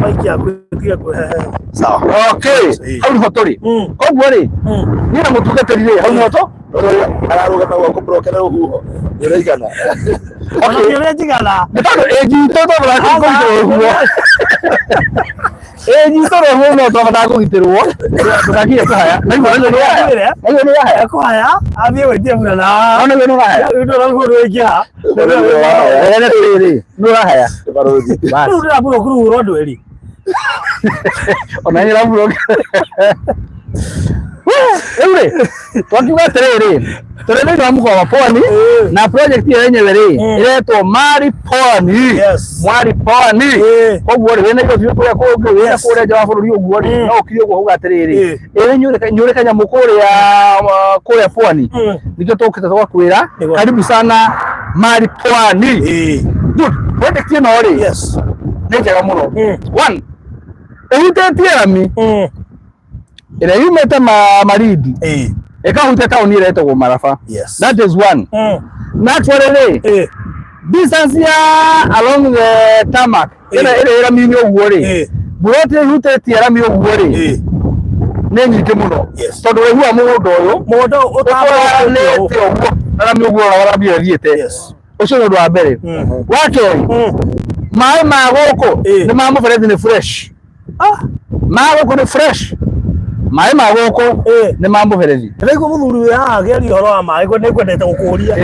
Speaker 1: Maiki yaku ĩtige kwĩhehe. Sawa.
Speaker 3: Okay, hau nĩho tũrĩ. Koguo rĩ, niĩ na mũtungatĩri rĩ, hau nĩho tũ
Speaker 2: Ararũgama gwaku mburokere rũhuho nĩũraigana.
Speaker 1: Ona ti ũrĩa njigana.
Speaker 3: Nĩ tondũ ĩnjitũ twabatara kũgitĩrwo rũhuho. Ĩnjitũ rũhuho no twabatara kũgitĩrwo tũgakinya kũhaya. Naigua nĩ ũrahaya. Naigua nĩ ũrahaya.
Speaker 1: Ekũhaya athiĩ gwĩtia mbura na
Speaker 3: No naigua nĩ ũrahaya.
Speaker 1: rĩu ndũra rũhuho rũingĩha.
Speaker 3: Rere rĩrĩ nĩ ũrahaya.
Speaker 2: Barũthi.
Speaker 3: Bas.
Speaker 1: Rĩu ndĩraburwo kũrũhuho rwa andũ erĩ.
Speaker 3: Ona nĩ ũraburwo. Rĩu rĩ, twakiuga atĩrĩrĩ, tũrĩ thĩinĩ wa mũkoa wa Pwani na project ĩyo yenyewe rĩ ĩretwo Mali Pwani.
Speaker 1: Yes.
Speaker 3: Mwari Pwani. Koguo rĩ wĩna indo biũ kũrĩa kũngĩ wĩna kũrĩa nja wa bũrũri ũguo rĩ no ũkire ũguo uga atĩrĩrĩ ĩrĩ nyũrĩ kanyamũ kũrĩa kũrĩa Pwani nĩkĩo tũkĩte tũgakwĩra
Speaker 1: Nĩguo.
Speaker 3: karibu sana Mali Pwani. Good. Project ĩno rĩ
Speaker 1: Yes.
Speaker 3: nĩ njega mũno. One, ĩhutĩtie rami ĩrĩa yumĩte Malindi ĩkahutia taũni ĩrĩa ĩtagwo Maraba.
Speaker 1: Yes.
Speaker 3: That is one. Na actually rĩ distance ya along the tarmac ĩrĩa ĩrĩ rami-inĩ ũguo rĩ buroti ĩhutĩtie rami ũguo rĩ nĩ nyingĩ mũno
Speaker 1: Yes.
Speaker 3: tondũ ũraihu wa mũgũnda ũyũ
Speaker 1: Mũgũnda ũyũ
Speaker 3: ũtwaranĩte ũguo na rami ũguo ũrona rami ĩyo ĩthiĩte.
Speaker 1: Yes.
Speaker 3: Ũcio nĩ ũndũ wa mbere. Wa kerĩ, maĩ ma gũkũ nĩ ma mũberethi nĩ fresh. Ma gũkũ nĩ fresh. Maĩ ma gũkũ nĩ ma mũberethi.
Speaker 1: Ndĩraigua mũthuri wĩ haha akĩaria ũhoro wa maĩ nĩ ngwendete gũkũria.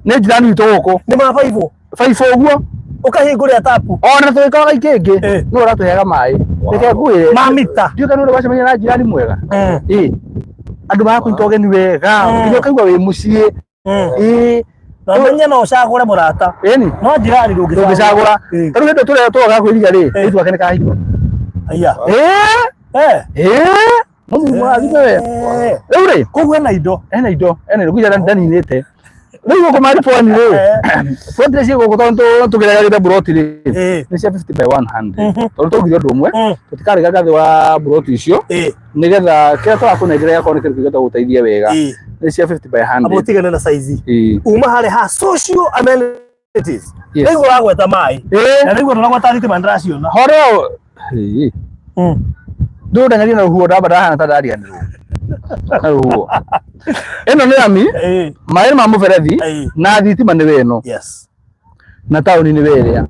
Speaker 3: Nĩ njirani witũ gũkũ.
Speaker 1: Nĩ ma baibũ.
Speaker 3: Baibũ ũguo.
Speaker 1: Ũkahingũrĩra tapu.
Speaker 3: Ona tũgĩkoragwo ikĩngĩ nĩ ũratũheaga maĩ. Reke ngwĩre.
Speaker 1: Ma mita.
Speaker 3: Ndiũĩ kana ũrĩ wacemania na njirani mwega. Andũ marakũnyita ũgeni wega. Nginya ũkaigua wĩ mũciĩ.
Speaker 1: Na ũmenye no ũcagũre mũrata.
Speaker 3: Ĩni.
Speaker 1: No njirani
Speaker 3: ndũngĩcagũra. Tarĩu hĩndĩ tũrĩa tũroka kwĩriga rĩ, rĩu twake nĩ kahingwo.
Speaker 1: Aya.
Speaker 3: Mũthuri mũrathime we. Rĩu rĩ,
Speaker 1: Koguo ena indo.
Speaker 3: ena indo, ena indo kuja ndaninĩte. Rĩu gũkũ Mali Pwani rĩ, buroti iria ciĩ gũkũ tondũ tũkĩregagĩte buroti rĩ, nĩ cia 50 by 100. Tondũ twaugire ũndũ ũmwe, tũtikarega ngathĩ wa buroti icio, nĩgetha kĩrĩa tũrakũnengera gĩgakorwo nĩ kĩndũ kĩngĩhota gũgũteithia wega. Nĩ cia 50 by 100.
Speaker 1: Amba ũtigane na size. Uma harĩ ha social amenities.
Speaker 3: Yes.
Speaker 1: Rĩu ũragweta maĩ. Na rĩu ũragweta thitima ndĩraciona.
Speaker 3: Horo. Ndũndanyarie na rũhuho ndamba ndahana ta ndariganĩrwo. Na rũhuho. Ĩno nĩ rami, maĩ ma mũberethi na thitima nĩ we ĩno.
Speaker 1: Yes.
Speaker 3: Na taũni nĩ we ĩrĩa.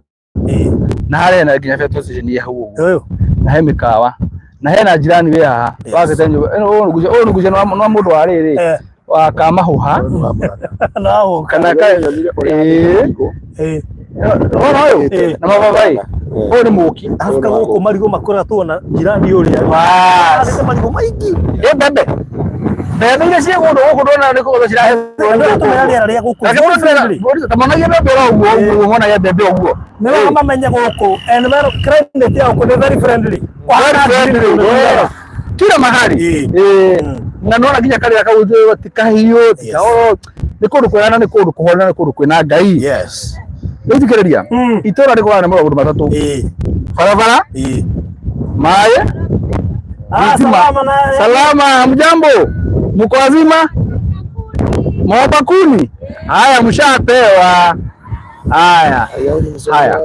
Speaker 3: Na harĩa hena nginya petrol station ĩ hau ũguo. Na he mĩkawa. Na hena jirani wĩ haha. Wakĩte nyũmba. Ĩno ũyũ nĩ gucia nĩ wa mũndũ wa rĩrĩ. Wa Kamahũha. Kana ka Wona ũyũ na mababaĩ. Ũyũ nĩ mũki.
Speaker 1: Arabu gũkũ marigũ makũraga tuona jirani ũrĩa.
Speaker 3: Bas.
Speaker 1: Marigũ maingĩ.
Speaker 3: Ĩ mbembe. Mbembe iria ciĩ kũndũ gũkũ ndona nĩ kũgũrwo cirahe.
Speaker 1: Tũmenya rĩera rĩa gũkũ.
Speaker 3: Ta monagia mbembe oro ũguo ũguo monagia mbembe ũguo.
Speaker 1: Nĩ wega mamenye gũkũ climate ya gũkũ nĩ very friendly.
Speaker 3: Very friendly. Kila mahali. Na nona nginya karĩa kau ti kahiũ ti kaoro. Nĩ kũndũ kwega na nĩ kũndũ kũhoreru na nĩ kũndũ kwĩna Ngai.
Speaker 1: Yes.
Speaker 3: Rĩu thikĩrĩria, itũra rĩgũaga nĩ maũndũ matatũ: barabara, maĩ,
Speaker 1: Ah,
Speaker 3: thitima.
Speaker 1: salama na
Speaker 3: Salama, mjambo, mko wazima? Mwomba kuni? Haya, mshapewa. Haya, haya.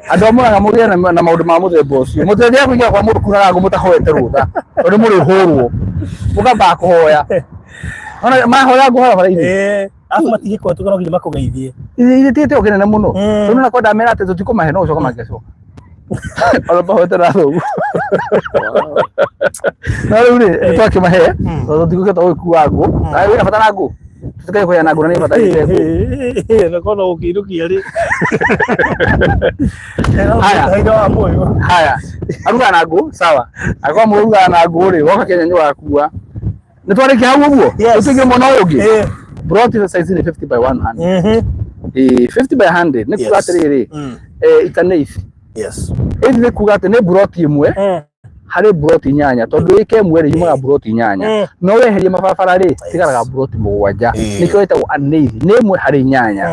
Speaker 3: Andũ a Murang'a mũgĩe na maũndũ ma mũthemba ũcio. Mũtĩendaga kũingĩra kwa mũndũ kunaga ngũ mũtahoete rũtha, tondũ mũrĩhũrwo. Mũkamba kũhoya. Ona mahoya ngũ barabara-inĩ.
Speaker 1: Arabu matingĩkũhetũka no nginya makũgeithie.
Speaker 3: Ithe ti gĩtĩo kĩnene mũno. Tondũ na kwenda mera atĩ tũtikũmahe no gũcoka mangĩcoka. Ona mahoete na thoguo. No rĩu rĩ, nĩ twakĩmahe tondũ tũtigũkĩhota gũgĩkua ngũ. Na wĩna bata na ngũ? Tũtikae kũheana ngũ na nĩ bata ite ngũ.
Speaker 1: Na kona gũkĩinũkia rĩ.
Speaker 3: Haya.
Speaker 1: Haida wa moyo.
Speaker 3: Haya, arugaga na ngũ, sawa. Angĩkorwo mũrugaga na ngũ rĩ, woka Kenya nĩ ũgakua. Nĩ twarĩkia hau ũguo?
Speaker 1: Yes.
Speaker 3: Tũingĩre mwena ũyũ ũngĩ? Plot size nĩ 50 by 100. 50 by 100 nĩ kuga
Speaker 1: Yes.
Speaker 3: atĩrĩrĩ, ita nĩ ici.
Speaker 1: Yes.
Speaker 3: Ĩthi nĩ kuga atĩ nĩ mburoti ĩmwe harĩ mburoti inyanya, tondũ ĩka ĩmwe rĩ yumaga mburoti inyanya, no weherie mabarabara rĩ tigaraga mburoti mũgwanja, nĩkĩo ĩtagwo an eighth, nĩ ĩmwe harĩ inyanya,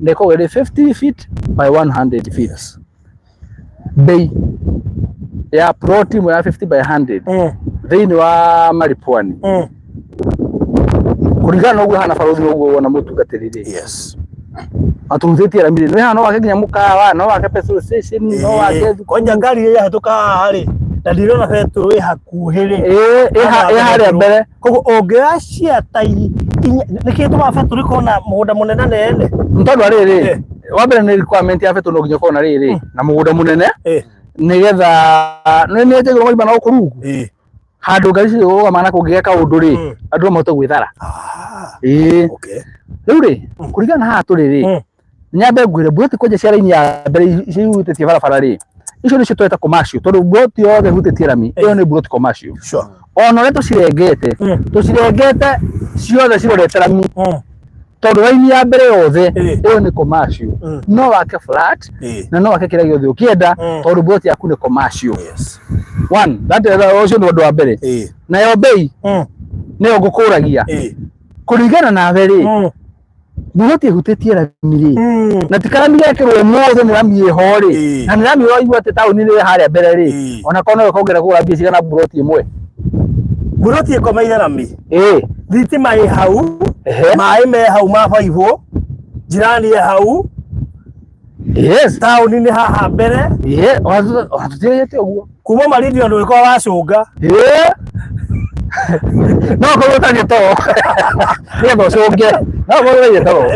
Speaker 3: na ĩkoragwo ĩrĩ 50 feet by 100 feet. Bei ya plot ĩmwe ya 50 by 100 thĩinĩ wa Maripwani, kũringana na ũguo hana barũthi na ũguo wona mũtungatĩri rĩ,
Speaker 1: Yes.
Speaker 3: atũhutĩtie rami rĩ, nĩ haha no wake nginya mũkawa, no wake petrol station, no wake thukuru.
Speaker 1: Kwanja ngari ĩrĩa yahĩtũka haha rĩ, na ndirona betũrũ ĩ hakuhĩ rĩ.
Speaker 3: Ĩ harĩa mbere.
Speaker 1: Koguo ũngĩoya cia ta inya, nĩkĩ gĩtũmaga betũrũ ĩkorwo na mũgũnda mũnene nene?
Speaker 3: Nĩ tondũ wa rĩrĩ, wa mbere nĩ requirement ya betũrũ no nginya ũkorwo na rĩrĩ na mũgũnda mũnene, nĩgetha nĩ nĩ njagĩrwo marima na gũkũ rungu handũ ngari cigũrũgama na kũngĩgĩa kaũndũ rĩ, andũ no mahote gwĩthara. Ĩĩ.
Speaker 1: Okay.
Speaker 3: Rĩu rĩ, kũringana na haha tũrĩ rĩ, nyambe ngwĩre mburoti kwanja cia raini ya mbere icio ihutĩtie barabara rĩ, icio nĩcio tweta commercial, tondũ mburoti yothe ĩhutĩtie rami ĩyo nĩ mburoti commercial.
Speaker 1: Sure.
Speaker 3: Ona ũrĩa tũcirengete, tũcirengete ciothe cirorete rami, tondũ raini ya mbere yothe ĩyo nĩ commercial. No wake flat na no wake kĩrĩa gĩothe ũkĩenda, tondũ mburoti yaku nĩ commercial.
Speaker 1: Yes.
Speaker 3: One, that ũcio nĩ ũndũ wa mbere. Nayo bei nĩyo ngũkũragia kũringana nawe rĩ, mburoti ĩhutĩtie rami rĩ, na ti karami gekĩrwo ũmũthĩ nĩ rami ĩho rĩ, na nĩ rami ũraigua atĩ taũni nĩ harĩa mbere rĩ, ona korwo no ĩkongerera kũgũra mbia cigana mburoti ĩmwe.
Speaker 1: Mburoti ĩkomeire rami. Thitima ĩ hau, maĩ me hau ma baibũ, jirani ĩ hau,
Speaker 3: Yes.
Speaker 1: taũni nĩ haha mbere.
Speaker 3: Ona tũtirĩte ũguo.
Speaker 1: Kuma Malindi ona ndũgĩkorwo wacũnga.
Speaker 3: No ũkorwo ũtarĩ toro. Nĩgetha ũcũnge. No ũkorwo ũtarĩ toro.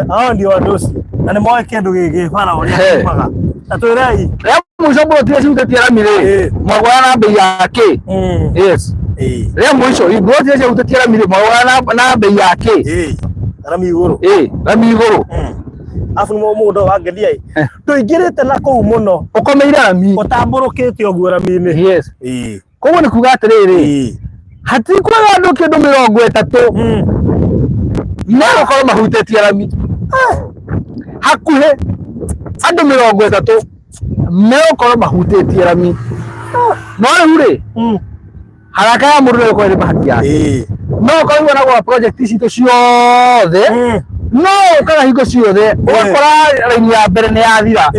Speaker 1: Hao ndio andũ acio na nĩ moĩ kĩndũ gĩkĩ bara ũrĩa kiumaga na twĩrei
Speaker 3: Rĩa mũico mburoti iria cihutĩtie rami rĩ, mwagũra na bei ya kĩ? Yes. Rĩa mũico mburoti iria cihutĩtie rami rĩ, mwagũra na bei ya kĩ?
Speaker 1: Rami igũrũ.
Speaker 3: Rami igũrũ.
Speaker 1: Arabu nĩ mũgũnda wangenia ĩ, ndũingĩrĩte na kũu mũno,
Speaker 3: ũkomeire rami,
Speaker 1: ũtambũrũkĩte ũguo rami-inĩ.
Speaker 3: Yes. Koguo nĩ kuga atĩrĩrĩ, hatikwaga andũ kĩndũ 30 no gũkorwo mahutĩtie rami, hakuhĩ andũ 30 megũkorwo mahutĩtie rami. No rĩu rĩ, haraka ya mũndũ no ĩkorwo ĩrĩ bahati yake, no ũkorwo na gwa project citũ ciothe, no ũkaga hingo ciothe ũgakora raini ya mbere nĩ yathira.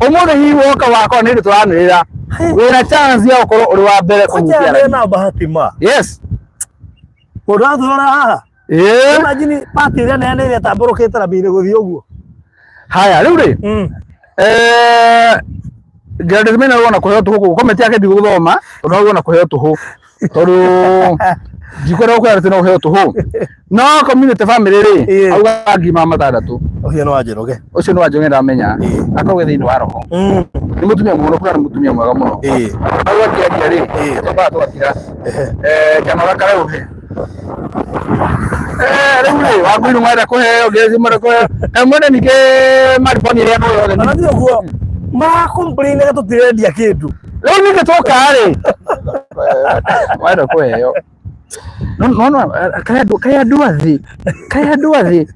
Speaker 3: Ũmũthĩ hihi woka wakora nĩ hĩndĩ tũranĩrĩra, wĩna chance ya gũkorwo ũrĩ wa mbere
Speaker 1: Kwanja
Speaker 3: kũhutia rami.
Speaker 1: na bahati ma.
Speaker 3: Yes.
Speaker 1: Mũndũ athurora haha. Imagine party ĩrĩa nene ĩrĩa ĩtambũrũkĩte rami-inĩ gũthiĩ ũguo.
Speaker 3: Haya, rĩu rĩ, Gladys Maina wona kũheo tũhũ kũu comment yake ndigũthoma tondũ wona kũheo tũhũ, tondũ ndikwenda gũkwĩra atĩ no ũheo tũhũ, no community family rĩ, auga ngima matandatũ.
Speaker 1: Ũcio nĩ wa Njoroge.
Speaker 3: Ũcio nĩ wa Njoroge, ndamenya akorwo thĩinĩ wa roho nĩ mũtumia mũhonoku na nĩ mũtumia mwega mũno. Hau akĩaria rĩ, twambaga tũgatiga njanoga kareuhe. Rĩu rĩ, Wangũi nĩ mwenda kũheo ngezi, mwenda kũheo kaĩ mwenda ningĩ mariboni ĩrĩa no yothe.
Speaker 1: Ona ti ũguo ma complain tũtirendia kĩndũ.
Speaker 3: Rĩu ningĩ twoka rĩ, mwenda kũheo no no no kaĩ andũ athĩ, kaĩ andũ athĩ,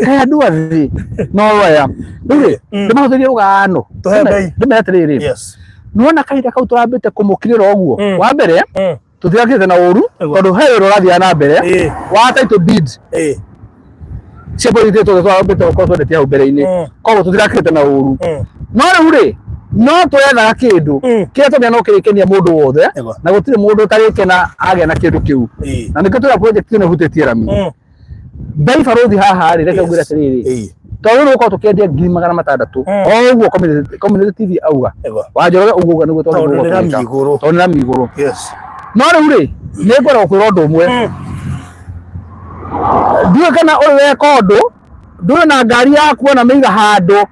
Speaker 3: kaĩ andũ athĩ no aya. Rĩu rĩ, ndĩmahũthĩrie rũgano,
Speaker 1: Tũhe bei.
Speaker 3: ndĩmere atĩrĩrĩ.
Speaker 1: Yes.
Speaker 3: Nĩwona kahinda kau tũrambĩte kũmũkirĩra ũguo.
Speaker 1: Mm.
Speaker 3: Wa mbere tũtirakĩte na ũru
Speaker 1: Nĩguo.
Speaker 3: tondũ he wĩra ũrathiaga na mbere wa title deed cia bũrũri tũtũ twambĩte gũkorwo twendetie hau mbere-inĩ koguo tũtirakĩte na ũru no rĩu rĩ no twethaga kĩndũ kĩrĩa tũmenya no kĩrĩkenia mũndũ wothe
Speaker 1: Nĩguo.
Speaker 3: na gũtirĩ mũndũ ũtarĩkena agĩa na kĩndũ kĩu na nĩkĩo twĩra project ĩno ĩhutĩtie rami bei barũthi haha rĩ reke ngwĩre atĩrĩrĩ tondũ rĩu gũkorwo tũkĩendia 600,000 o ũguo Community TV auga wa Njoroge ũguo ũguo nĩguo
Speaker 1: Tondũ
Speaker 3: twagĩrĩirwo
Speaker 1: nĩ rami
Speaker 3: gwĩka.
Speaker 1: igũrũ.
Speaker 3: Tondũ nĩ rami igũrũ no rĩu rĩ nĩ ngwenda gũkwĩra ũndũ ũmwe ndiũĩ kana ũrĩ weka ũndũ ndũrĩ na ngari yaku ona mĩiga handũ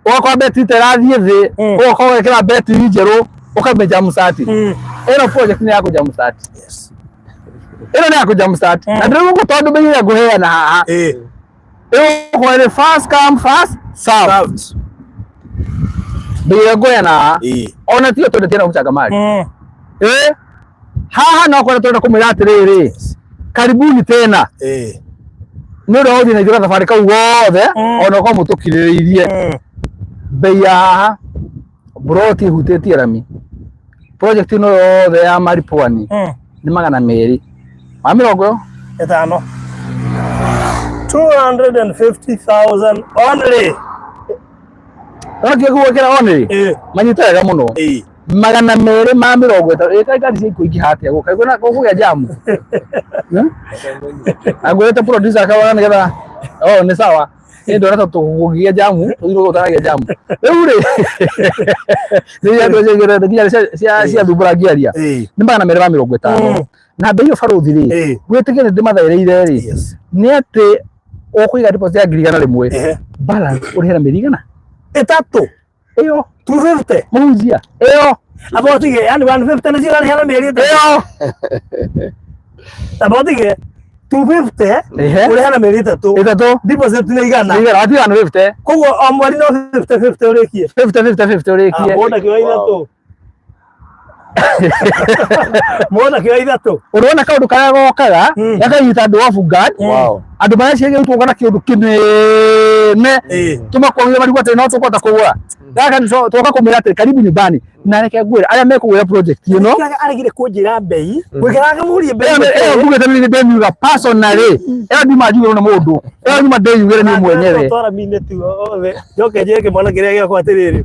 Speaker 3: ũgakora betiri ta ĩrathiĩ thĩ ũgoka ũgekĩra betiri njerũ ũkamĩ jam start ĩno project nĩ ya kũ jam start ĩno nĩ ya kũ jam start na ndĩrauga tondũ mbei ĩrĩa ngũheana haha ĩgũkorwo ĩrĩ first come first served mbei ĩrĩa ngũheana haha ona tiyo twendetie na mũcanga mari haha no kwenda twenda kũmwĩra atĩrĩrĩ karibuni tena nĩ ũndũ wa gũthiĩ na ithuĩ gathabarĩ kau gothe ona ũkorwo mũtũkirĩrĩirie mbei ya haha broti ĩhutĩtie rami project ĩno yothe ya Maripwani nĩ 250
Speaker 1: 250,000 only.
Speaker 3: Wakĩo gwĩkĩra only manyita wega mũno 250 ĩ kaĩ ngari cia ikũingĩha atĩa gũkũ kaĩ gũkũgĩa jamu angwĩrĩte producer akawaga nĩgetha oh nĩ sawa nĩ ndona ta tũgũgĩa jamu tũthirwo gũtaragĩa jamu rĩu rĩ nĩ andũ acio nginya cia thumbũra ngĩaria nĩ 250 na mbei ĩyo barũthi rĩ gwĩtĩkĩra nĩ ndĩmathereire rĩ nĩ atĩ ũkũiga deposit ya 100,000 balance ũrĩhe na mĩeri igana
Speaker 1: 3
Speaker 3: ĩyo
Speaker 1: 250
Speaker 3: mũhunjia ĩyo
Speaker 1: abo tige yani 150 nĩ ciarĩha na mĩeri 3
Speaker 3: ĩyo
Speaker 1: abo tige 250 ũrĩha na mĩeri 3
Speaker 3: 3
Speaker 1: deposit nĩ 100
Speaker 3: igana watigana 50
Speaker 1: koguo o mweri no 50 50 ũrĩkie
Speaker 3: 50 50 50 ũrĩkie
Speaker 1: mũndũ akĩoya ithatũ mũndũ akĩoya ithatũ
Speaker 3: ũrona kaũndũ karĩa gokaga gakanyita andũ off guard andũ mareciria rĩu tũgoka na kĩũndũ kĩnene tũmakwagire marigwo atĩ no tũkũhota kũgũra gaka tũgoka kũmwĩra atĩ karibu nyumbani na reke ngwĩre arĩa mekũgũra project ĩno
Speaker 1: aregire kũnjĩra mbei gwĩkaraga kamũrie mbei
Speaker 3: ĩyo ngugĩte nĩ ndemiuga personally ĩyo ndima njugĩrwo nĩ mũndũ ĩyo nyuma ndĩyugĩre niĩ mwenyewe
Speaker 1: twara minute othe njoke njĩre kĩmwana kĩrĩa gĩakwa atĩrĩrĩ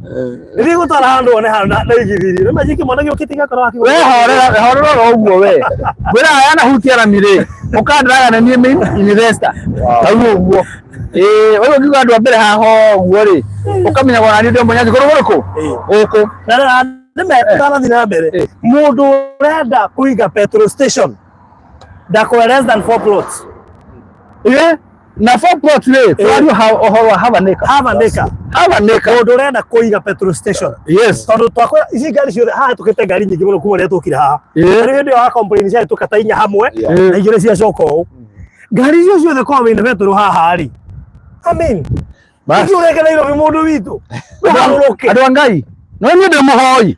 Speaker 1: nĩthiĩ gũtwara handũ one handũ ndaigithirie nĩ manjie kĩmwana gĩũkĩte gĩakora
Speaker 3: we horera horera oro ũguo we ngwĩra aya na hutia rami rĩ ũkandĩraga na niĩ main investor hau ũguo ĩĩ waigua ngiuga andũ a mbere haha ũguo rĩ ũkamenya ona niĩ ndĩ mũnyanji kũrĩ gũrĩkũ gũkũ
Speaker 1: na nĩmetanathi na mbere mũndũ ũrenda kũiga petrol station ndakoe less than 4 plots
Speaker 3: ĩĩ na 4 plots rĩ twario ũhoro wa half an acre
Speaker 1: half an acre
Speaker 3: half an acre
Speaker 1: mũndũ ũrenda kũiga petrol station
Speaker 3: yes
Speaker 1: tondũ twakwĩra ici ngari ciothe haha tũkĩte ngari nyingĩ mũno kuma rĩrĩa tũkire haha
Speaker 3: Ĩĩ.
Speaker 1: rĩu hĩndĩ ĩyo wa complain ciahĩtũka ta inya hamwe
Speaker 3: Ĩĩ.
Speaker 1: na igĩrĩ ciacoka ũũ ngari icio ciothe korwo wĩna betũrũ haha rĩ I mean
Speaker 3: Bas.
Speaker 1: nĩkĩ ũreke Nairobi mũndũ witũ ndũgarũrũke
Speaker 3: andũ a Ngai no niĩ ndĩ mũhoi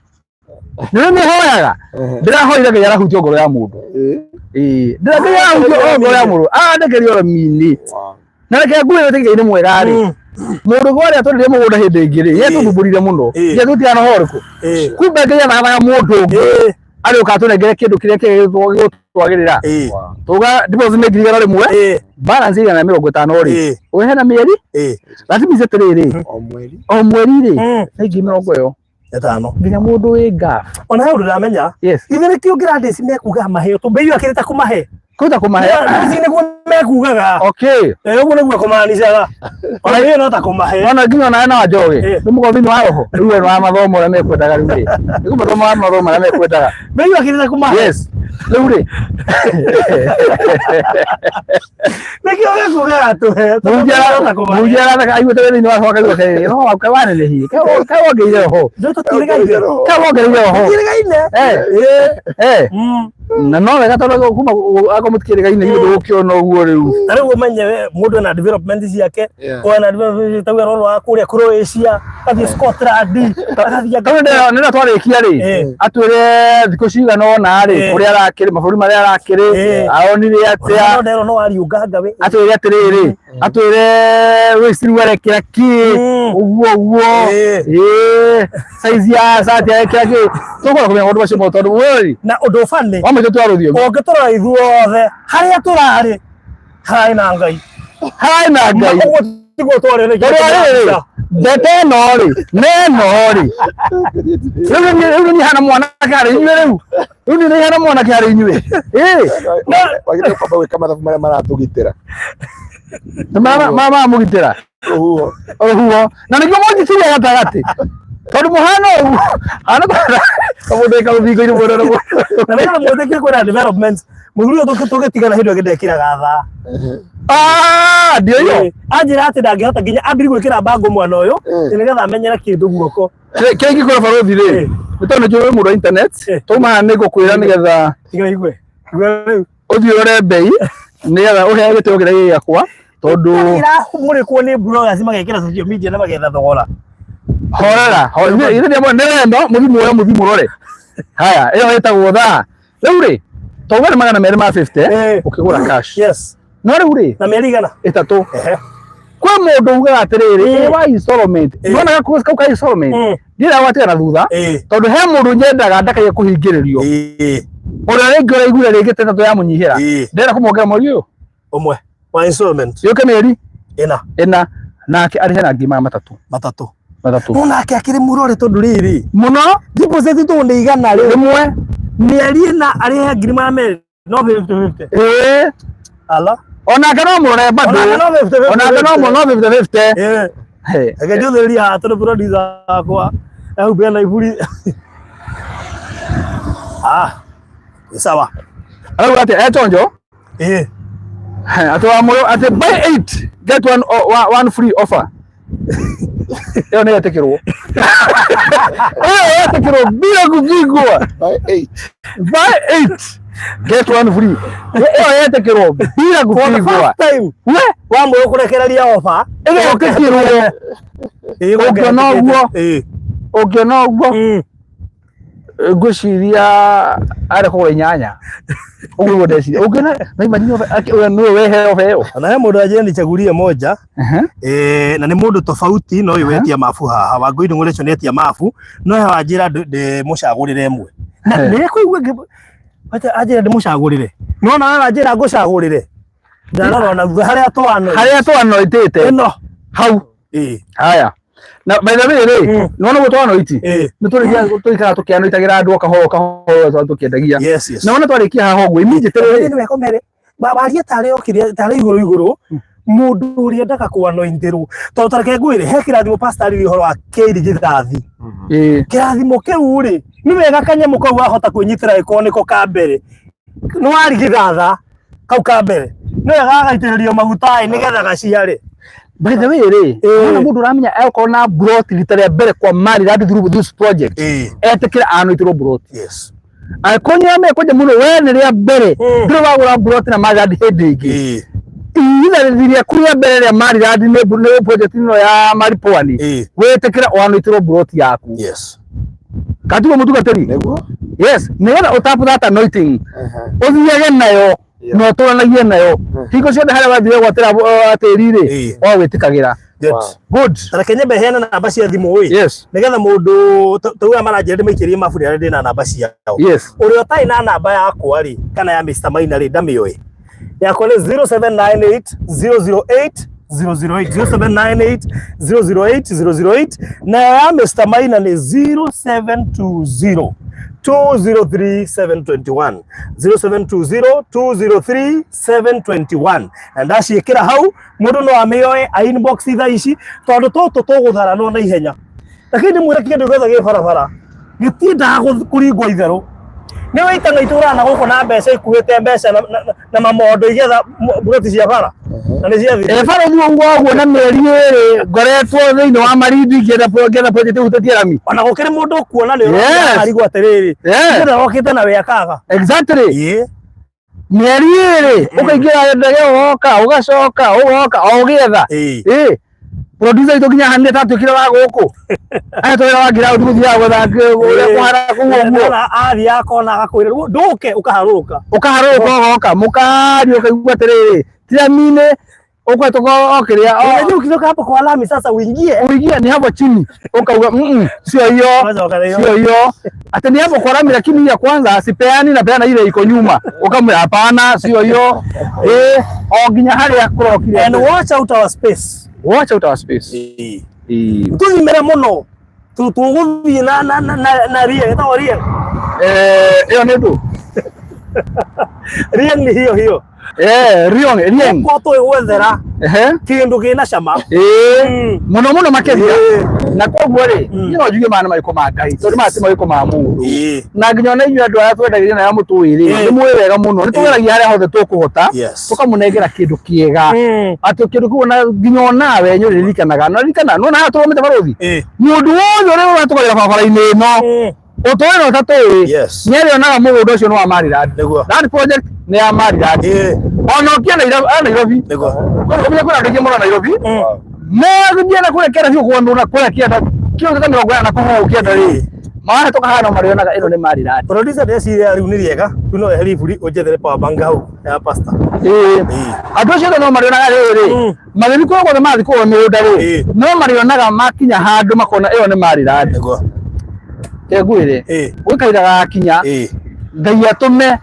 Speaker 3: nĩ nĩhoyaga ndĩrahoire Ngai arahutia ngoro ya mũndũ ĩĩ ndĩra Ngai arahutia ngoro ya mũndũ arandekeria rami-inĩ na reke ngwĩre atĩ Ngai nĩ mwega rĩ mũndũ gwarĩa atwenderie mũgũnda hĩndĩ ĩngĩ rĩ yetũthumbũrire mũno
Speaker 1: Ĩĩ.
Speaker 3: ya tũtigana ũhoro ũrĩkũ
Speaker 1: Ĩĩ.
Speaker 3: kumbe Ngai athagathaga mũndũ ũngĩ
Speaker 1: Ĩĩ.
Speaker 3: arĩ ũka atũnengere kĩndũ kĩrĩa gĩgũtwagĩrĩra
Speaker 1: Ĩĩ.
Speaker 3: tuga deposit nĩ 100,000
Speaker 1: Ĩĩ.
Speaker 3: balance 150 rĩ
Speaker 1: Ĩĩ.
Speaker 3: ũrehe na mĩeri
Speaker 1: Ĩĩ.
Speaker 3: that means atĩrĩrĩ
Speaker 2: o mweri
Speaker 3: o mweri rĩ
Speaker 1: Mm.
Speaker 3: nĩ 20,000 ĩyo
Speaker 1: 5
Speaker 3: nginya mũndũ wĩ ngabu
Speaker 1: ona he ũndũ ndamenya
Speaker 3: yes
Speaker 1: ithe nĩkĩo Gladys mekugaga maheo tũmbei ĩyo akĩrĩte kũmahe
Speaker 3: kũta kũmahe
Speaker 1: Rũcinĩ nĩguo mekugaga
Speaker 3: okay
Speaker 1: ũguo nĩguo kũmanicaga ona ĩyo no ta kũmahe
Speaker 3: ona nginya ona na Njoroge
Speaker 1: Ĩĩ.
Speaker 3: nĩ mũkorwo thĩinĩ wa roho rĩu we wa mathomo ũrĩa mekwendaga rĩu rĩ nĩ mathomo wa mathomo marĩa mekwendaga
Speaker 1: mbei ĩyo akĩrĩte kũmahe
Speaker 3: yes rĩu rĩ
Speaker 1: nĩkĩo mekugaga tũhe
Speaker 3: mũhunjia arathaka aiguĩte wĩ thĩinĩ wa roho akaigua atĩrĩrĩ roho waku kaĩ wanenehire kaĩ wongereire roho
Speaker 1: tũtiĩrĩgaine
Speaker 3: kaĩ wongereire roho
Speaker 1: tũtiĩrĩgaine
Speaker 3: Eh. Eh. Na no wega tondũ kuma akorwo mũtikĩrĩgaine ithuĩ ndũgũkĩona ũguo rĩu
Speaker 1: na rĩu ũmenye we mũndũ ena development ciake
Speaker 2: Yeah.
Speaker 1: ena development ta wĩra wa kũrĩa Croatia agathiĩ Scotland agathiĩ
Speaker 3: tondũ nĩra twarĩkia rĩ
Speaker 1: Eh.
Speaker 3: atwĩre thikũ cigana ũna rĩ
Speaker 1: Eh.
Speaker 3: ũrĩa arakĩrĩ mabũrũri marĩa arakĩrĩ aronire atĩa
Speaker 1: no ndero no wariũnganga we
Speaker 3: atwĩre atĩrĩrĩ atwĩre wĩciru arekĩra kĩ ũguo ũguo ĩĩ size ya cati arekĩra kĩ tũkwenda kũmenya maũndũ macio mothe tondũ we
Speaker 1: na ũndũ bani
Speaker 3: wa mũico twa rũthiomi
Speaker 1: ũngĩtũrora ithuothe harĩa tũrarĩ hararĩ na Ngai
Speaker 3: hararĩ na Ngai
Speaker 1: ũguo tiguo twarĩ nĩ
Speaker 3: tondũ rĩrĩ ndete ĩno rĩ neno rĩ rĩu niĩ rĩu niĩ hana mwanake harĩ inyuĩ rĩu rĩu niĩ hana mwanake harĩ inyuĩ ĩĩ
Speaker 2: Wagĩrĩirwo kwamba gwĩka mathabu marĩa maratũgitĩra.
Speaker 3: Maramũgitĩra
Speaker 2: Rũhuho.
Speaker 3: Rũhuho na nĩkĩo mũnjitirie gatagatĩ tondũ mũhana ũguo hana ta mũndũ wĩ karũthingo-inĩ mwena na mwena.
Speaker 1: Na nĩgetha mwĩtĩkie kwĩna developments mũthuri ũyũ tũgĩtigana hĩndĩ ĩyo ndekĩraga thaa.
Speaker 3: Ah, ndio hiyo.
Speaker 1: Anjĩra atĩ ndangĩhota nginya ambiri gwĩkĩra bango mwana ũyũ nĩgetha amenyere kĩndũ guoko.
Speaker 3: Kĩrĩa ingĩkwĩra barũthi rĩ, nĩ tondũ nĩnjũĩ wĩ mũndũ wa internet, twauma haha nĩngũkwĩra nĩgetha
Speaker 1: Tiga igue. Igua rĩu.
Speaker 3: Ũthiĩ ũrore mbei nĩgetha ũheo gĩtĩo kĩrĩa gĩ gĩakwa tondũ
Speaker 1: Iramũrĩkwo nĩ bloggers magekĩra social media na magetha thogora.
Speaker 3: Horera, nĩ wendo mũthiĩ muoe mũthiĩ mũrore. Haya, ĩyo ĩtagwo thaa. Rĩu rĩ, twauga nĩ 250 ũkĩgũra cash.
Speaker 1: Yes.
Speaker 3: No rĩu rĩ,
Speaker 1: Na mĩeri igana?
Speaker 3: 3. Kwĩ mũndũ ugaga atĩrĩrĩ, ĩ wa installment, nĩwona kau ka installment, ndirenda gwatiga na thutha, tondũ he mũndũ nyendaga ndakaige kũhingĩrĩrio. Ũrĩa rĩngĩ ũraiguire rĩngĩ ta 3 yamũnyihĩra. Ndĩrenda kũmuongerera mweri ũyũ.
Speaker 1: Ũmwe wa installment.
Speaker 3: Yũke mĩeri
Speaker 1: 4.
Speaker 3: 4 nake arĩhe na 300,000.
Speaker 1: 3.
Speaker 3: 3.
Speaker 1: No nake akĩrĩ mũrore tondũ rĩrĩ.
Speaker 3: Mũno.
Speaker 1: Deposit tondũ nĩ 100
Speaker 3: rĩmwe.
Speaker 1: Mĩeri 4 arĩhe 200,000. No 50-50.
Speaker 3: Ĩĩ.
Speaker 1: Ala.
Speaker 3: Onake no mũrore bado.
Speaker 1: Onake no 50-50.
Speaker 3: Onake no mũrore no 50-50.
Speaker 1: Ĩĩ. Reke njũthĩrĩrie haha tondũ producer wakwa ehumbĩra na iburi. Ah. Nĩ sawa.
Speaker 3: Arauga atĩa? E chonjo?
Speaker 1: Ĩĩ.
Speaker 3: Atĩ wa mũrũ atĩ buy 8 get one free offer. Ĩyo nĩ yetĩkĩrwo. Ĩyo yetĩkĩrwo bila kupigwa.
Speaker 2: Buy 8.
Speaker 3: Buy 8 get 1 free. Ĩyo yetĩkĩrwo bila kupigwa.
Speaker 1: First time.
Speaker 3: We
Speaker 1: wa mũrũ kũrekereria offer.
Speaker 3: Ĩgetĩkĩrwo. Ũngĩona ũguo. Ũngĩona ũguo. Ngwĩciria arĩ kũgũra 8. Ũguo nĩguo ndeciria. Ũngĩona na imagine ũyũ nĩwe wehe ofa ĩyo.
Speaker 1: Na he mũndũ anjĩra nichagulie moja. Na nĩ mũndũ tofauti no ũyũ wetia mabu haha. Wangũi Ndung'u ũcio nĩ etia mabu, no he wanjĩra ndĩmũcagũrĩre ĩmwe. Na nĩ kũigua ngĩ- anjĩra ndĩmũcagũrĩre. No nawe wanjĩra ngũcagũrĩre. Ndarora ona thutha harĩa twano.
Speaker 3: Harĩa twanoitĩte.
Speaker 1: Ĩno.
Speaker 3: Hau. Haya. Na by the way rĩ, nĩwona ũguo twanoiti? Nĩ tũrĩikaraga tũkĩanoitagĩra andũ o kahora o kahora tondũ tũkĩendagia.
Speaker 1: Yes, yes.
Speaker 3: Na wona twarĩkia haha ũguo, immediately rĩ.
Speaker 1: Nĩ wega ũmere. Waria tarĩ okire tarĩ igũrũ igũrũ, mũndũ ũrĩa endaga kũanointĩrwo. Tondũ ta reke ngwĩre, he kĩrathimo pastor arĩria ũhoro wa kĩrigithathi. Kĩrathimo kĩu rĩ, nĩ wega kanyamũ kau wahota kwĩnyitĩra gĩkorwo nĩko ka mbere. Nĩ warigithatha kau ka mbere. Nĩ wega gagaitĩrĩrio maguta ĩ nĩgetha gaciare.
Speaker 3: By the way rĩ, wona mũndũ ũramenya egũkorwo na broti rita rĩa mbere kwa Maryland through this project, etĩkĩre anoitĩrwo broti.
Speaker 1: Yes.
Speaker 3: Angĩkorwo nĩ ũramenya kwanja mũno we nĩ rĩa mbere ndũrĩ wagũra broti na Maryland hĩndĩ ĩngĩ. Ihinda rĩaku rĩa mbere rĩa Maryland nĩ project ĩno ya Maripwani, wĩtĩkĩre ũanoitĩrwo broti yaku.
Speaker 1: Yes.
Speaker 3: Katiguo mũtungatĩri?
Speaker 2: Nĩguo.
Speaker 3: Yes, nĩgetha ũtap that anointing. Ũthiage nayo na ũtũranagie nayo. Hingo ciothe harĩa wathiĩ wegwatĩra tĩri rĩ, o wĩtĩkagĩra.
Speaker 1: Good.
Speaker 3: Good.
Speaker 1: Ta reke nyambe heane namba cia thimũ ĩ.
Speaker 3: Yes.
Speaker 1: Nĩgetha mũndũ tauga maranjĩra ndĩmaikĩrie mabu rĩrĩa ndĩna namba ciao.
Speaker 3: Yes.
Speaker 1: Ũrĩa ũtarĩ na namba yakwa rĩ, kana ya Mr. Maina rĩ, ndamĩoĩ. Yakwa nĩ 0798 008 008, 0798 008 008, nayo ya Mr. Maina nĩ 0720 203 721, 0720 203 721. Na ndaciĩkĩra hau mũndũ no amĩoe a inbox thaa ici tondũ tũtũ tũgũtharanwo na ihenya. Lakini ndĩmwĩre kĩndũ gĩothe gĩ barabara gĩtiendaga kũringwo itherũ. Nĩ wĩitanga itũraga na gũkũ na mbeca ikuĩte mbeca na mamondo igetha mburoti cia bara na nĩ ciathirire.
Speaker 3: Bara ũguo ũguo ũguo na mĩeri 2 ngoretwo thĩinĩ wa Malindi ngĩetha project ĩhutĩtie rami.
Speaker 1: Ona gũkĩrĩ mũndũ ũkuona nĩ ũrarigwo atĩrĩrĩ. Nĩ ũrokĩte na wĩ akaga.
Speaker 3: Exactly. Mĩeri 2 ũkaingĩra ndege ũgoka ũgacoka ũgoka o ũgĩetha. Producer itũ nginya hanire tatuĩkire wa gũkũ. Aya twĩra wa ground gũthiaga gwetha ũrĩa kũhara kũu ũguo.
Speaker 1: Ndona athiĩ akona agakwĩra "Rĩu ndũke ũkaharũrũka.
Speaker 3: Ũkaharũrũka ũgoka mũkaria ũkaigua atĩrĩrĩ tiramine ũkũhetũka o kĩrĩa o
Speaker 1: Unajua ukitoka hapo kwa lami sasa uingie.
Speaker 3: uingie ni hapo chini ukauga sio hiyo
Speaker 1: Unachoka na hiyo.
Speaker 3: sio hiyo ati ni hapo kwa lami, lakini ya kwanza sipeani, napeana ile iko nyuma. Ukamwira hapana, sio hiyo eh, o nginya haria kũrokire.
Speaker 1: And watch out our space.
Speaker 3: Watch out our space. Eh,
Speaker 1: Tũthimĩre mũno. Tũgũthiĩ na na na na na ria, ĩtagwo ria.
Speaker 3: eh, ĩyo nĩ ndũ
Speaker 1: Ria ni hiyo hiyo.
Speaker 3: eh, riong rieng
Speaker 1: Ko twĩgwethera
Speaker 3: ehe
Speaker 1: kĩndũ kĩna cama.
Speaker 3: eh
Speaker 1: Mm.
Speaker 3: muno muno makiria na koguo rĩ
Speaker 1: Mm.
Speaker 3: niĩ no njuge maya nĩ mawĩko ma Ngai tondũ maya ti mawĩko ma mũndũ
Speaker 1: Ĩĩ.
Speaker 3: na nginya ona inyuĩ andũ arĩa twendagĩria na arĩa mũtũĩ rĩ
Speaker 1: Ĩĩ.
Speaker 3: nĩ mũĩ wega mũno nĩ tũgeragia harĩa hothe tũkũhota
Speaker 1: Yes.
Speaker 3: tũkamũnengera kĩndũ kĩega
Speaker 1: Mm.
Speaker 3: atĩ kĩndũ kĩu ona nginya onawe nĩ ũrĩririkanaga na ririkana nona haha tũrũmĩte barũthi
Speaker 1: Ĩĩ.
Speaker 3: mũndũ wothe ũrĩa ũratũgarĩra barabara-inĩ ĩno
Speaker 1: Mm.
Speaker 3: ũtũĩ na ũtatũĩ
Speaker 1: Yes.
Speaker 3: nĩ arĩonaga mũgũnda ũcio nĩ wa Maryland.
Speaker 1: Nĩguo.
Speaker 3: That project nĩ ya Maryland.
Speaker 1: Ĩĩ.
Speaker 3: Ona ũkĩa Nairobi
Speaker 1: Nĩguo.
Speaker 3: kwĩna kwĩna andũ aingĩ mũno Nairobi
Speaker 1: Mm.
Speaker 3: magĩthiĩ na kũrĩa kĩanda biũ kũndũ na kũrĩa kĩanda kilomita 80 na kũu kĩanda rĩ mahetũka haha no marĩonaga ĩno nĩ Maryland.
Speaker 1: Producer ndeciria rĩu nĩ rĩega. Rĩu no weherie iburi ũnjethere power bank hau ya pastor.
Speaker 3: Ĩĩ.
Speaker 1: Ĩĩ.
Speaker 3: Andũ acio othe no marĩonaga rĩrĩ
Speaker 1: Mm.
Speaker 3: magĩthiĩ kũrĩa guothe marathiĩ kũgũra mĩgũnda rĩ
Speaker 1: Ĩĩ.
Speaker 3: no marĩonaga makinya handũ makona ĩyo nĩ Maryland.
Speaker 1: Nĩguo.
Speaker 3: Reke ngwĩre
Speaker 1: Ĩĩ.
Speaker 3: gwĩ kahinda gagakinya
Speaker 1: Ĩĩ.
Speaker 3: Ngai atũme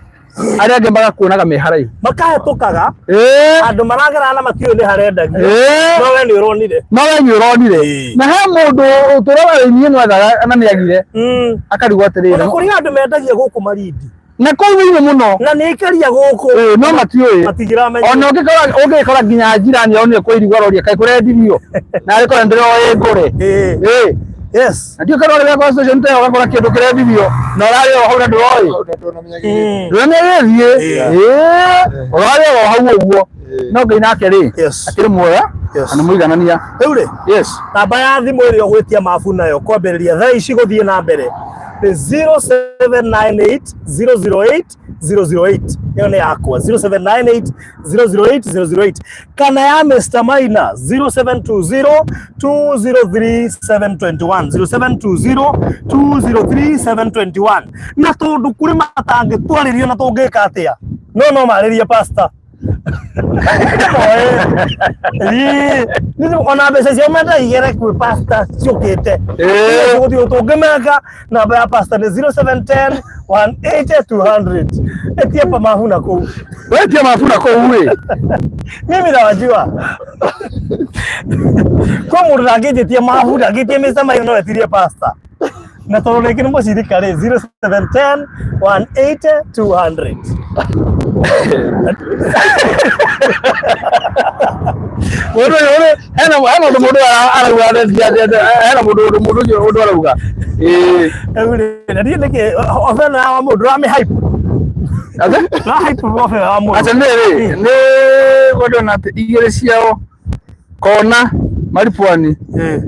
Speaker 3: arĩa angĩ magakuonaga me haraihu.
Speaker 1: Makahĩtũkaga
Speaker 3: Ĩĩ.
Speaker 1: andũ maragera na matiũĩ nĩ harendagio.
Speaker 3: Ĩĩ.
Speaker 1: No we nĩ ũronire.
Speaker 3: No we nĩ ũronire
Speaker 1: Ĩĩ.
Speaker 3: na he mũndũ ũtũraga niĩ nwethaga na nĩagire
Speaker 1: Mm.
Speaker 3: akarigwo atĩrĩrĩ
Speaker 1: Ona kũrĩ andũ mendagia gũkũ Malindi.
Speaker 3: na kũu thĩinĩ mũno
Speaker 1: Na nĩ aikaria gũkũ.
Speaker 3: Ĩĩ, no matiũĩ
Speaker 1: Matingĩramenya.
Speaker 3: ona ũngĩkora ũngĩkora nginya njirani onire kwĩrigwo aroria kaĩ kũrendirio na arĩkora ndĩroĩ ngũre
Speaker 1: Ĩĩ.
Speaker 3: Ĩĩ.
Speaker 1: Yes.
Speaker 3: Na ndiũ kana ũrĩa kwa station ta ĩyo ũgakora kĩndũ kĩrendirio na ũrarĩ o hau na ndũroĩ
Speaker 1: Mm.
Speaker 3: ndũramenya gĩthiĩ
Speaker 1: Ĩĩ.
Speaker 3: Ĩĩ, ũrarĩ o hau ũguo no Ngai nake rĩ
Speaker 1: Yes.
Speaker 3: akĩrĩ muoya
Speaker 1: Yes.
Speaker 3: na nĩ mũiganania
Speaker 1: Rĩu rĩ
Speaker 3: yes
Speaker 1: namba ya thimũ ĩrĩa ũgwĩtia mabu nayo kwambĩrĩria thaa ici gũthiĩ na mbere nĩ 0798 008 008 ĩyo nĩ yakwa 0798 008 008 kana ya Mr. Maina 0720 203 721 0720 203 721 na tondũ kũrĩ matangĩtwarĩrio na tũngĩka atĩa no no marĩrie pastor Ĩĩ. Ona mbeca cia menda igere kwĩ pastor ciũkĩte
Speaker 3: Ĩĩ.
Speaker 1: gũthiĩ tũngĩmeka namba ya pastor nĩ 0710 180 200 etie pamahu na kũu
Speaker 3: wetie mabu na kũu rĩ
Speaker 1: mimi nawajua kwa mũndũ ndangĩnjĩtia mahu ndangĩtie Mr. Maina no etirie pastor na tondũ rĩngĩ nĩ mũcirika rĩ 0710 180 200
Speaker 3: Mũndũ ũyũ rĩ, hena hena ũndũ mũndũ arauga hena mũndũ ũndũ mũndũ ũcio ũndũ arauga ĩĩ
Speaker 1: Rĩu rĩ, na niĩ nĩkĩ oba ĩno ya mũndũ ũramĩ hype
Speaker 3: Ate?
Speaker 1: Ũra hype oba ĩyo ya mũndũ
Speaker 3: Aca nĩ rĩ nĩ gwendwo atĩ igĩrĩ ciao kona maripwani
Speaker 1: Ĩĩ.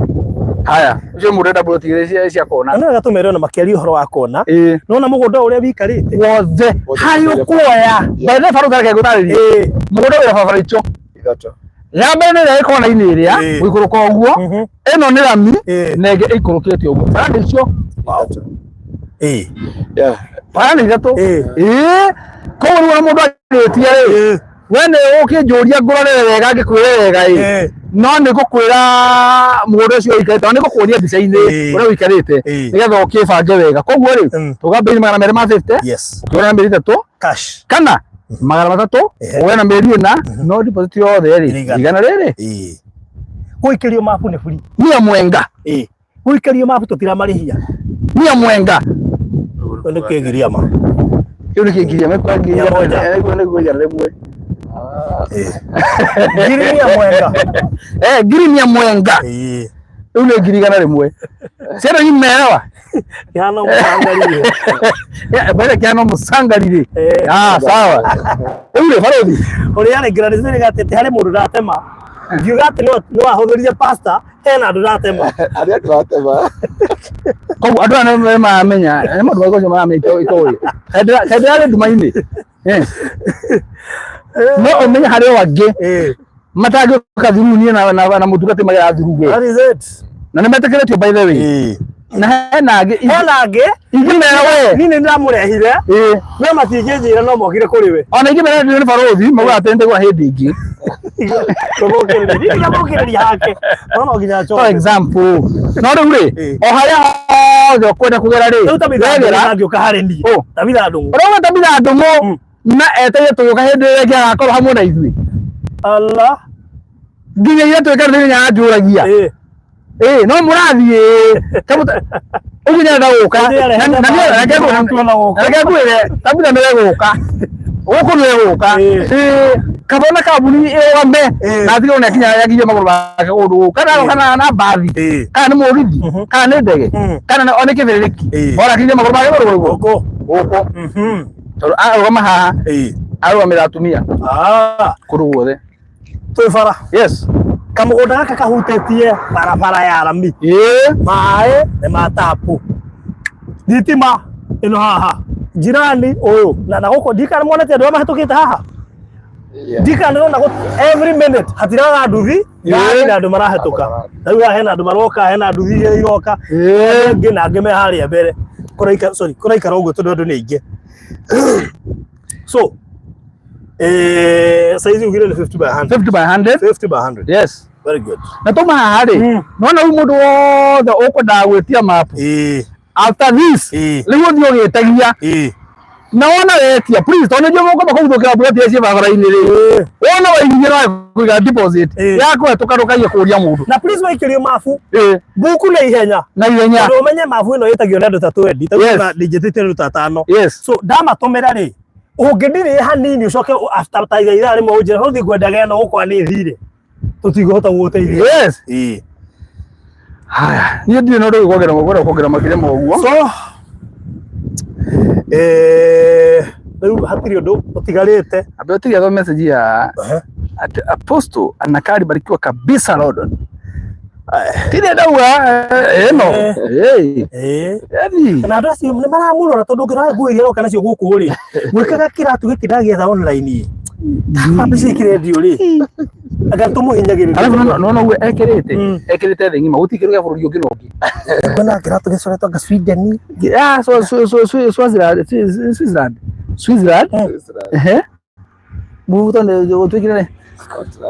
Speaker 3: haya ũcio mũndũ enda buroti igĩrĩ cia cia kona
Speaker 1: Na no wega tũmere ona makĩaria ũhoro wa kona
Speaker 3: ĩĩ
Speaker 1: nona mũgũnda ũrĩa wĩikarĩte
Speaker 3: wothe harĩ ũkuoya by the way barũthi reke ngũtarĩrie
Speaker 1: Ĩĩ.
Speaker 3: mũgũnda wĩna barabara icio
Speaker 2: Ithatũ.
Speaker 3: ya mbere nĩ ĩrĩa ĩ kona-inĩ ĩrĩa
Speaker 1: Ĩĩ.
Speaker 3: gũikũrũka ũguo
Speaker 1: Mhm.
Speaker 3: ĩno nĩ rami
Speaker 1: Ĩĩ.
Speaker 3: na ĩngĩ ĩikũrũkĩte ũguo bara nĩ icio
Speaker 2: Ithatũ.
Speaker 1: Ĩĩ.
Speaker 2: Yeah.
Speaker 3: bara nĩ ithatũ
Speaker 1: Ĩĩ.
Speaker 3: ĩĩ koguo rĩu ona mũndũ agĩtia rĩ
Speaker 1: Ĩĩ.
Speaker 3: we nĩ ũkĩnjũria ngũrorere wega ngĩkwĩre wega ĩ
Speaker 1: Ĩĩ.
Speaker 3: no nĩ ngũkwĩra mũgũnda ũcio ũikarĩte na nĩ ngũkuonia mbica-inĩ
Speaker 1: Ĩĩ.
Speaker 3: ũrĩa ũikarĩte
Speaker 1: Ĩĩ.
Speaker 3: nĩgetha ũkĩbange wega koguo rĩ
Speaker 1: Mm.
Speaker 3: tũga mbei 250
Speaker 1: Yes.
Speaker 3: ũkĩgũra na mĩeri 3
Speaker 1: Cash.
Speaker 3: kana 300
Speaker 1: Ehe.
Speaker 3: ũgũre na mĩeri 4 no deposit yothe rĩ
Speaker 1: Igana.
Speaker 3: igana rĩrĩ
Speaker 1: Ĩĩ. Gũikĩrio mabu nĩ free.
Speaker 3: mia mwenga
Speaker 1: Ĩĩ. Gũikĩrio mabu tũtiramarĩhia.
Speaker 3: mia mwenga
Speaker 1: Ũyũ nĩ kĩgiria ma.
Speaker 3: kĩu nĩ kĩngiria
Speaker 1: Mia moja.
Speaker 3: mekwangiria igana rĩmwe
Speaker 1: Ngiri mia mwenga.
Speaker 3: eh ngiri mia mwenga
Speaker 1: Ĩĩ.
Speaker 3: rĩu nĩ ngiri igana rĩmwe ciana imerewa
Speaker 1: Kĩhana mũcangarire.
Speaker 3: mbere kĩhana mũcangarire
Speaker 1: Eh.
Speaker 3: ah sawa rĩu rĩ barũthi
Speaker 1: Ũrĩa rĩ ngiranĩcĩrĩ atĩ harĩ mũndũ ndatema. Ngiuga atĩ no ahũthĩrire pastor hena andũ ndatema.
Speaker 2: Arĩa ndĩratema.
Speaker 3: koguo andũ aya nĩ maramenya nĩ maũndũ marĩkũ macio maramenya itoĩ kaĩ ndĩrarĩ nduma-inĩ Eh. no ũmenye harĩ o angĩ
Speaker 1: Ĩĩ.
Speaker 3: Matangĩũka through niĩ na mũtungati magera through we.
Speaker 1: That is it.
Speaker 3: Na nĩ metĩkĩrĩtio, by the way. Na hena angĩ
Speaker 1: Hena angĩ
Speaker 3: ingĩmera we.
Speaker 1: Niĩ nĩ ndĩramũrehire. No matingĩnjĩra no mokire kũrĩ we.
Speaker 3: Ona ingĩmera ndĩ nĩ barũthi, maugaga atĩ nĩndĩgũra hĩndĩ ĩngĩ.
Speaker 1: Tũgũkĩrĩria. Niĩ ndĩramũkĩrĩria hake. No no nginya
Speaker 3: For
Speaker 1: acoke.
Speaker 3: example, no rĩu rĩ, o harĩa hothe ũkwenda kũgera rĩ,
Speaker 1: Rĩu Tabitha Ndung'u
Speaker 3: wegera
Speaker 1: ndangĩũka harĩ niĩ.
Speaker 3: Ũ.
Speaker 1: Tabitha Ndung'u.
Speaker 3: Ũrauga Tabitha Ndung'u na eteire tũgĩũka hĩndĩ ĩrĩa ĩngĩ agakorwo hamwe na ithuĩ?
Speaker 1: Allah.
Speaker 3: Nginya iria twĩka nĩ nyanjũragia. Ĩĩ, no mũrathiĩ ũguo nyenda gũka. Na niĩ reke ngwĩre, Tabitha nĩwe gũka gũkũ, nĩwe gũka. Ĩĩ, kaba na kambuni ĩrũgame na atige ona akinya yakinyia magũrũ make kũndũ gũkũ, kana na mbathi, kana nĩ mũgithi, kana nĩ ndege, kana nĩ kĩbĩrĩrĩki, ora akinyia magũrũ make kũndũ gũkũ
Speaker 1: Gũkũ.
Speaker 3: gũkũ, tondũ arũgama haha arũgamĩra atumia kũndũ guothe.
Speaker 1: Twĩ bara.
Speaker 3: Yes.
Speaker 1: Kamũgũnda gaka kahutĩtie barabara ya rami. Maĩ nĩ ma tapu. Thitima ĩno haha. Jirani ũyũ na gũkũ ndikana monete andũ arĩa mahĩtũkĩte haha. Ndikana ndĩrona every minute hatiraga nduthi ngari na andũ marahĩtũka. Rĩu haha hena andũ maroka, hena nduthi iria iroka. Angĩ na angĩ me harĩa mbere. Kũraikara, sorry, kũraikara ũguo tondũ andũ nĩ aingĩ. So, size ugire nĩ 50 by 100.
Speaker 3: 50 by 100.
Speaker 1: 50 by 100.
Speaker 3: Yes.
Speaker 1: Very good.
Speaker 3: Na tuma haha rĩ, nona rĩu mũndũ wothe ũkwendaga gwĩtia mapu after this, rĩu ũthiĩ ũgĩtagia na wona wetia, please, tondũ nĩnjũĩ mũkwamba kũguthũkĩra mburoti iria ciĩ barabara-inĩ rĩ, wona waigithia no kũiga deposit ya kũhetũka, ndũkaiye kũria mũndũ.
Speaker 1: Na please waikĩrio mabu buku na ihenya.
Speaker 3: Na ihenya.
Speaker 1: Tondũ ũmenye mabu ĩno ĩtagio nĩ andũ ta 20 ta ndinjĩtĩte andũ ta atano. So ndamatũmĩra rĩ, ũngĩndirĩe hanini ũcoke after ta ithaa rĩmwe ũnjĩre ũthiĩ ngwendaga ĩno gũkwa nĩ thirĩ, tũtingĩhota gũgũteithia.
Speaker 3: Haya, niĩ ndirĩ na ũndũ ũngĩ kuongerera makĩria ma ũguo.
Speaker 1: So rĩu hatirĩ ũndũ ũtigarĩte.
Speaker 3: Ambe ũtige tho message ya ati apostle anakaa alibarikiwa kabisa London. Tire ndauga ĩno. Yani
Speaker 1: Na andũ acio nĩ maramũrora tondũ ũngĩrora nguo iria aroka nacio gũkũ rĩ, gwĩkaga kĩratũ gĩkĩ ndagĩetha online ĩ mbica ikirendio rĩ, anga tũmũhinyagĩrĩria.
Speaker 3: Alafu no ũguo ekĩrĩte ekĩrĩte thĩ ng'ima, gũtirĩ kĩndũ gĩa bũrũri ũngĩ na ũngĩ.
Speaker 1: Kwĩna kĩratũ gĩcoretwo anga Sweden.
Speaker 3: Ah, so so so so Swaziland, Switzerland, Switzerland. Ehe. Muvuto nĩ ũtuĩkire nĩ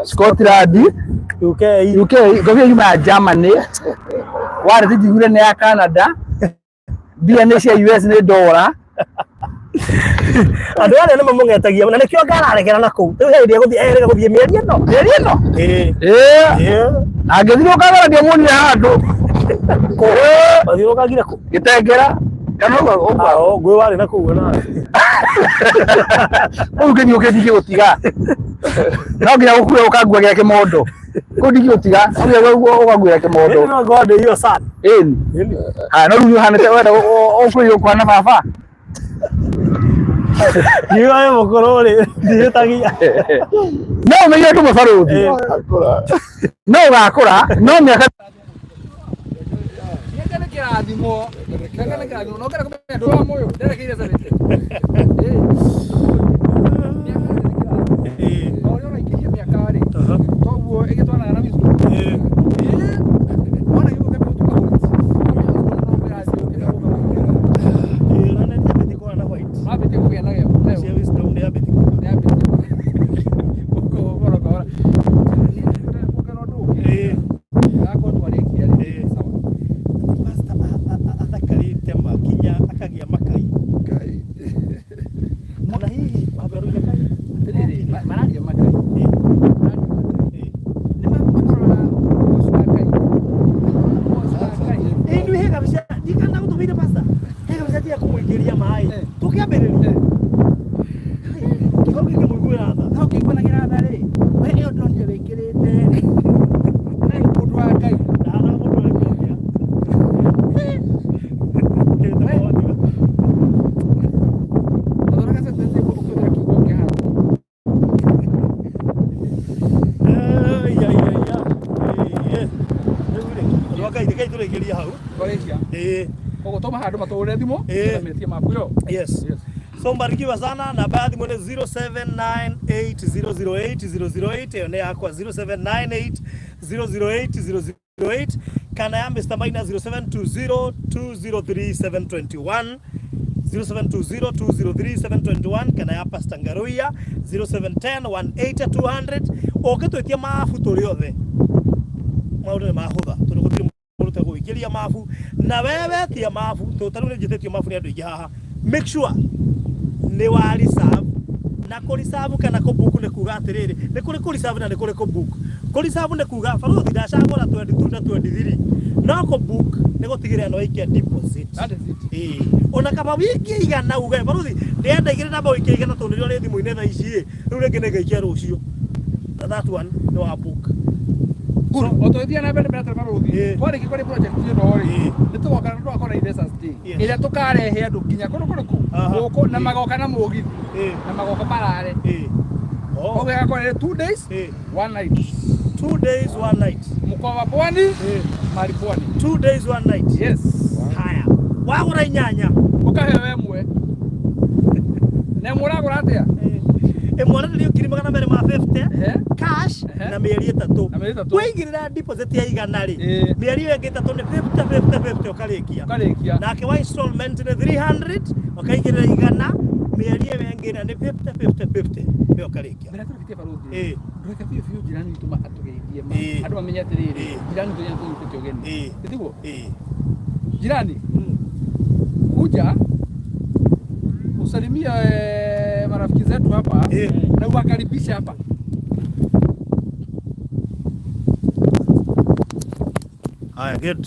Speaker 3: Scotland,
Speaker 1: UK.
Speaker 3: UK, ngobia yuma ya Germany. Warĩ njiguire nĩ ya Canada. Mbia nĩ cia US, nĩ ndora.
Speaker 1: Andũ arĩa nĩ mamũng'etagia na nĩkĩo ngararegera na kũu rĩu hĩndĩ ĩrĩa erĩga gũthiĩ mĩeri ĩno.
Speaker 3: Mĩeri ĩno.
Speaker 1: Ĩĩ.
Speaker 3: Angĩthiĩ ũkagara ndiamuonire handũ.
Speaker 1: Wathiĩ ũkagire kũ?
Speaker 3: Gĩtengera. Kana ũguo ũguo.
Speaker 1: Ah, ngũĩ warĩ na kũu na.
Speaker 3: Kũu ngĩthiĩ ndingĩgũtiga. No nginya gũkue ũkangua gĩa kĩmondo. Kũu ndingĩgũtiga. No nginya ũkanguĩra kĩmondo.
Speaker 1: Ĩni no ngorwo ndĩ iyo sana.
Speaker 3: Ĩni. Haya, no rĩu ũhanĩte wenda ũkwĩrwo ũkũhana baba.
Speaker 1: Ngiuga wĩ mũkũrũ rĩ, ndihĩtagia.
Speaker 3: No ũmenye ndũ mũbarũthi. No ũgakũra no mĩaka
Speaker 4: Gĩkĩ nĩ kĩrathimo. Gĩkĩ nĩ kĩrathimo. No ngenda kũmenya ndũ wa mũyũ. Nderekeire 70. O ũrĩa ũraingĩhia mĩaka rĩ, toguo ĩgĩtwaranaga na wisdom. Wona gĩũke gũtuka wambĩtie kũgĩa nayo. Nĩambĩtie gũkora kahora. Kuongerera ũndũ ũngĩ. Gakorwo twarĩkia rĩ, sawa.
Speaker 1: Athakarĩte makinya akagĩa makai. Na hihi wamberuire kai?
Speaker 4: Atĩrĩrĩ, mararia makai. Mararia makai. Nĩ maroraga ũgoci wa Ngai. Ũgoci wa Ngai.
Speaker 1: Ĩĩ nĩ he kabica ndikana gũtũmĩire pastor. He kabica tiga kũmũingĩria maĩ. Tũkĩambĩrĩria. Kĩhau gĩkĩmũiguĩra tha.
Speaker 4: No kĩiguanagĩra tha rĩ, we ĩyo ndonire wĩkĩrĩte rĩ. Na ũndũ wa Ngai.
Speaker 1: Ndahanaga mũndũ ũrĩ kũngĩa.
Speaker 4: Thondeka sentence ũkĩhũthĩra kiugo kĩharo.
Speaker 1: Rĩu rĩ, ũndũ wa Ngai, rekei tũrĩkĩrie hau.
Speaker 4: Twarĩkia.
Speaker 1: Ĩĩ.
Speaker 4: Koguo twauma handũ matũhũrĩre thimũ, nĩgetha metie mapu ĩyo.
Speaker 1: Yes.
Speaker 4: Yes.
Speaker 1: So mbarikiwa sana na baadhi mwene 0798008008 ĩyo nĩ yakwa 0798008008 kana ya Mr. Maina 0720203721 0720203721 kana ya Pastor Ngaruiya 0710180200 ũngĩtwĩtia mabu tũrĩ othe maũndũ nĩ mahũtha tondũ gũtirĩ mũndũ ũtegũikĩria mabu na we wetia mabu tondũ ta rĩu nĩ njĩtĩtio mabu nĩ andũ aingĩ haha make sure nĩ wa reserve na kũ reserve kana kũ book nĩ kuga atĩrĩrĩ nĩ kũrĩ kũ reserve na nĩ kũrĩ kũ book kũ reserve nĩ kuga baruthi ndacagũra 22 na 23 no kũ book nĩ gũtigĩrĩra nĩ waikia deposit.
Speaker 3: That is it.
Speaker 1: Ĩĩ. Ona kaba wiki igana uge baruthi ndĩrenda igĩrĩ namba wiki igana tondũ nĩrĩo rĩ thimũ-inĩ thaa ici ĩ rĩu rĩngĩ nĩ ngaikia rũciũ. That one nĩ wa book.
Speaker 3: Good. O tũgĩthiĩ na mbere mbere barũthi. Twarĩkia kũrĩ project ĩno rĩ, nĩ tũgoka na tũgakorwo na investors day. Ĩrĩa tũkarehe andũ nginya kũndũ kũrĩkũ? Gũkũ na magoka na mũgithi. Na magoka marare. Koguo ĩgakorwo ĩrĩ 2 days, 1 night.
Speaker 1: 2 days 1 night.
Speaker 3: Mkoa wa Pwani, mahali Pwani.
Speaker 1: 2 days 1 night.
Speaker 3: Yes.
Speaker 1: Haya. Wagũra inyanya.
Speaker 3: Ũkaheo ĩmwe. Na ĩmwe ũragũra atĩa?
Speaker 1: Ĩmwe ũrenderio 250,000 cash na mĩeri ĩtatũ.
Speaker 3: Na mĩeri ĩtatũ.
Speaker 1: Waigĩrĩra deposit ya igana rĩ,
Speaker 3: Ĩĩ.
Speaker 1: mĩeri ĩyo ĩngĩ ĩtatũ nĩ 50 50 50 ũkarĩkia.
Speaker 3: Ũkarĩkia.
Speaker 1: Nake wa installment nĩ 300 ũkaigĩrĩra igana, mĩeri ĩyo ĩngĩ ĩna nĩ 50 50 50 ĩyo ũkarĩkia.
Speaker 3: Mbere tũrĩkĩtie barũthi.
Speaker 1: Ĩĩ.
Speaker 3: Ndũreke biũ biũ jirani witũ atũgeithie ma.
Speaker 1: Ĩĩ.
Speaker 3: Andũ mamenye atĩrĩrĩ,
Speaker 1: Ĩĩ.
Speaker 3: jirani witũ nĩatũnyitĩte ũgeni.
Speaker 1: Ĩĩ.
Speaker 3: Ĩ tiguo?
Speaker 1: Ĩĩ.
Speaker 3: Jirani, kuja usalimie marafiki zetu hapa na uwakaribishe hapa.
Speaker 1: Haya, good.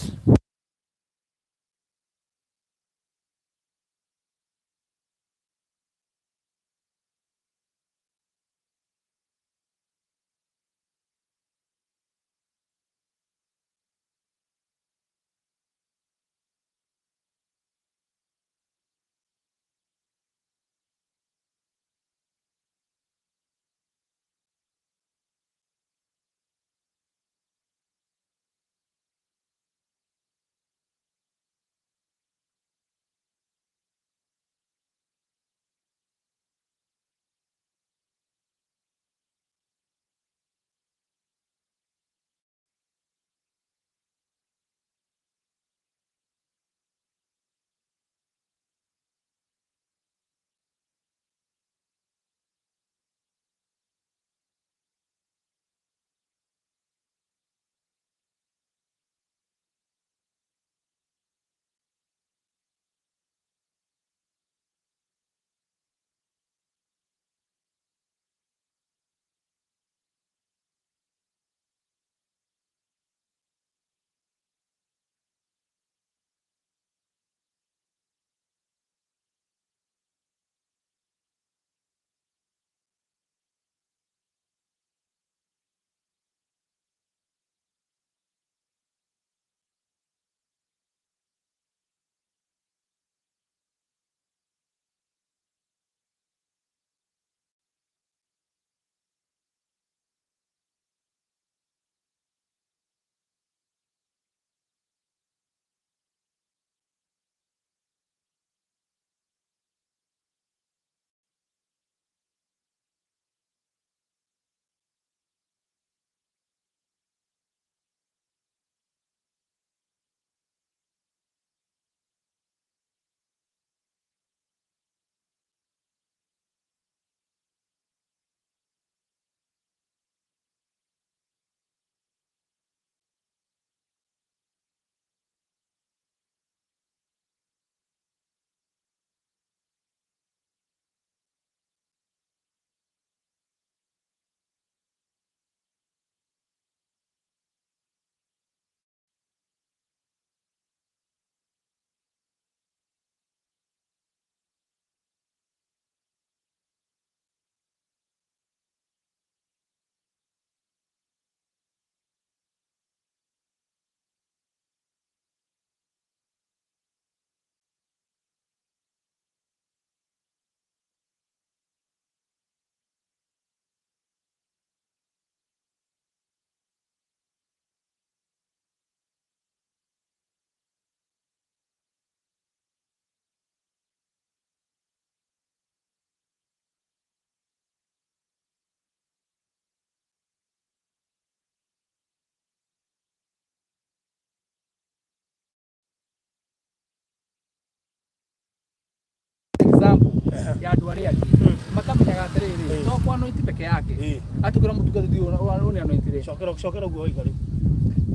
Speaker 4: Ya andũ arĩa angĩ makamenyaga atĩrĩrĩ, to kwa anointi peke yake, atĩ kwĩra mũtungatĩri ũyũ nĩ anointire.
Speaker 1: Cokera, cokera guo oiga rĩu.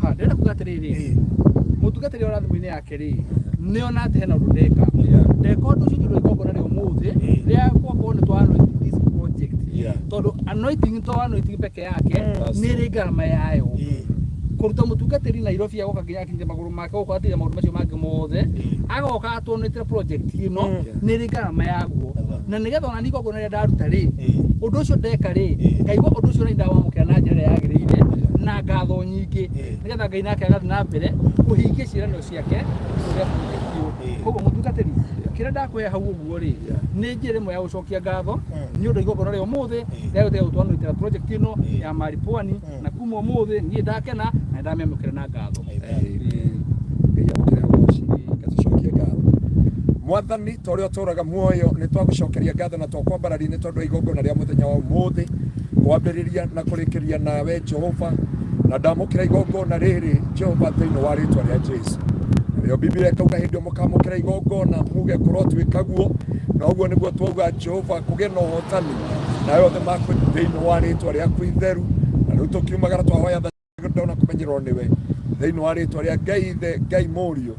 Speaker 4: Ha, ndĩrenda kuga atĩrĩrĩ, mũtungatĩri ũrĩa thimũ-inĩ yake rĩ, nĩ ona atĩ hena ũndũ ndeka. Ndeka ũndũ ũcio tondũ igongona rĩa ũmũthĩ rĩa gwakorwo nĩ twa anoint this project, tondũ anointing to anointing peke yake, nĩ ĩrĩ ngarama yayo. Kũruta mũtungatĩri Nairobi agoka nginya akinyĩte magũrũ make gũkũ, atiga maũndũ macio mangĩ mothe, agoka atwonĩte project ĩno, nĩ ĩrĩ ngarama yaguo. Na nĩgetha ona niĩ igongona rĩrĩa ndaruta rĩ, ũndũ ũcio ndeka rĩ, ngaigua ũndũ ũcio nĩ ndawamũkĩra na njĩra ĩrĩa yagĩrĩire na ngatho nyingĩ, nĩgetha Ngai nake agathiĩ na mbere kũhingia ciĩranĩro ciake ũrĩa project ũyũ. Koguo mũtungatĩri, kĩrĩa ndakũhe hau ũguo rĩ, nĩ njĩra ĩmwe ya gũcokia ngatho nĩ ũndũ igongona rĩa ũmũthĩ rĩa gũtiga gũtwanũitĩra project ĩno ya Mali Pwani. Na kuma ũmũthĩ niĩ ndakena na ndamĩamũkĩra na ngatho.
Speaker 2: Ngai amũkĩre ũgoci, ngatũcokie ngatho. Mwathani, ta ũrĩa ũtũraga muoyo, nĩ twagũcokeria ngatho na twakwambararia nĩ tondũ wa igongona rĩa mũthenya wa ũmũthĩ, kwambĩrĩria na kũrĩkĩria nawe Jehova. Na ndamũkĩra igongona rĩrĩ, Jehova, thĩinĩ wa rĩtwa rĩa Jesu. Narĩo Biblia ĩkauga hĩndĩ ĩyo mũkamũkĩra igongona muge kũrotuĩka guo, na ũguo nĩguo twauga, Jehova, kũgĩe na ũhotani nayo othe makũ thĩinĩ wa rĩtwa rĩaku itheru. Na rĩu tũkiumagara twahoya tha ndona kũmenyerwo nĩwe thĩinĩ wa rĩtwa rĩa Ngai Ithe, Ngai Mũriũ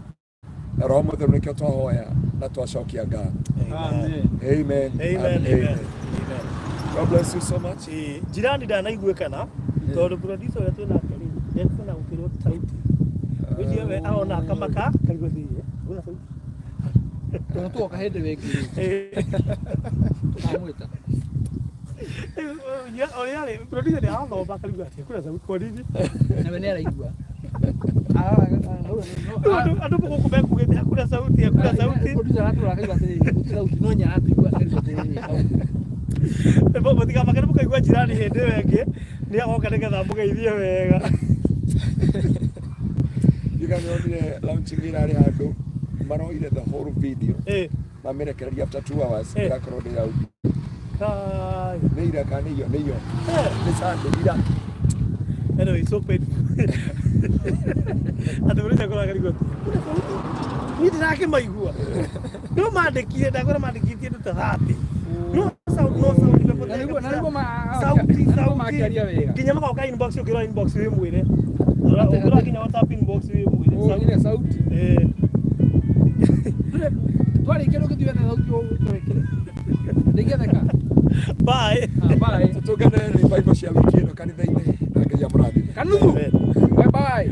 Speaker 2: na Roho Mũtheru, nĩkĩo twahoya na twacokia ngatho.
Speaker 4: Amen.
Speaker 2: Amen.
Speaker 1: Amen.
Speaker 2: And
Speaker 1: amen.
Speaker 2: amen. God bless you so much.
Speaker 1: Ĩĩ, jirani ndanaiguĩkana tondũ producer ũrĩa twĩ nake rĩ, ndekuona gũkĩrwo sauti. Gwĩciria we arona akamaka karigwo thĩiniĩ kuna sauti.
Speaker 4: Tondũ tuoka hĩndĩ ĩngĩ tũkamwĩta.
Speaker 1: Ũrĩa rĩ, producer nĩ arathoma akarigwo atĩ kuna sauti kwa nini.
Speaker 4: Nawe nĩ araigua.
Speaker 1: Andũ gũkũ mekugĩte hakuna sauti, hakuna sauti.
Speaker 4: Producer aratũra akaigua atĩrĩrĩ, gũtirĩ sauti, no nyina aratũigua akarigwo atĩrĩrĩ, sauti.
Speaker 1: Mũtikamake nĩ mũkaigua jirani hĩndĩ ĩyo ĩngĩ nĩ agoka nĩgetha mũgeithie wega.
Speaker 2: Ndiganĩonire launching ĩrarĩ handũ maroire the whole video, mamĩrekereria after 2 hours, ĩrakorwo ndĩ audio.
Speaker 1: Kai.
Speaker 2: Nĩ ira kana nĩ iyo, nĩ iyo, nĩ Sunday ira.
Speaker 1: Anyway, so painful. Atĩ mũrĩte kũraga karigwo atĩ kuna sauti. Niĩ ndĩrakĩmaigua. No mandĩkire, ndakwĩra mandĩkĩtie andũ ta 30. No sound, no sound imepotea
Speaker 4: Na nĩguo
Speaker 1: kabisa.
Speaker 4: sauti
Speaker 1: Sauti, sauti.
Speaker 4: makĩaria wega.
Speaker 1: Nginya magoka inbox, ũngĩrora inbox wĩmwĩre. Ũngĩrora nginya WhatsApp inbox wĩmwĩre. Sauti.
Speaker 4: Ile sauti. Twarĩkia rũgĩthiĩ wethe sauti ũgwĩkĩre. Ndingĩtheka.
Speaker 1: Bye.
Speaker 4: Ah, bye.
Speaker 2: Tũtũngane revival cia wiki ĩno kanitha-inĩ, na Ngai amũrathime.
Speaker 4: Kanuthu. Bye bye.